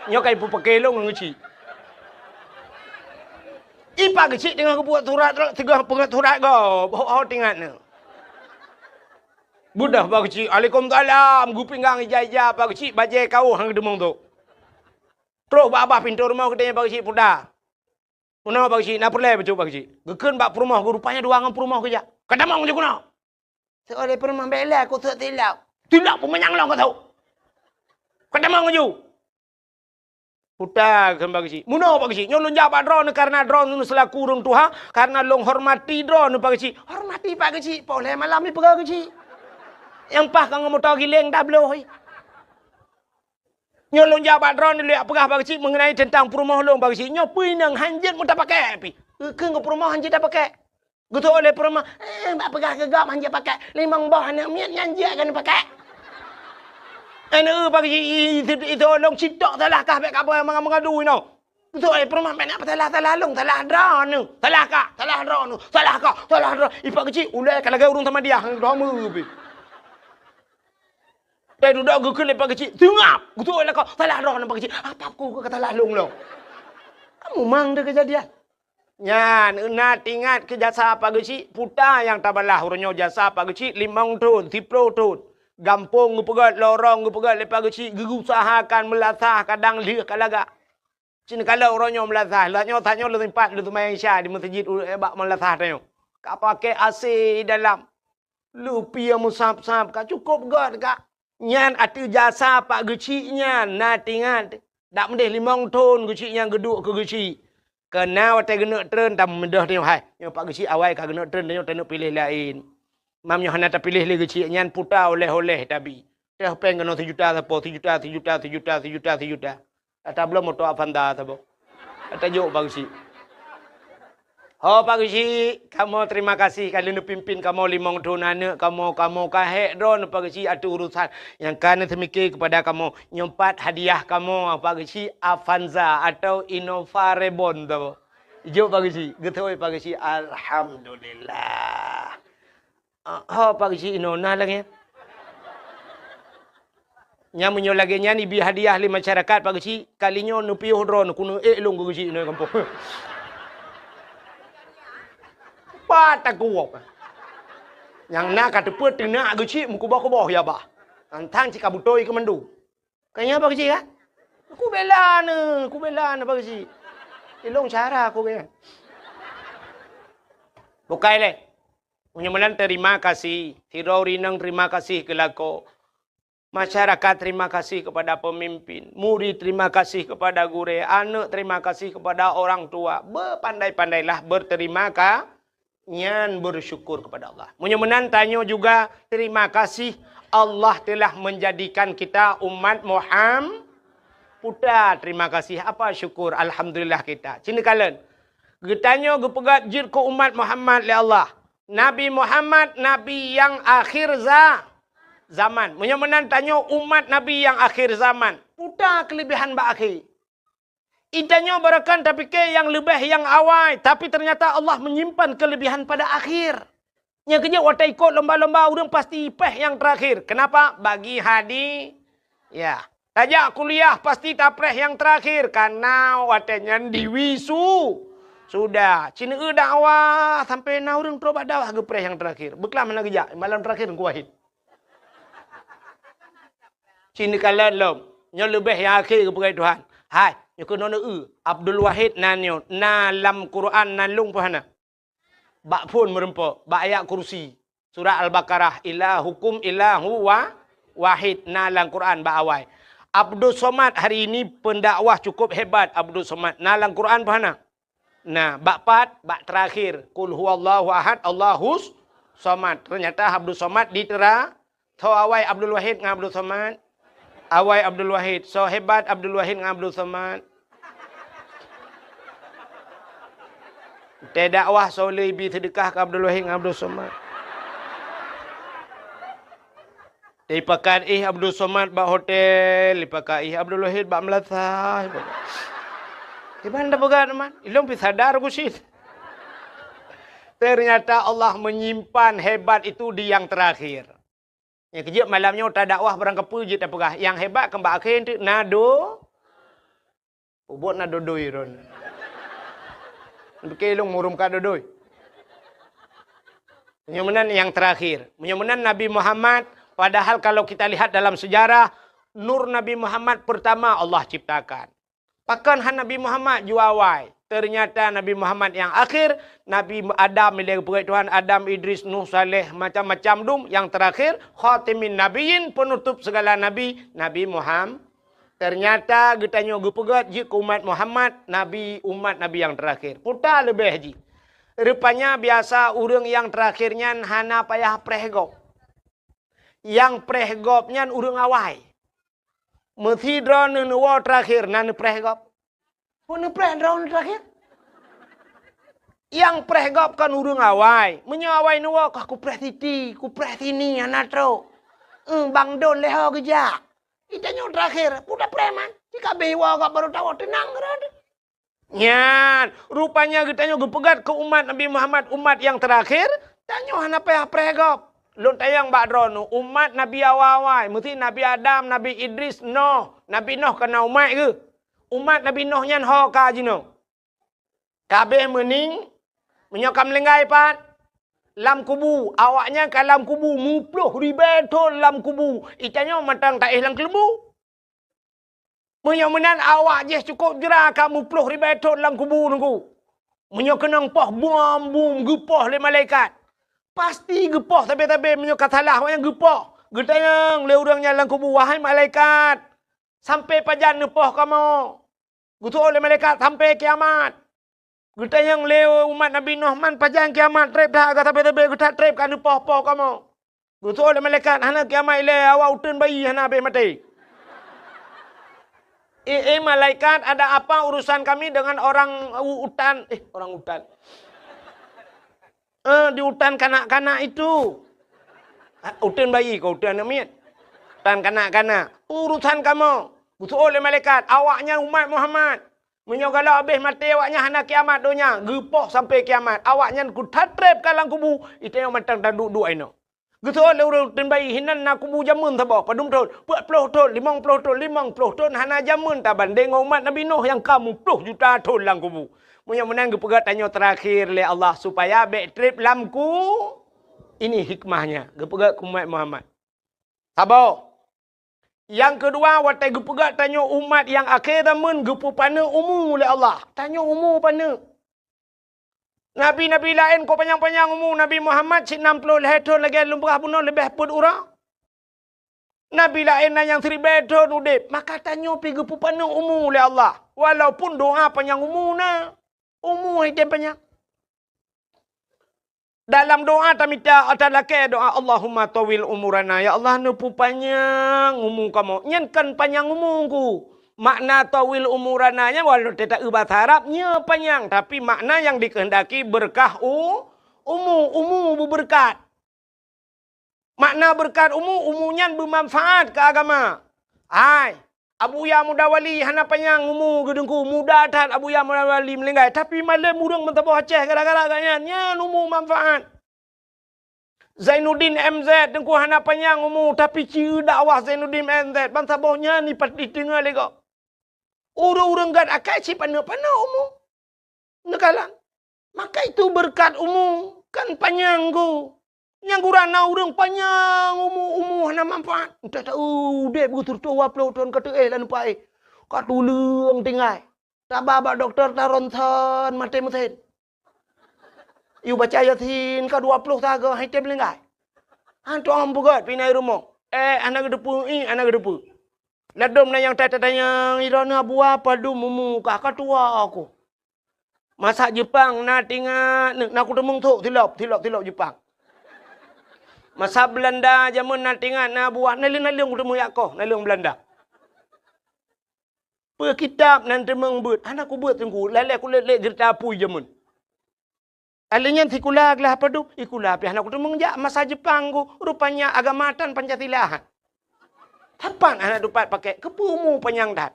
Nyoe ka ipeupaké lôn ngon geuchik. Ipak geuchik teungoh geubuet surat, teungoh peungeut surat gob, ho-ho tingat nyoe. Beudôh bak geuchik, "Waalaikumsalam." Geupinggang ija-ija bak geuchik, bajèe kawöh han geudeumeung tôk. Troh bak babah pintoe rumoh geutanyong bak geuchik, "Puta, meunoe bak geuchik, na peureulèe bacut bak geuchik?" Geukheun bak peurumoh geuh, rupanya dua ngon peurumoh geujak. "Ka tamong ju keunoe." Seuôt lé peurumoh, "Bèk lé, kuteuek tilok." "Tilok peumanyang lôn kuteuek. Ka tamong ju." "Puta," kheun bak geuchik. "Meunoe bak geuchik. Nyoe lôn jak bak droeneuh kareuna droeneuh seulaku ureueng tuha, kareuna lôn hormati droeneuh bak geuchik." "Hormati bak geuchik, poh lhèe malam ipeugah geuchik. Nyang paih ka ngon moto giléng tabloe." "Nyoe lôn jak bak droeneuh lôn jak peugah bak geuchik meungenai teuntang peurumoh lôn bak geuchik. Nyoe peue inong han jeuet meutapakèk pih." Geukheun keu peurumoh han jeuet tapakèk. Geutôk lé peurumoh, "Eh, bak peugah keu gob han jeuet pakèk. Limong boh aneuk miet nyan jeuet keuneuk pakèk." Aneuk bak geuchik, "I, i, i, i, tolong citok salah kah bèk kamoe meuga-meuga dui nyoe." Geutôk lé peurumoh, "Bèk na peusalah-salah lôn, salah droeneuh. Salah kah, salah droeneuh, salah kah, salah droe." Ipak geuchik, ulèe ka lagèe ureueng samadiyah, droe meu pih. Teududoe geukheun lé Pak Geuchik, "Seungab!" Geutôk lé lakoe, "Salah droeneuh Pak Geuchik." "Apa ku ka salah lôn lom?" Kamu mang deh keujadian. Nyan, na teuingat keu jasa Pak Geuchik, puta nyang tabalah uroe nyoe jasa Pak Geuchik limong thon, siplôh thon. Gampông geupeugöt, lorong geupeugöt lé Pak Geuchik, geuusahakan meulasah kadang lheueh ka lagak. Cit neukalon uroe nyoe meulasah, lheueh nyoe that nyoe lôn sempat lôn seumayang Isya di meuseujid u-, bak meulasah tanyoe. Ka pakai A C dalam. Lupie meusab-sab ka, cukôp göt ka. Nyan ateueh jasa Pak Geuchik nyan, na teuingat. Dak meudeh limong thon Geuchik nyan geuduek keu Geuchik. Keu na watèe geuneuk treun, tameudeh tanyoe, hai. Nyoe Pak Geuchik awai ka geuneuk treun, tanyoe taneuk piléh laén. Mam nyoe hana tapiléh lé Geuchik nyan, puta oleh-oleh tabi. Teuh péng keunoe sijuta sapo, sijuta, sijuta, sijuta, sijuta, sijuta. Ata bloe moto Avanza saboh. Ata jok Pak Geuchik. Ho Pak Geuchik, kamoe terima kasih ka lheueh neupimpin kamoe limong thon aneuk kamoe, kamoe ka hék droeneuh Pak Geuchik ateueh urusan nyang ka neuseumiké keupada kamoe. Nyoe pat hadiah kamoe Pak Geuchik, Avanza atau Innova Reborn saboh. Jok Pak Geuchik, geutôi Pak Geuchik, alhamdulillah. Ah, ho Pak Geuchik inoe na lagèe nyan. Nyan meunyoe lagèe nyan ibi hadiah lé masyarakat Pak Geuchik, kali nyoe neupiôh droeneuh keuneuk ék lôn keu Geuchik inoe gampông. Pat takuwok. Nyang na ka teupeu teunak Geuchik meukuboh-kuboh ya bah. Tantang cit ka beutôi keu mandum. Ka nyan Pak Geuchik kan? Kubela neuh, kubela neuh Pak Geuchik. Ilong cara aku kan. Bukai lé. Meunyoe meunan terima kasih, sidroe ureueng inong terima kasih keu lakoe. Masyarakat terima kasih kepada pemimpin, murid terima kasih kepada gurèe, aneuk terima kasih kepada orang tua. Bepandai-pandailah berterima ka-, nyan bersyukur kepada Allah. Meunyoe meunan tanyoe juga terima kasih Allah telah menjadikan kita umat Muham-, puta terima kasih, apa syukur, alhamdulillah kita. Cit neukalon. Geutanyoe geupeugöt jeuet keu umat Muhammad lé Allah. Nabi Muhammad, nabi nyang akhir za-, zaman. Meunyoe meunan tanyoe umat nabi nyang akhir zaman, puta keulebihan bak akhé. Geutanyoe barangkapeue tapike nyang leubeh nyang awai, tapi ternyata Allah menyimpan keulebihan pada akhir. Nyang keujeuet watée ikot lomba-lomba ureuëng pasti péh nyang terakhir. Kenapa? Bagi hadi, ya. Tajak kuliah pasti tapreh nyang terakhir karena watée nyan diwisu. Sudah, cineue dakwah sampai na ureuëng trok bak dakwah geupreh nyang terakhir. Beuklam hana geujak, malam terakhir Teungku Wahid. Cine kalon lom, nyoe leubeh nyang akhé geupeugah Tuhan. Hai, nyoe keunoe eu, Abdul Wahid nan nyoe, na lam Quran nan lôn peuhana. Bak phon meureumpok, bak ayat kursi. Surat Al-Baqarah, ilahukum ilahu wa wahid, na lam Quran bak awai. Abdul Somad hari ini pendakwah cukup hebat Abdul Somad, na lam Quran peuhana. Nah, bak pat, bak terakhir, qul huwallahu ahad, Allahus somad. Ternyata Abdul Somad ditera Tho awai Abdul Wahid ngon Abdul Somad. Awai Abdul Wahid. Soe hebat Abdul Wahid ngon Abdul Somad. Teudakwah soe le ibi seudeukah keu Abdul Wahid ngon Abdul Somad. Ipakat ih Abdul Somad bak hotel, ipakat ih Abdul Wahid bak meulasah. Iban dah peugah teman, ilong pi sadar ku sit. Ternyata Allah menyimpan hebat itu di yang terakhir. Nyang keujeuet malam nyoe tadakwah barang kapeue jeuet tapeugah, nyang hebat keu bak akhé teuk na do-, ubot na dodoi ron. Pike lôn murum ka dodoi. Meunyoe meunan nyang terakhir. Meunyoe meunan Nabi Muhammad, padahal kalau kita lihat dalam sejarah, nur Nabi Muhammad pertama Allah ciptakan. Pakon han Nabi Muhammad jua awai? Ternyata Nabi Muhammad nyang akhir, Nabi Adam ilée geupeugét Tuhan, Adam, Idris, Nuh, Saleh, macam-macam dum, nyang terakhir, khatimin nabiyyin, penutup segala nabi, Nabi Muhammad. Ternyata geutanyoe geupeugét jeuet keu umat Muhammad, nabi, umat Nabi nyang terakhir. Kuta leubeh jih. Rupanya biasa ureuëng nyang terakhir nyan hana payah preh gob. Nyang preh gob nyan ureuëng awai. Meusidroe neuwoe terakhir na neupreh gob. Peue neupreh droeneuh terakhir? Nyang preh gob kon ureuëng awai. Meunyoe awai neuwoe, kah kupreh siti, kupreh sini, hana trok. Eh, bang don lé ho geujak. Geutanyoe terakhir, peue tapreh man? Jika beh iwoe gob baru tawoe, teunang keudroe. Nyan, rupanya geutanyoe geupeugét keu umat Nabi Muhammad, umat nyang terakhir, tanyoe hana payah preh gob. Lôn tanyong bak droeneuh, umat Nabi awai-awai, meusti Nabi Adam, Nabi Idris, Noh. Nabi Noh ka na umat geuh. Umat Nabi Noh nyan ho ka jinoe. Ka abéh meuning, meunyoe ka meulinggai pat, lam kubu, awaknyan ka lam kubu, muploh ribée thon lam kubu. Geutanyoe mantong taéh lam keuleumbu. Meunyoe meunan awak jih cukôp jra ka muploh ribée thon lam kubu nunggu. Meunyoe keunong poh bom-bom geupoh lé malaikat, pasti geupoh sabe-sabe meunyoe ka salah awaknyan geupoh. Geutanyong lé ureuëng nyan lam kubu, "Wahai malaikat, sampai pajan neupoh kamoe?" Geuteuôt lé malaikat, "Sampai kiamat." Geutanyong lé umat Nabi Noh, "Man pajan kiamat treb that, ka sabe-sabe geuthat treb ka neupoh-poh kamoe?" Geuteuôt lé malaikat, "Hana kiamat ilée, awak uteuen bayi hana habéh maté." "Eh, eh, malaikat, ada apa urusan kami dengan orang u-, utan?" Eh, orang utan. Eh, di utan kanak-kanak itu. Ah, uteuen bayi kah uteuen aneuëk miet? Utan kanak-kanak. Urusan kamoe. Geuteuôt lé malaikat, "Awaknyan umat Muhammad. Meunyoe galak habéh maté awaknyan hana kiamat donya, geupoh sampai kiamat. Awaknyan geuthat treb ka lam kubu, geutanyoe mantong taduek-duek inoe." Geuteuôt lé ureuëng uteuen bayi, "Hinan na kubu jameun saboh, padum thon?" "Peuet ploh thon, limong ploh thon." "Limong ploh thon hana jameun tabandéng ngon umat Nabi Noh nyang ka muploh juta thon lam kubu." Meunyoe meunan geupeugét tanyoe terakhir lé Allah supaya bék treb lam ku-, ini hikmahnya, geupeugét keu umat Muhammad. Saboh. Nyang keudua, watée geupeugét tanyoe umat nyang akhé zaman geupeupaneuk umu lé Allah. Tanyoe umu paneuk. Nabi-nabi laén ka panyang-panyang umu, Nabi Muhammad cit nam ploh lhée thon lagée lôn peugah bunoe leubeh peuet uroe. Nabi laén na nyang siribée thon udeb, maka tanyoe pih geupeupaneuk umu lé Allah. Walaupun doa panyang umu na, umu hai tem panyang. Dalam doa tamita, ata lakée doa, "Allahumma tawil umurana." Ya Allah, neupeupanyang umu kamoe. Nyan kan panyang umu ku. Makna tawil umurana nyan, walau teuta eu bahasa Arab, nyoe panyang. Tapi makna nyang dikehendaki berkah u-, umu, umu beubeureukat. Makna beureukat umu, umu nyan beumanfaat keu agama. Hai, Abuya Muda Wali hana panyang umu geuteungku, muda that Abuya Muda Wali meulinggai, tapi malem ureuëng meusaboh Aceh gara-gara gobnyan, nyan umu manfaat. Zainuddin M Z, Teungku, hana panyang umu, tapi ci dakwah Zainuddin M Z, bansaboh nyan ipat-, iteungoh lé gob. Ureuëng-ureuëng gét akai cit paneuk-paneuk umu. Neukalon. Maka itu beureukat umu kan panyang geuh. Nyang gura na ureuëng panyang umu, umu hana manfaat. Entah tahu udeb geuh sireutoh dua ploh thon ka teuéh lam nupa éh. Ka tuleueng tinggai. Taba bak dokto ta ronsen maté meusen. Yue baca Yasin ka dua ploh sagoe han item linggai. Han tu'oh peugét pih na i rumoh. Eh, hana geuteupeue, ih, hana geuteupeue. Ladôm na nyang ta-, ta-, tanyong, "Droeneuh Abu, padum umu kah?" "Ka tuha ku." Masa Jeupang na teuingat, na kuteumeung thok silop, silop, silop Jeupang. Masa Beulanda jameun na teuingat na Abu, naleueng-naleueng kuteumeung jak koh, naleueng Beulanda. Peue kitab nan teumeung beuet, hana kubeuet Teungku, lalée kulét-lét jeurita apui jameun. Alèh nyan sikula glah padub, sikula pih hana kuteumeung jak masa Jeupang geuh, rupanya agama tan Pancasila. Sapat hana tupat pakai, keupeue umu panyang that.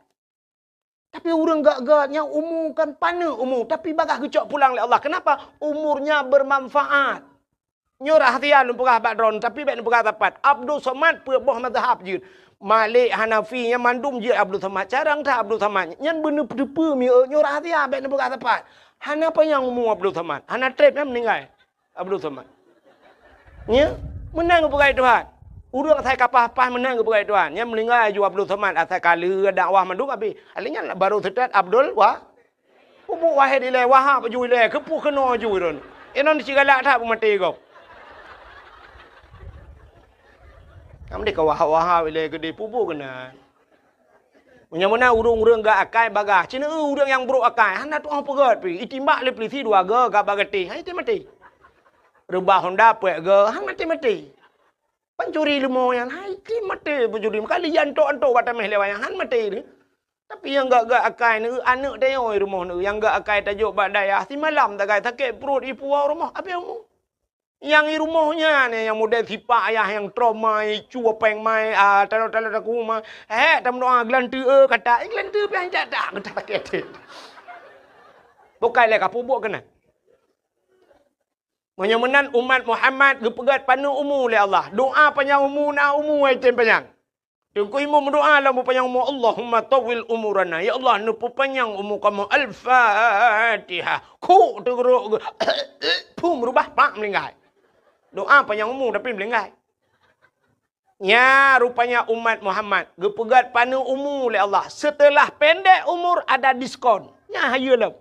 Tapi ureuëng gét-gét nyang umu kan paneuk umu, tapi bagaih geucok pulang lé Allah. Kenapa? Umurnya bermanfaat. Nyoe rahsia lôn peugah bak droeneuh, tapi bék neupeugah sapat. Abdul Somad peuet boh mazhab jeuet. Malik, Hanafi, nyan mandum jeuet Abdul Somad. Carông that Abdul Somad. Nyan beuneuteupeu mieu, nyoe rahsia bék neupeugah sapat. Hana panyang umu Abdul Somad. Hana trép nyan meuninggai Abdul Somad. Nya, meunan geupeugah Tuhan. Ureuëng asai ka paih-paih meunan geupeugah Tuhan. Nyan meuninggai aju Abdul Somad asai ka lheueh dakwah mandum abéh. Alèh nyan baru seutôt Abdul Wa-, Pupuk Wahid ilèe, Wahab aju ilèe, keupeue keunoe aju droeneuh. Inong sigalak that peumaté gob. Nyang deh ka Wahab-Wahab ilèe keudeh pupuk keunan. Meunyoe meunan ureuëng-ureuëng gét akai bagaih, cit na ureuëng nyang brôk akai, hana tu'oh peugét pih, itimbak lé peulisi dua goe gak bak gatéh, han item maté. Reubah honda peuet goe, han maté-maté. Pancuri leumo nyan, han item maté pancuri, meukalia antok-antok bak taméh lé awak nyan, han maté deh. Tapi nyang gét-gét akai neu, aneuëk tanyoe rumoh neu, nyang gét akai tajok bak dayah, simalam sagai sakét pruet ipuwoe rumoh, abéh umu. Nyang i rumoh nyan, nyang model sipak ayah nyang trauma, icue péng mai, ah, talo-talo takue mai. Hék, tameudoa geulanteue, eh, kata, eh, geulanteue pih han jak-jak, kata sakét até. Bukai lé ka peubuet keunan. Meunyoe meunan umat Muhammad geupeugét paneuk umu lé Allah. Doa panyang umu na umu ai tem panyang. Teungku Imum meudoa lam peupanyang umu, "Allahumma tawwil umurana." Ya Allah, neupeupanyang umu kamoe. Al-Fatihah. Kuk teugeurok geu-, phum reubah pak meulinggai. Doa panyang umu tapi meulinggai. Nya rupanya umat Muhammad geupeugét paneuk umu lé Allah. Setelah pendek umur ada diskon. Nya hayeue lom.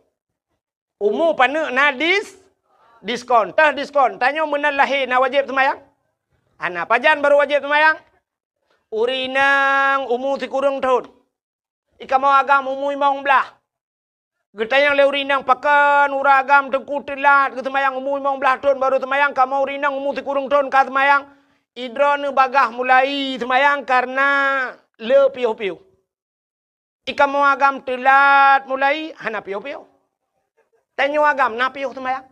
Umu paneuk na dis-, diskon. Teuh diskon. Tanyoe meunan lahé na wajéb seumayang? Hana. Pajan barô wajéb seumayang? Ureueng inong umu sikureueng thon. Ikamoe agam umu limong blaih. Geutanyong lé ureueng inong, "Pakon ureueng agam teungku teulat geuseumayang umu limong blaih thon barô seumayang, kamoe ureueng inong umu sikureueng thon ka seumayang?" Idroeneuh bagaih mulai seumayang kareuna le piôh-piôh. Ikamoe agam teulat mulai, hana piôh-piôh. Tanyoe agam na piôh seumayang?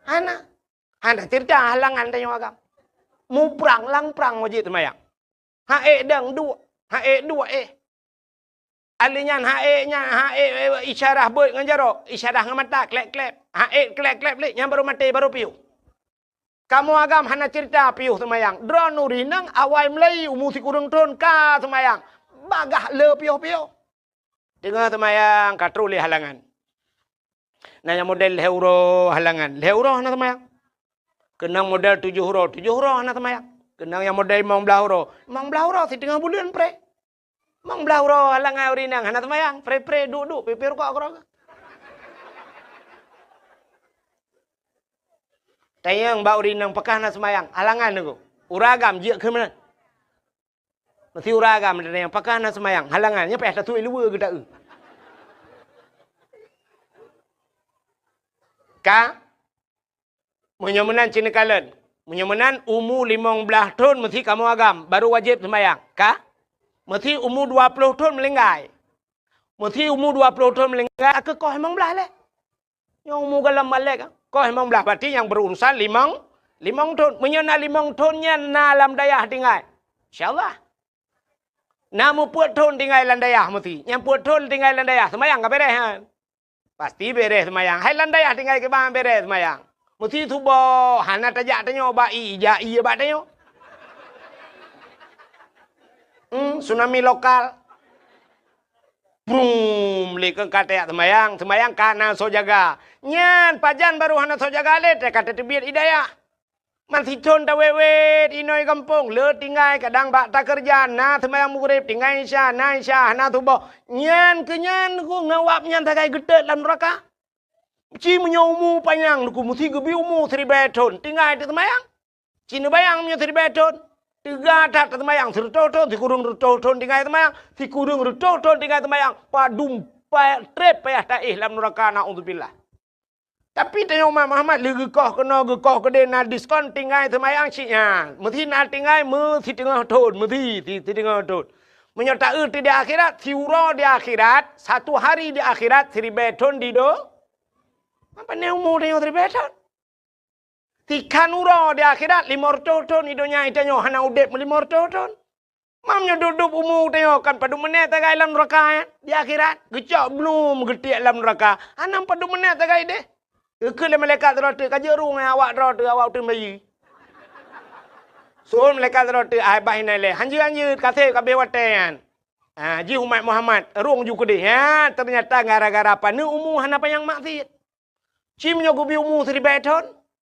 Hana. Hana ceurita halangan tanyoe agam. Muprang lam prang wajéb seumayang. Ha ék dang duek, ha ék duek éh. Alèh nyan ha ék nyan, ha ék, eh, isyarah beuet ngon jaroe, isyarah ngon mata, klép-klép. Ha ék klép-klép lé, nyan barô maté, barô piôh. Kamoe agam hana ceurita piôh seumayang. Droeneuh ureueng inong awai mulai umu sikureueng thon ka seumayang. Bagaih le piôh-piôh. Teungoh seumayang ka trôh lé halangan. Na nyang model lhèe uroe halangan. Lhèe uroe hana seumayang. Keunong model tujoh uroe, tujoh uroe hana seumayang. Keunong nyang model limong blaih uroe. Limong blaih uroe siteungoh buleuen pré. Limong blaih uroe halangan ureueng inong hana seumayang, pré-pré duek-duek pipé rukok keudroe. Tanyong bak ureueng inong pakon hana seumayang, halangan teungku. Ureueng agam jeuet keu meunan. Meusti ureueng agam tanyong pakon hana seumayang, halangan nyan payah tatuek luweue geuta-eu. Ka Meunyoe meunan cit neukalon, meunyoe meunan umu limong blaih thon meusti kamoe agam, barô wajéb seumayang, ka? Meusti umu dua ploh thon meulinggai. Meusti umu dua ploh thon meulinggai, keu koh limong blaih lé. Nyoe umu gohlom malèe ka, koh limong blaih, berarti nyang berurusan limong, limong thon. Meunyoe na limong thon nyan na lam dayah tinggai, insya Allah. Na meupeuet thon tinggai lam dayah meusti. Nyang peuet thon tinggai lam dayah, seumayang ka bèrèh nyan. Pasti bèrèh seumayang. Hai lam dayah tinggai kiban bèrèh seumayang. Meusi suboh, hana tajak tanyoe bak ie, jak ie bak tanyoe. Hmm, tsunami lokal. Brum, lé keu ka tajak seumayang, seumayang ka na soe jaga. Nyan pajan barô hana soe jaga lé, ka tateubiet i dayah. Masithon tawét-wét inoe gampông, le tinggai kadang bak takeureuja, na seumayang Maghrib, tinggai Isya, na Isya, hana suboh. Nyan keu nyan ku ngon awak nyan sagai geutot lam nuraka. Ci meunyoe umu panyang, ku meusi geubi umu siribèe thon, tinggai teuseumayang. Ci neubayang meunyoe siribèe thon, teuga that teuseumayang, sireutôh thon, sikureueng reutôh thon tinggai seumayang, sikureueng reutôh thon tinggai seumayang, padum pa-, trép payah taéh lam nuraka, naudzubillah. Tapi tanyoe umat Muhammad lé geukoh keunoe, geukoh keudéh, na diskon tinggai seumayang cit nyan. Meusi na tinggai meusiteungoh thon, meusi si-, siteungoh thon. Meunyoe taeu di akhirat, siuroe di akhirat, satu hari di akhirat, siribèe thon di do-, apa ni umu tanyoe siribèe thon? Tikhan uroe di akhirat, limong reutôh thon di donya, tanyoe hana udép meulimong reutôh thon. Mam nyoe dub-dub umu tanyoe kan padum menèt tagai lam nuraka, eh, di akhirat. Geucok blum geutiek lam nuraka. Hana padum menèt tagai deh. Geukheun lé malaikat sidroe teuk, "Ka jeuet rueng, eh, awak droe teuh, awak uteuen bayeue." Seuôn malaikat sidroe teuk, "Ai, bah inan lé." "Hanjeuet-hanjeuet, ka sép ka abéh watèe nyan." Ha, jih umat Muhammad, rueng ju keudéh. Ha, teunyata gara-gara paneuk umu hana panyang maksiet. Ci meunyoe geubi umu siribèe thon,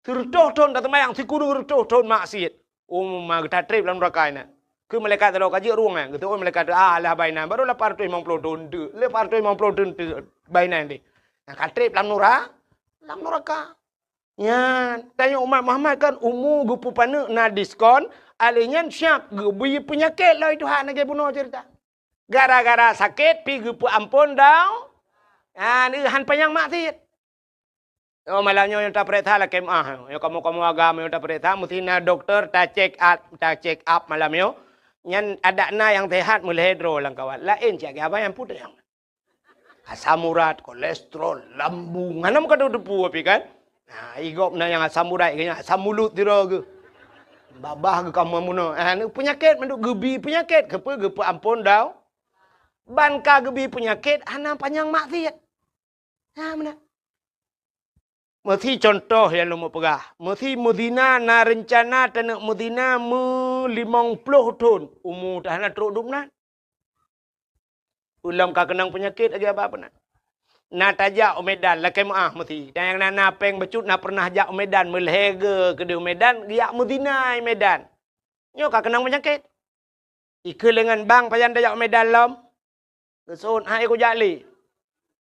sireutôh thon taseumayang, sikureueng reutôh thon maksiet, umu ma geutatrép lam nuraka inan. Keu malaikat sidroe, "Ka jeuet rueng, eh?" Geuseuôt malaikat teuk, "Ah, lah bah inan, barô lapan reutôh limong ploh thon teuk, lapan reutôh limong ploh thon teuk bah inan deh." Nah, ka trép lam nura-, lam nuraka. Nyan, tanyoe umat Muhammad kan umu geupeupaneuk na diskon, alèh nyan siap geubri peunyakét lom Tuhan lagèe bunoe ceurita. Gara-gara sakét pih geupeuamphon dau-, ha, han panyang maksiet. Oh, malam nyoe, nyoe tapareksa lakèe meu'ah. Nyoe kamoe-kamoe agam nyoe tapareksa, meusti na dokto ta-check up, ta-check up malam nyoe. Nyan adak na nyang sehat meulhèe droe lam kawan. Laén cit, abang nyang peue nyang. Asam urat, kolesterol, lambung. Hana meukadoe teupeu pih kan? Ha, i gob na nyang asam urat, nyang asam mulut sidroe geuh. Babah geuh ka meunoe. Ha, peunyakét mandum geubi peunyakét. Keupeue geupeuamphon dau-, ban ka geubi peunyakét, hana panyang maksiet. Ha, meunan. Meusti contoh nyang lôn peugah. Meusti meuzina na reuncana taneuk meuzina meulimong ploh thon. Umu ta hana trok dum nan. Ulôn ka keunong peunyakét lagèe abang peunan. Na tajak u Medan, lakèe meu'ah meusti. Dan nyang na, na pèng bacut na peureunah jak u Medan, meulhèe geuh keudéh u Medan, geujak meuzina i Medan. Nyoe ka keunong peunyakét. Ikheun lé ngon bang, "Pajan tajak u Medan lom?" Geuseuôt, "Hai, kujak lé."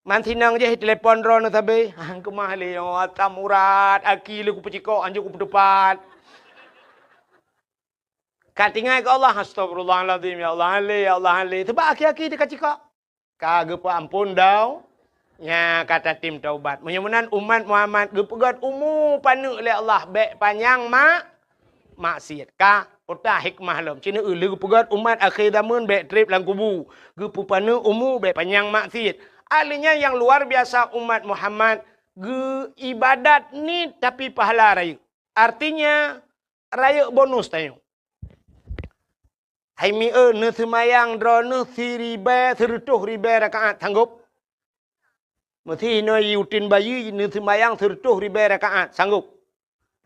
Man sinong jih telepon droeneuh sabe. "Hang keumah lé, oh, asam urat, aki lé kupeucikok, hanjeuet kupeuteupat." Ka tinggai keu Allah, "Astagfirullahalazim, ya Allah, han lé, ya Allah, han lé." Sabab aki-aki teuka cikok. Ka geupeuamphon dau-, nya ka tatem taubat. Meunyoe meunan umat Muhammad geupeugöt umu paneuk lé Allah bèk panyang mak-, maksiet. Ka peugah hikmah lom. Cit na lheueh geupeugöt umat akhé zaman bèk trép lam kubu. Geupeupaneuk umu bèk panyang maksiet. Ahli nyan nyang luar biasa umat Muhammad geu-, ibadat niet tapi pahala rayeuk. Artinya, rayeuk bonus tanyoe. Hai mieu, neuseumayang droeneuh siribèe, sireutôh ribèe rakaat, sanggob? Meusti inoe uteuen bayeue neuseumayang sireutôh ribèe rakaat, sanggob?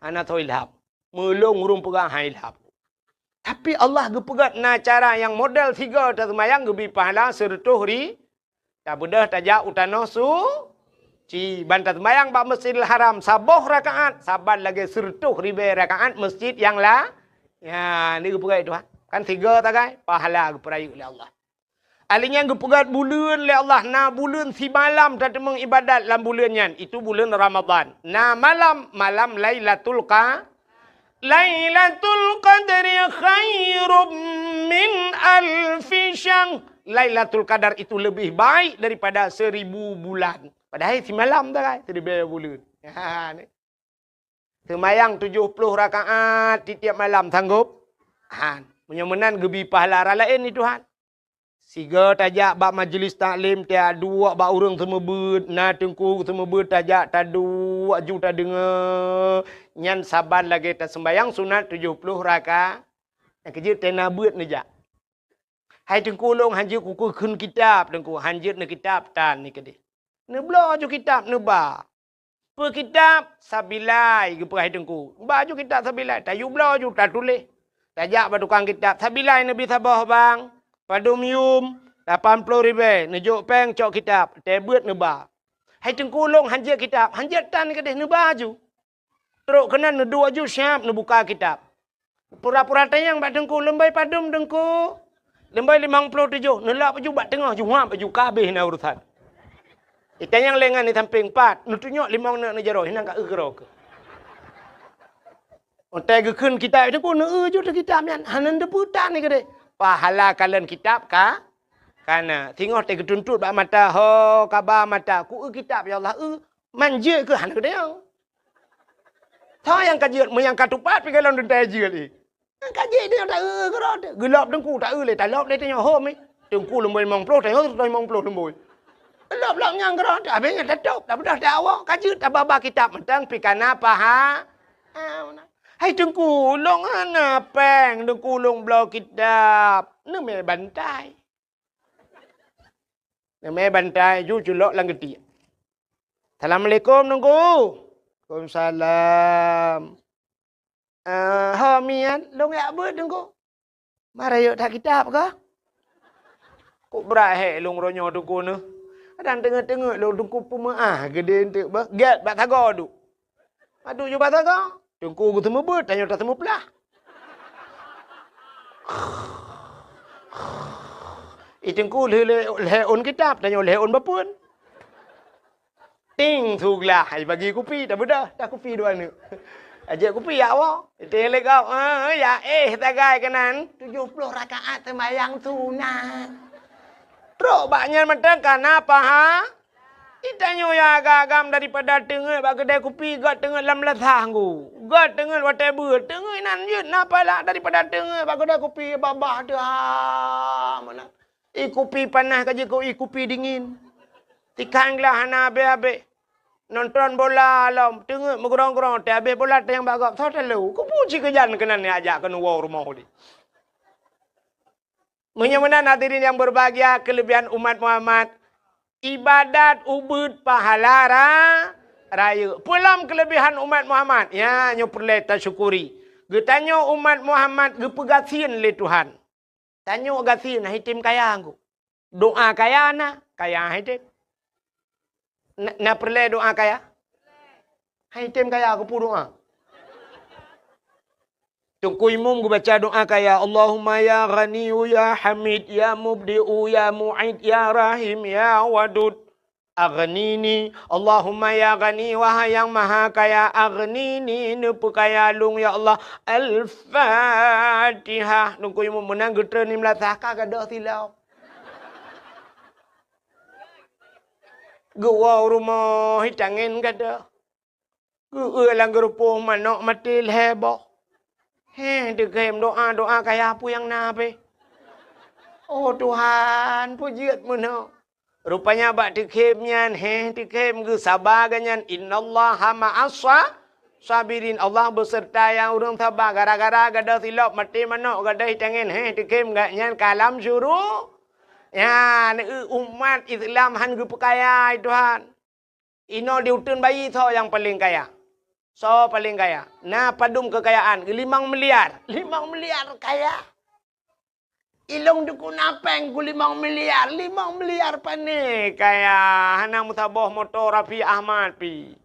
Hana soe ilham. Meulôn ureueng peugah han ilham. Tapi Allah geupeugöt na cara nyang model sigoe taseumayang geubi pahala sireutôh ri-, Tabeudôh tajak u tanoh suci, ban taseumayang bak Masjidil Haram saboh rakaat, saban lagèe sireutôh ribèe rakaat masjid nyang la-, nya, ni geupeugah Tuhan. Kan sigoe sagai, pahala geupeurayeuk lé Allah. Ahli nyan geupeugöt buleuen lé Allah, na buleuen simalam tateumeung ibadat lam buleuen nyan, itu buleuen Ramadhan. Na malam, malam Lailatul Qa-, Lailatul Qadri khairum min alfi syahr. Lailatul Qadar itu lebih baik daripada seribu bulan. Padahai simalam sagai, siribèe buleuen. Ha, ni. Seumayang tujoh ploh rakaat tiep-tiep malam, sanggob? Han. Meunyoe meunan geubi pahala raya laén di Tuhan. Sigoe tajak bak majlis taklim, tajak duek bak ureueng seumeubeuet, na teungku seumeubeuet tajak taduek ju tadeungoe. Nyan saban lagèe taseumayang sunat tujoh ploh raka-, nyang keujeuet tena beuet neujak. Hai teungku, lôn hanjeuet kukheun kitab, teungku, hanjeuet neukitab tan ni keudéh. Neubloe ju kitab neuba. Peue kitab? Sabilai, geupeugah Teungku. Baju kitab Sabilai, tayue bloe ju tatuléh. Tajak bak tukang kitab, Sabilai neubi saboh bang, padum yum, lapan ploh ribèe, neujok péng cok kitab, teuh beuet neuba. Hai Teungku, lôn hanjeuet kitab, hanjeuet tan keudeh, neuba ju. Trok keunan neuduek ju siab neubuka kitab. Pura-pura tanyong bak Teungku, "Lôn bri padum Teungku?" "Lôn bri limong ploh tujoh." Neulok ju bak teungoh, ju huab ju, ka habéh na urusan. Itanyong lé ngon di sampéng, "Pat?" Neutunyok limong neuk neujaroe, hinan ka eu keudroe keuh. Watèe geukheun kitab Teungku, neueu ju teuh kitab nyan, hana neuteupeue tan keudeh. Pahala kalon kitab ka, ka na. Singoh teuh geutuntot bak mata, ho, kaba mata, "Kueu kitab, ya Allah, eu." Man jeuet keuh hana geutanyong. Soe nyang ka jeuet, meunyo nyang ka tupat pih gohlom teuntèe jeuet lé. Nyang ka jeuet nyan taeu keudroe teuh. Geulop Teungku taeu lé, talop lé tanyoe hom nyan. Teungku lôn bri limong ploh, tanyoe limong ploh lôn bri. Lop-lop nyang keudroe teuh, habéh nyan tatôb, tabeudôh teuh awak, ka jeuet tababa kitab mantong pih ka na paha-, ah, hai Teungku, lôn hana péng, Teungku lôn bloe kitab. Neumè bantai. Neumè bantai ju culok lam geutiek. "Assalamualaikum, Teungku." "Waalaikumsalam." "Eh, ho miet, lôn jak beuet, Teungku." "Mara yôk that kitab kah?" "Kok brat hék lôn uroe nyoe, Teungku, neuh. Kadang teungeut-teungeut lôn, Teungku, peumeu'ah geudeh eunteuk beuh. Gèt bak sagoe duek." Padub ju bak sagoe, Teungku geuseumeubeuet, tanyoe taseumeuplah. Ih, Teungku lhèe, lhèe, lhèe ôn kitab, tanyoe lhèe ôn bapeuen. Ting, su glah, ai bagi kupi, tabeudôh, dah kupi dua neuk. Ajak kupi jak woe. Ting lé gob, eh, ya, eh, sagai keunan. Tujoh ploh rakaat seumayang sunat. Trok bak nyan mantong ka na paha-, Itanyoe nyang agam-agam daripada teungeut bak keudè kupi, göt teungeut lam lasah nggu. Göt teungeut watèe beuet, teungeut inan jeuet na pahala daripada teungeut bak keudè kupi babah teuh, ha, meunan. Ie kupi panas ka jeuet keu ie kupi dingin. Tikang glah hana abéh-abéh. Nonton bola lom, teungeut meugrong-grong, teuh abéh bola teuh nyang bak gob, soe talo. Keupeue cit keujan keunan ajak keuneuk woe rumoh udép. Meunyoe meunan hadirin nyang berbahagia, keulebihan umat Muhammad, ibadat ubeuet pahala ra-, rayeuk. Peue lom keulebihan umat Muhammad? Nyan nyoe peureulèe tasyukuri. Geutanyoe umat Muhammad geupeugasien lé Tuhan. Tanyoe gasien, han item kaya ngku. Doa kaya na, kaya han item. Na, na peureulèe doa kaya? Han item kaya, keupeue doa? Teungku Imum geubaca doa kaya, "Allahumma ya Ghaniyyu ya Hamid, ya Mubdi'u ya Mu'id, ya Rahim ya Wadud, aghnini." Allahumma ya Ghani, wahai Nyang Maha Kaya, aghnini, neupeukaya lôn, ya Allah. Al-Fatihah. Teungku Imum meunan geutreun lam lasah ka gadôh silop. Geuwoe u rumoh, itangen gadôh. Geueu lam geurupoh manok maté lhèe boh. Heh, teukhem doa-doa kaya peue nyang na pih. Oh Tuhan, peue jeuet meunoe. Rupanya bak teukhem nyan, heh, teukhem geusaba geuh nyan, "Innallaha ma'as sa-, sabirin." Allah beuseurta nyang ureueng saba. Gara-gara gadôh silop maté manok, gadôh itangen, heh, teukhem geuh nyan ka lam syuru-, nyan, eu, umat Islam han geupeukaya, hai Tuhan. Inoe di uteuen bayi soe nyang paleng kaya? Soe paleng kaya? Na padum keukayaan? Limong miliar. Limong miliar kaya. Ilôn dukun apeng ku limong miliar. Limong miliar pane kaya? Hana meusaboh moto Raffi Ahmad pih.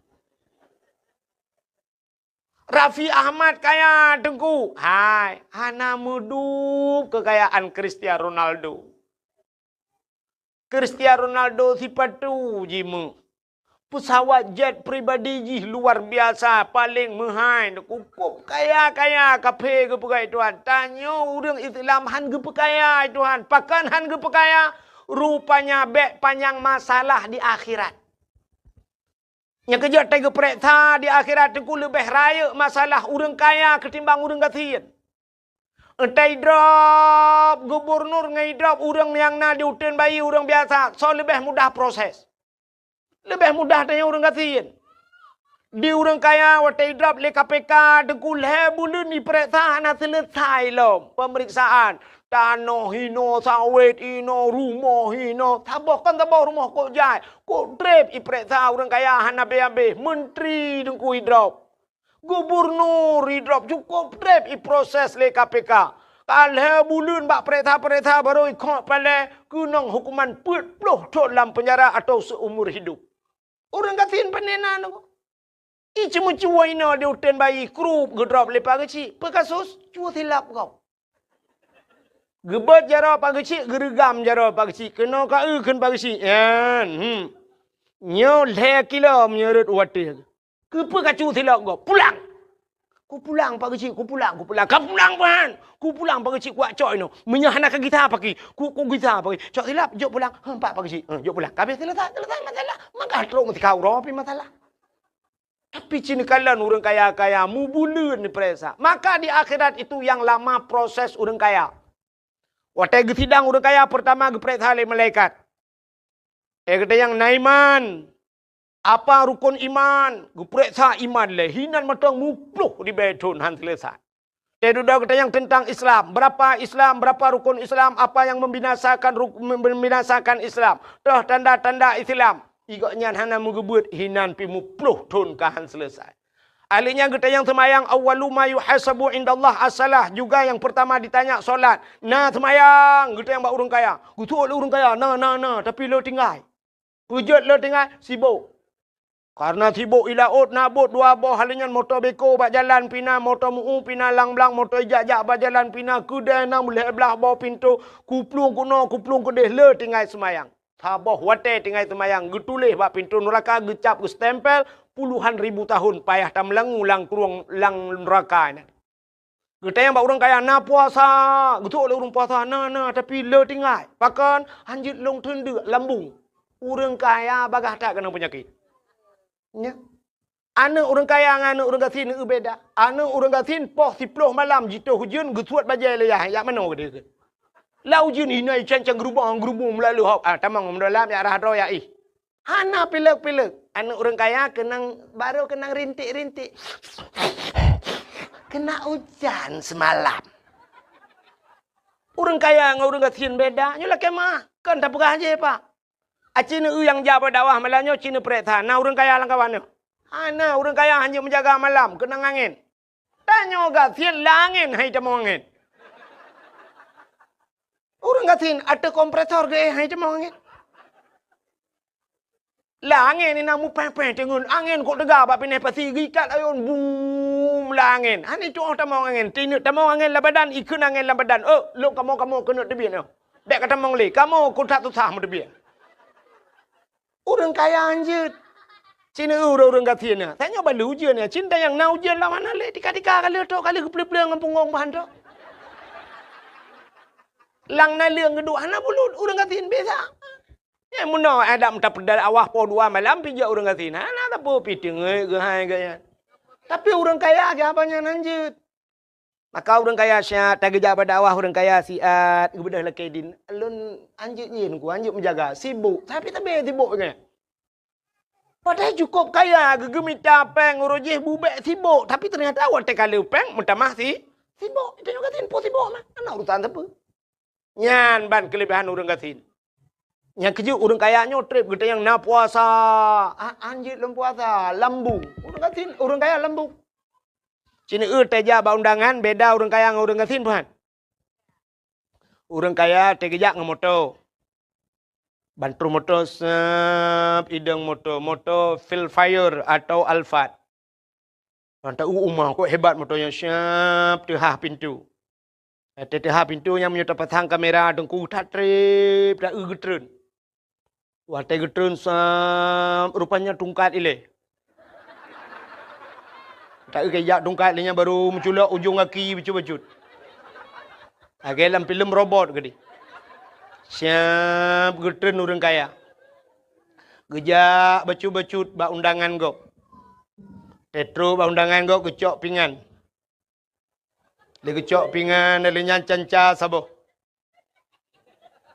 Raffi Ahmad kaya, Teungku. Hai, hana meudup keukayaan Cristiano Ronaldo. Cristiano Ronaldo sipatu jimeuet. Peusawat jet pribadi jih luar biasa, paleng meuhai, cukup kaya-kaya, kaphé geupeugah Tuhan. Tanyoe ureueng Islam han geupeukaya Tuhan. Pakon han geupeukaya? Rupanya bèk panyang masalah di akhirat. Nyang keujeuet tageupareksa di akhirat teungku leubeh rayeuk masalah ureueng kaya keutimbang ureueng gasien. Entah idrob gubunur ngon idrob ureueng nyang na di uteuen bayi ureueng biasa, soe leubeh mudah proses? Leubeh mudah tanyoe ureueng gasien. Di ureuëng kaya watée idrop lé K P K, teungku lhée buleuen ipeuriksa hana seuleusoe lom peumeriksaan. Tanoh hinoe, sawét hinoe, rumoh hinoe. Saboh kon saboh rumoh kok jai. Kok treb ipeuriksa ureuëng kaya hana habéh-habéh. Menteri teungku idrop. Gubernur idrop cukôp treb iproses lé K P K. Ka lhée buleuen bak peuriksa-peuriksa barô ikhok palée keunong hukuman peuet ploh thon lam peunjara atau seumur hidup. Ureuëng gasien pane na nyoe. Iceumeucue inoe di uteuen bayi krup geudrop lé Pak Geuchik. Peue kasus? Cue silap gob. Geubeuet jaroe Pak Geuchik, geureugam jaroe Pak Geuchik. Keunoe ka eu kheun Pak Geuchik. Nyan, hmm. Nyoe lhée kilo meunyoe rot watée. Keupeue ka cue silap gob? Pulang! Kupulang Pak Geuchik, kupulang, kupulang. Ka pulang ban! Kupulang Pak Geuchik, kuwak cok inoe. Meunyoe hana ka gisa paki, ku, ku gisa paki. Cok silap, jok pulang. Heuh, empat Pak Geuchik. Heuh, jok pulang. Ka habéh seuleusoe, seuleusoe masalah. Maka trok meutika uroe pi masalah. Tapi cit neukalon ureuëng kaya-kaya mubuleuen neupeuriksa. Maka di akhirat itu nyang lama proses ureuëng kaya. Watée geusidang ureuëng kaya, peurtama geupeuriksa lé malaikat. Eh, geutanyoe na iman. Apa rukon iman? Geupeuriksa iman lé. Hinan mantong muploh ribée thon han seuleusoe. Teududoe geutanyoe teuntang Islam. Berapa Islam, berapa rukon Islam, apa yang membinasakan ruk-, membinasakan Islam. Toh tanda-tanda Islam. Igok nyan hana meugeubeuet hinan pi muploh thon ka han seuleusoe. Ahli nyan geutanyoe seumayang, awwalu ma yuhasabu indallah as-salah. Juga yang pertama ditanya solat. Na seumayang geutanyoe bak ureuëng kaya. Geutuek lé ureuëng kaya, na, na, na, tapi le tinggai. Peujeuet le tinggai, sibok. Karena sibok i laôt na bot dua boh, hal nyan moto beko bak jalan pina, moto mu'u pina lang blang, moto ijak-jak bak jalan pina, keudée na meulhée blaih boh pintoe, kuplueng keunoe, kuplueng keudeh, le tinggai seumayang. Saboh watée tinggai seumayang, geutuléh bak pintoe nuraka, geucap, geustempel, puluhan ribu tahun payah tameulangu lam krueng lam nuraka nyan. Geutanyong bak ureuëng kaya, na puasa? Geutuek lé ureuëng puasa, na, na, tapi le tinggai. Pakon? Hanjeuet lôn teundeuk lambung. Ureuëng kaya bagaih that keunong peunyakét. Nya. Aneuëk ureuëng kaya ngon aneuëk ureuëng gasien beda. Aneuëk ureuëng gasien poh siploh malam jitoh ujeuen geusuet bajée lé yah, jak manoe geude. Lam ujeuen inoe ican-can geurubong-geurubong meulalu hok. Ah, tamong meudôlam jak rhah droe jak ih. Hana pilek-pilek. Aneuëk ureuëng kaya keunong, baru keunong rintik-rintik. Kena ujan semalam. Ureuëng kaya ngon ureuëng gasien beda. Nyoe lakée meuah. Kon tapeugah jih, Pak. Aci neueu nyang jak bak dakwah malam nyoe, ci neupeuriksa na ureuëng kaya lam kawan nyoe. Hana, ureuëng kaya hana meujaga malam, keunong angén. Tanyoe gasien lam angén hai tamong angén. Ureuëng gasien ateueh kompresor geuéh hai tamong angén. Lam angén inan mupéh-péh teungeun, angén kok teuga bak pinéh pasi geuikat ayôn bum lam angén. Hana tuoh tamong angén, tineuk tamong angén lam badan, ikheun angén lam badan. Oh, lôn kamoe-kamoe keuneuk teubiet nyoe. Bék ka tamong lé, kamoe kok that susah meuteubiet. Ureuëng kaya hanjeuet. Cina ureuëng, ureuëng gasien nyan. Tanyoe balu ujeuen nyan. Cinta nyang na ujeuen lawan hana lé. Tika-tika ka lheueh trok, ka lheueh geupleu-pleu ngon punggong bahan trok. Lang naleueng geuduek hana bulut ureuëng gasien biasa. Nyang meunoe adak meuta peudal awah poh dua malam pijak ureuëng gasien. Hana sapeue pi teungeut geuhai gaya. Tapi ureuëng kaya siapa nyan hanjeuet. Maka ureuëng kaya siat, tageujak bak dakwah ureuëng kaya siat, geubeudôh lakée din. Lôn hanjeuet nyin ku, hanjeuet meujaga, sibok. Tapi tabe sibok nyan. Padahai cukôp kaya, geugeumita péng uroe jih bubek sibok. Tapi teunyata watée ka le péng, meutamah si, sibok. Tanyoe gasien po sibok mah. Hana urusan sapeue. Nyan ban keuleubehan ureuëng gasien. Nyang keujeuet ureuëng kaya nyoe treb geutanyong na puasa. Ah, hanjeuet lom puasa, lambung. Ureuëng gasien, ureuëng kaya lambung. Cina eu tajak bak undangan beda ureuëng kaya ngon ureuëng gasien, Tuhan. Ureuëng kaya teujak ngon moto. Ban troh moto sep idong moto, moto Vellfire atau Alphard. Mantap, u uma kok hebat moto nyan, siap teuhah pintu. Teuhah pintu nyan meunyoe tapasang kamera teungku that treb, ta eu geutreun. Watée geutreun sep, rupanya tungkat ilée. Ta eu kejak tungkat ilée nyan baru meuculok ujong gaki bacut-bacut. Lagée lam filem robot geude. Siap geutreun ureuëng kaya. Geujak bacut-bacut bak undangan gob. Teutro bak undangan gob geucok pingan. Lé geucok pingan lé nyan canca saboh.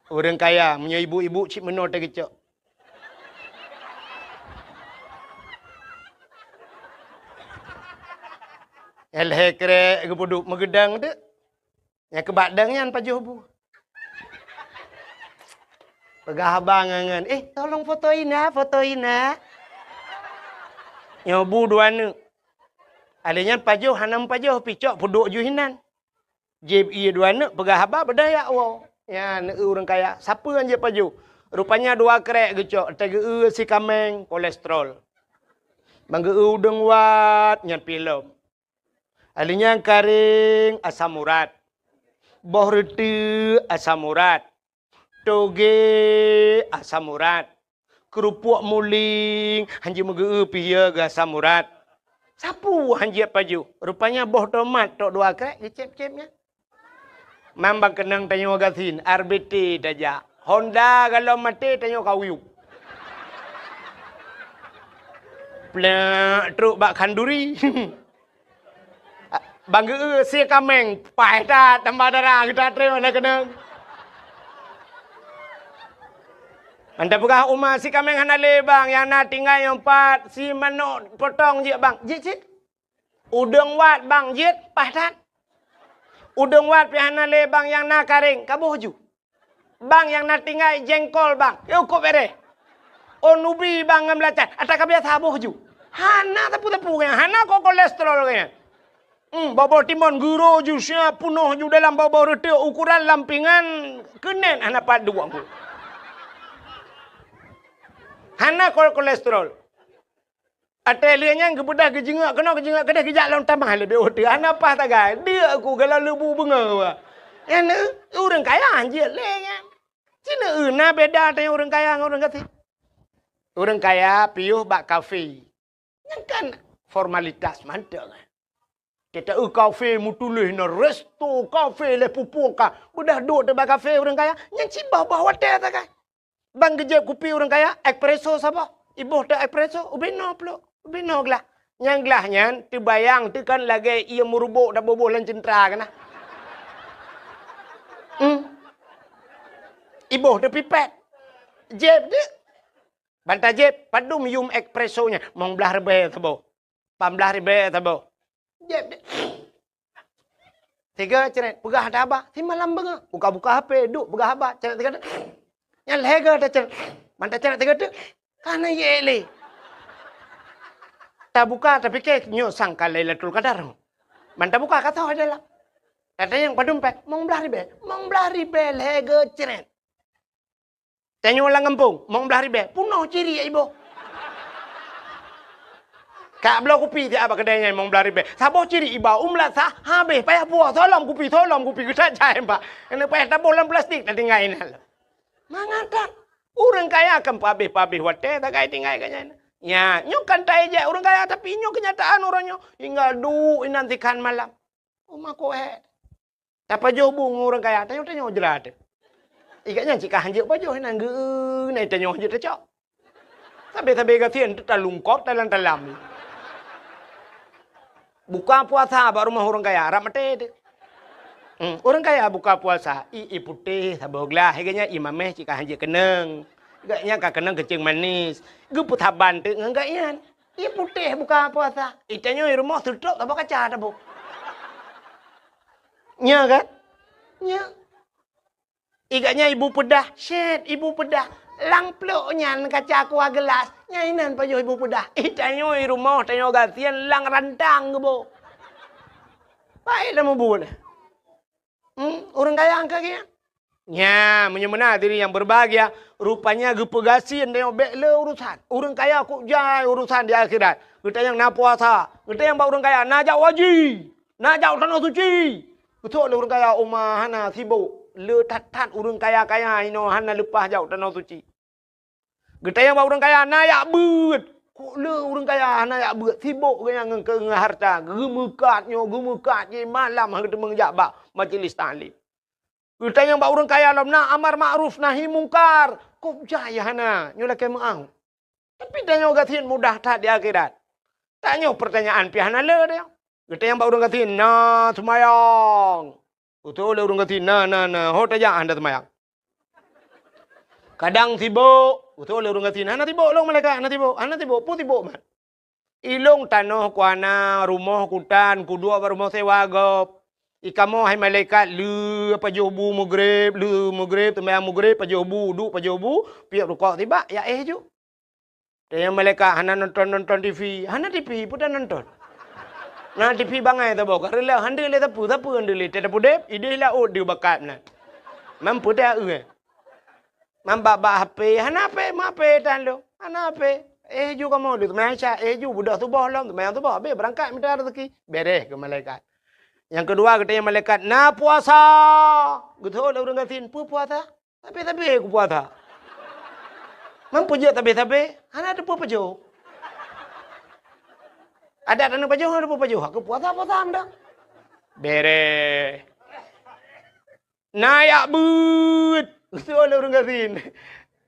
Ureuëng kaya, meunyoe ibu-ibu cit meunoe teuh geucok. Lhèe krek geupeuduek meugeudong teuk. Nyang keubak dong nyan pajoh bu. Peugah haba ngon, "Eh, tolong foto ina, foto ina." Nyoe bu dua neuk. Alèh nyan pajoh hana meupajoh, picok peuduek ju hinan. Jieb ie dua neuk peugah haba beudôh jak woe. Nyan ureueng kaya, sapeue nyang jieb pajoh? Rupanya dua krek geucok, teugeue si kaméng kolesterol. Ban geue udeueng wat nyan pih lom. Alèh nyan karéng asam urat. Boh reuteuek asam urat. Toge asam urat. Keurupuk muling, hanjeuet meugeue pih ya geu asam urat. Sapeue hanjeuet pajoh? Rupanya boh tomat tok dua krek geucép-cép nyan. Mambang keunong tanyoe gasien, R B T tajak. Honda galom maté tanyoe kawiup. Plek trok bak khanduri. Ban geue si kaméng, paih that tambah darah geutanyoe na keunong. Ban tapeugah uma si kaméng hana lé bang, nyang na tinggai nyoe pat si manok potong jeuet bang, jeuet cit. Udeueng wat bang jeuet paih that. Udeueng wat pih hana lé bang, nyang na karéng kaboh ju. Bang nyang na tinggai jengkol bang, yôh kok bereh. Oh nubi bang ngon beulacan, ata ka biasa boh ju. Hana teupeu-teupeu nyan, hana kok kolesterol nyan. Hmm, boh-boh timon guro ju siap punoh ju dalam boh-boh reuteuek ukuran lampingan keunen hana pat duek. Hana kol-, kolesterol. Até lheueh nyan geubeudôh geujeungok keunoe geujeungok keudeh geujak lom tamah leubeh uteue. Hana paih tagai. Deuk ku galak leubu beungoh. Nyan ureueng kaya jeuet lé nyan. Cina eu na beda teuh ureueng kaya ngon ureueng gasien. Ureueng kaya piôh bak kafe. Nyan kan formalitas mantong. Kita eu kafe meutuléh na resto kafe lé pupuk ka. Beudôh duek teuh bak kafe ureueng kaya. Nyan cit boh-boh watèe tagai. Ban geujép kupi ureueng kaya, espresso saboh. Iboh teuh espresso, ubé noe plôk, ubé noe glah. Nyang glah nyan teubayang teuh kan lagèe ié meuruboh taboh-boh lam ceuntra keunan. Hmm. Iboh teuh pipet. Jép deuh. Ban tajép, padum yum espresso nyan, mong blaih ribèe saboh. Pam blaih ribèe saboh. Jép deh. Tiga ceret, peugah haba, si malam beungoh. Buka-buka H P, duek peugah haba, ceret tiga deh. Nyan lhèe go taceret. Man taceret tiga deh. Ka na yek lé. Tabuka, tapike, nyoe sangka Lailatul Qadar. Man tabuka, ka toh dalam. Tatanyong padum pèng, mong blaih ribèe. Mong blaih ribèe lhèe go ceret. Tanyoe lam gampông, mong blaih ribèe, punoh ciri iboh. Ka bloe kupi siat bak keudè nyan mong blaih ribèe. Saboh ciri iba, u meulasah, habéh, payah puwoe, solom kupi, solom kupi, geutat jai bak. Keuneuk payah taboh lam plastik, tatinggai inan. Mangat that, ureueng kaya kan peuhabéh-peuhabéh watèe, tagai tinggai keu nyan. Nya, nyoe kan taéjek ureueng kaya, tapi nyoe keunyataan uroe nyoe. Hingga duek inan sikhan malam. Uma kohet. Tapajoh bu ngon ureueng kaya, tanyoe-tanyoe jra teuh. Ikat nyan cit ka hanjeuet pajoh inan geu-, na tanyoe hanjeuet tacok. Sabé-sabé gasien teuh talungkop talam-talam. Buka puasa bak rumoh ureueng kaya, rab maté teuh. Hmm, ureueng kaya buka puasa, i, i putéh saboh glah, ikat nyan i mamèh cit ka hanjeuet keunong. Ikat nyan ka keunong keuceung manis. Geupeusaban teuh ngon gobnyan. I putéh buka puasa. I tanyoe i rumoh seutôt saboh kaca taboh. Nya kan? Nya. Ikat nyan ibu peudah, syèt ibu peudah. Lam plôk nyan kaca kuah geulas, nyan inan pajoh ibu peudah. I tanyoe i rumoh tanyoe gasien lam rantang geuboh. Paih lam mubu nyan. Hmm, ureueng kaya angka geuh. Nya, meunyoe meunan hadirin yang berbahagia, rupanya geupeugasien tanyoe bèk le urusan. Ureueng kaya kok jai urusan di akhirat. Geutanyong na puasa, geutanyong bak ureueng kaya na jak haji. Na jak u Tanoh Suci. Geusok lé ureueng kaya uma hana sibok. Le that-that ureueng kaya-kaya inoe hana leupah jak u Tanoh Suci. Geutanyong bak ureueng kaya na jak beuet. Kok le ureueng kaya hana jak beuet, sibok geuh nyan ngon, ngon hareuta. Geumeukat nyoe, geumeukat jih malam han geuteumeung jak bak majlis taklim. Geutanyong bak ureueng kaya lom na amar makruf nahi mungkar. Kok jai hana, nyoe lakèe meu'ah. Tapi tanyoe gasien mudah that di akhirat. Tanyoe peurtanyaan pih hana le tanyoe. Geutanyong bak ureueng gasien, "Na seumayang?" Geutanyong lé ureueng gasien, "Na, na, na." "Ho tajak hana seumayang?" "Kadang sibok." Geutanyong lé ureueng gasien, "Hana sibok lôn malaikat, hana sibok, hana sibok, peue sibok mat?" Ilong tanoh ku hana, rumoh ku tan, kuduek bak rumoh sewa gob. Ikamoe hai malaikat, lheueh pajoh bu meugreb, lheueh meugreb, seumayang meugreb, pajoh bu, uduk, pajoh bu, piep rukok sibak, jak éh ju. Tanyong malaikat, "Hana nonton-nonton T V?" "Hana T V, peue tanonton?" "Na T V bangai saboh, ka reuloh, hana lé sapeue, sapeue hana lé, teuh tapudeb, idéh laôt deuh bakat meunan." "Man peue teuh?" "Man bak-bak H P." "Hana H P, ma H P tan lôn." "Hana H P." "Éh ju kamoe deuh, meunan sya, éh ju, beudôh suboh lom, seumayang suboh, abéh beurangkat mita raseuki." Beres keu malaikat. Nyang keudua geutanyong malaikat, "Na puasa?" Geutanyong lé ureuëng gasien, "Peue puasa?" "Sabé-sabé kupuasa." "Man peue jeuet sabé-sabé?" "Hana teupeue pajoh." "Adak taneuk pajoh, hana teupeue pajoh. Aku puasa, puasa meudah." Beres. "Na jak beuet," geutanyong lé ureuëng gasien.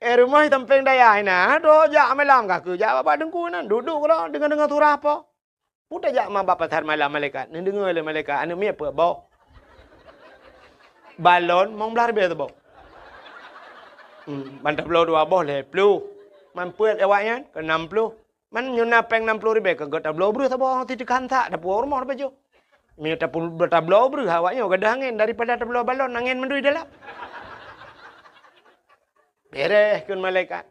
"Eh, rumoh sampéng dayah inan, toh jak malam kah keu jak bak teungku nan, duek-duek keudroe deungon-deungon surah po." "Peue tajak ma bak pasar malam malaikat?" Neudeungoe lé malaikat, "Aneuëk miet peuet boh. Balon limong blaih ribée saboh." Hmm, ban tabloe dua boh lhée ploh. Man peuet awaknyan keu nam ploh. "Man nyoe na péng nam ploh ribée, ka gét tabloe breueh saboh, titeukan sak, tapuwoe rumoh tapajoh." Meunyoe tapu-, tabloe breueh awaknyoe gadôh angén daripada tabloe balon angén mandum dalam. Beres kheun malaikat.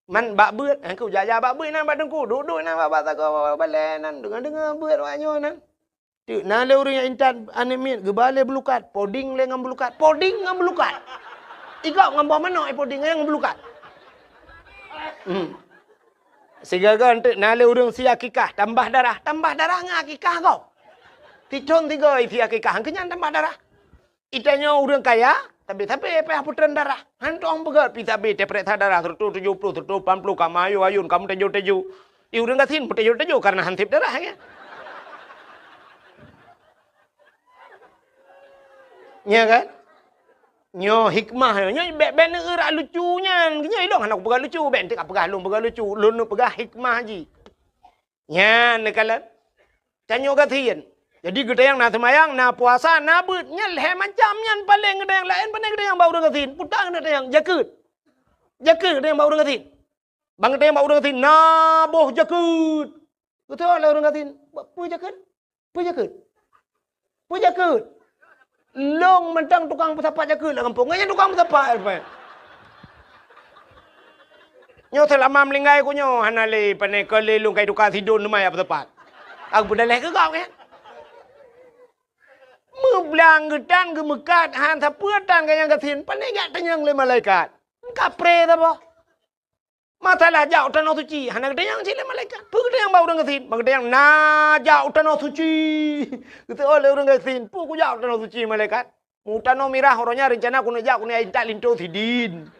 "Man bak beuet?" "Eh, keu jak-jak bak beuet nan bak teungku, duek-duek nan bak, bak sagoe balée nan, deungoe-deungoe beuet awaknyoe nan." Teuk na lé ureuëng nyang intat aneuëk miet geuba lé beulukat, poding lé ngon beulukat, poding ngon beulukat. Igop ngon boh manok, eh, poding ngon beulukat. Hmm. Sigoe-goe teuk na lé ureuëng sie akikah, tambah darah, tambah darah ngon akikah gob. Sithon sigoe sie akikah, keu nyan tambah darah. Geutanyoe ureuëng kaya, sabé-sabé payah putreun darah. Hantom peugét pih sabé teupeuriksa darah, seratus tujuh puluh, seratus lapan puluh, ka meuayun-ayun, ka meuteujô-teujô. Di ureuëng gasien meuteujô-teujô kareuna han sép darah, ya. Nya kan? Nyoe hikmah, nyoe bék, bék neueu rak lucu nyan. Nyoe ilong hana kupeugah lucu, bék enteuk kapeugah lôn peugah lucu, lôn neupeugah hikmah jih. Nyan neukalon. Tanyoe gasien. Jadi geutanyong na seumayang, na puasa, na beuet. Nyan lhée macam nyan paleng geutanyong, laén pane geutanyong bak ureuëng gasien. Peue ta geutanyong, jakeuet. Jakeuet geutanyong bak ureuëng gasien. Ban geutanyong bak ureuëng gasien, na boh jakeuet. Geutanyong lé ureuëng gasien, "Peue jakeuet? Peue jakeuet? Peue jakeuet?" Lôn mantong tukang peusapat jakeuet lam gampông. Nyan tukang peusapat, apa? Nyoe seulama meuninggai ku nyoe hana lé pane keu lé lôn kai tukang sidon teuma jak peusapat. Aku peudaléh keu gob nyan. Meublang geutan geumeukat han sapeue tan ganyang gasien, pane jak tanyong lé malaikat. Kapré saboh. Masalah jak u tanoh suci, hana geutanyong cit lé malaikat. Peue geutanyong bak ureuëng gasien? Ban geutanyong na jak u tanoh suci. Geutanyong lé ureuëng gasien, "Peue kujak u tanoh suci, malaikat?" "Mu tanoh mirah, uroe nyan reuncana keuneuk jak keuneuk intat linto sidin.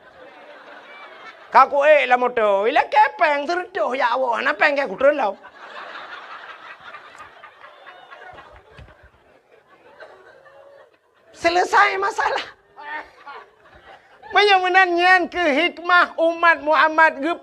Ka kuék lam moto, ilakée péng seureutôh jak woe, hana péng keu kutreun lom." Selesai masalah. Meunyoe meunan nyan keuh hikmah umat Muhammad geup-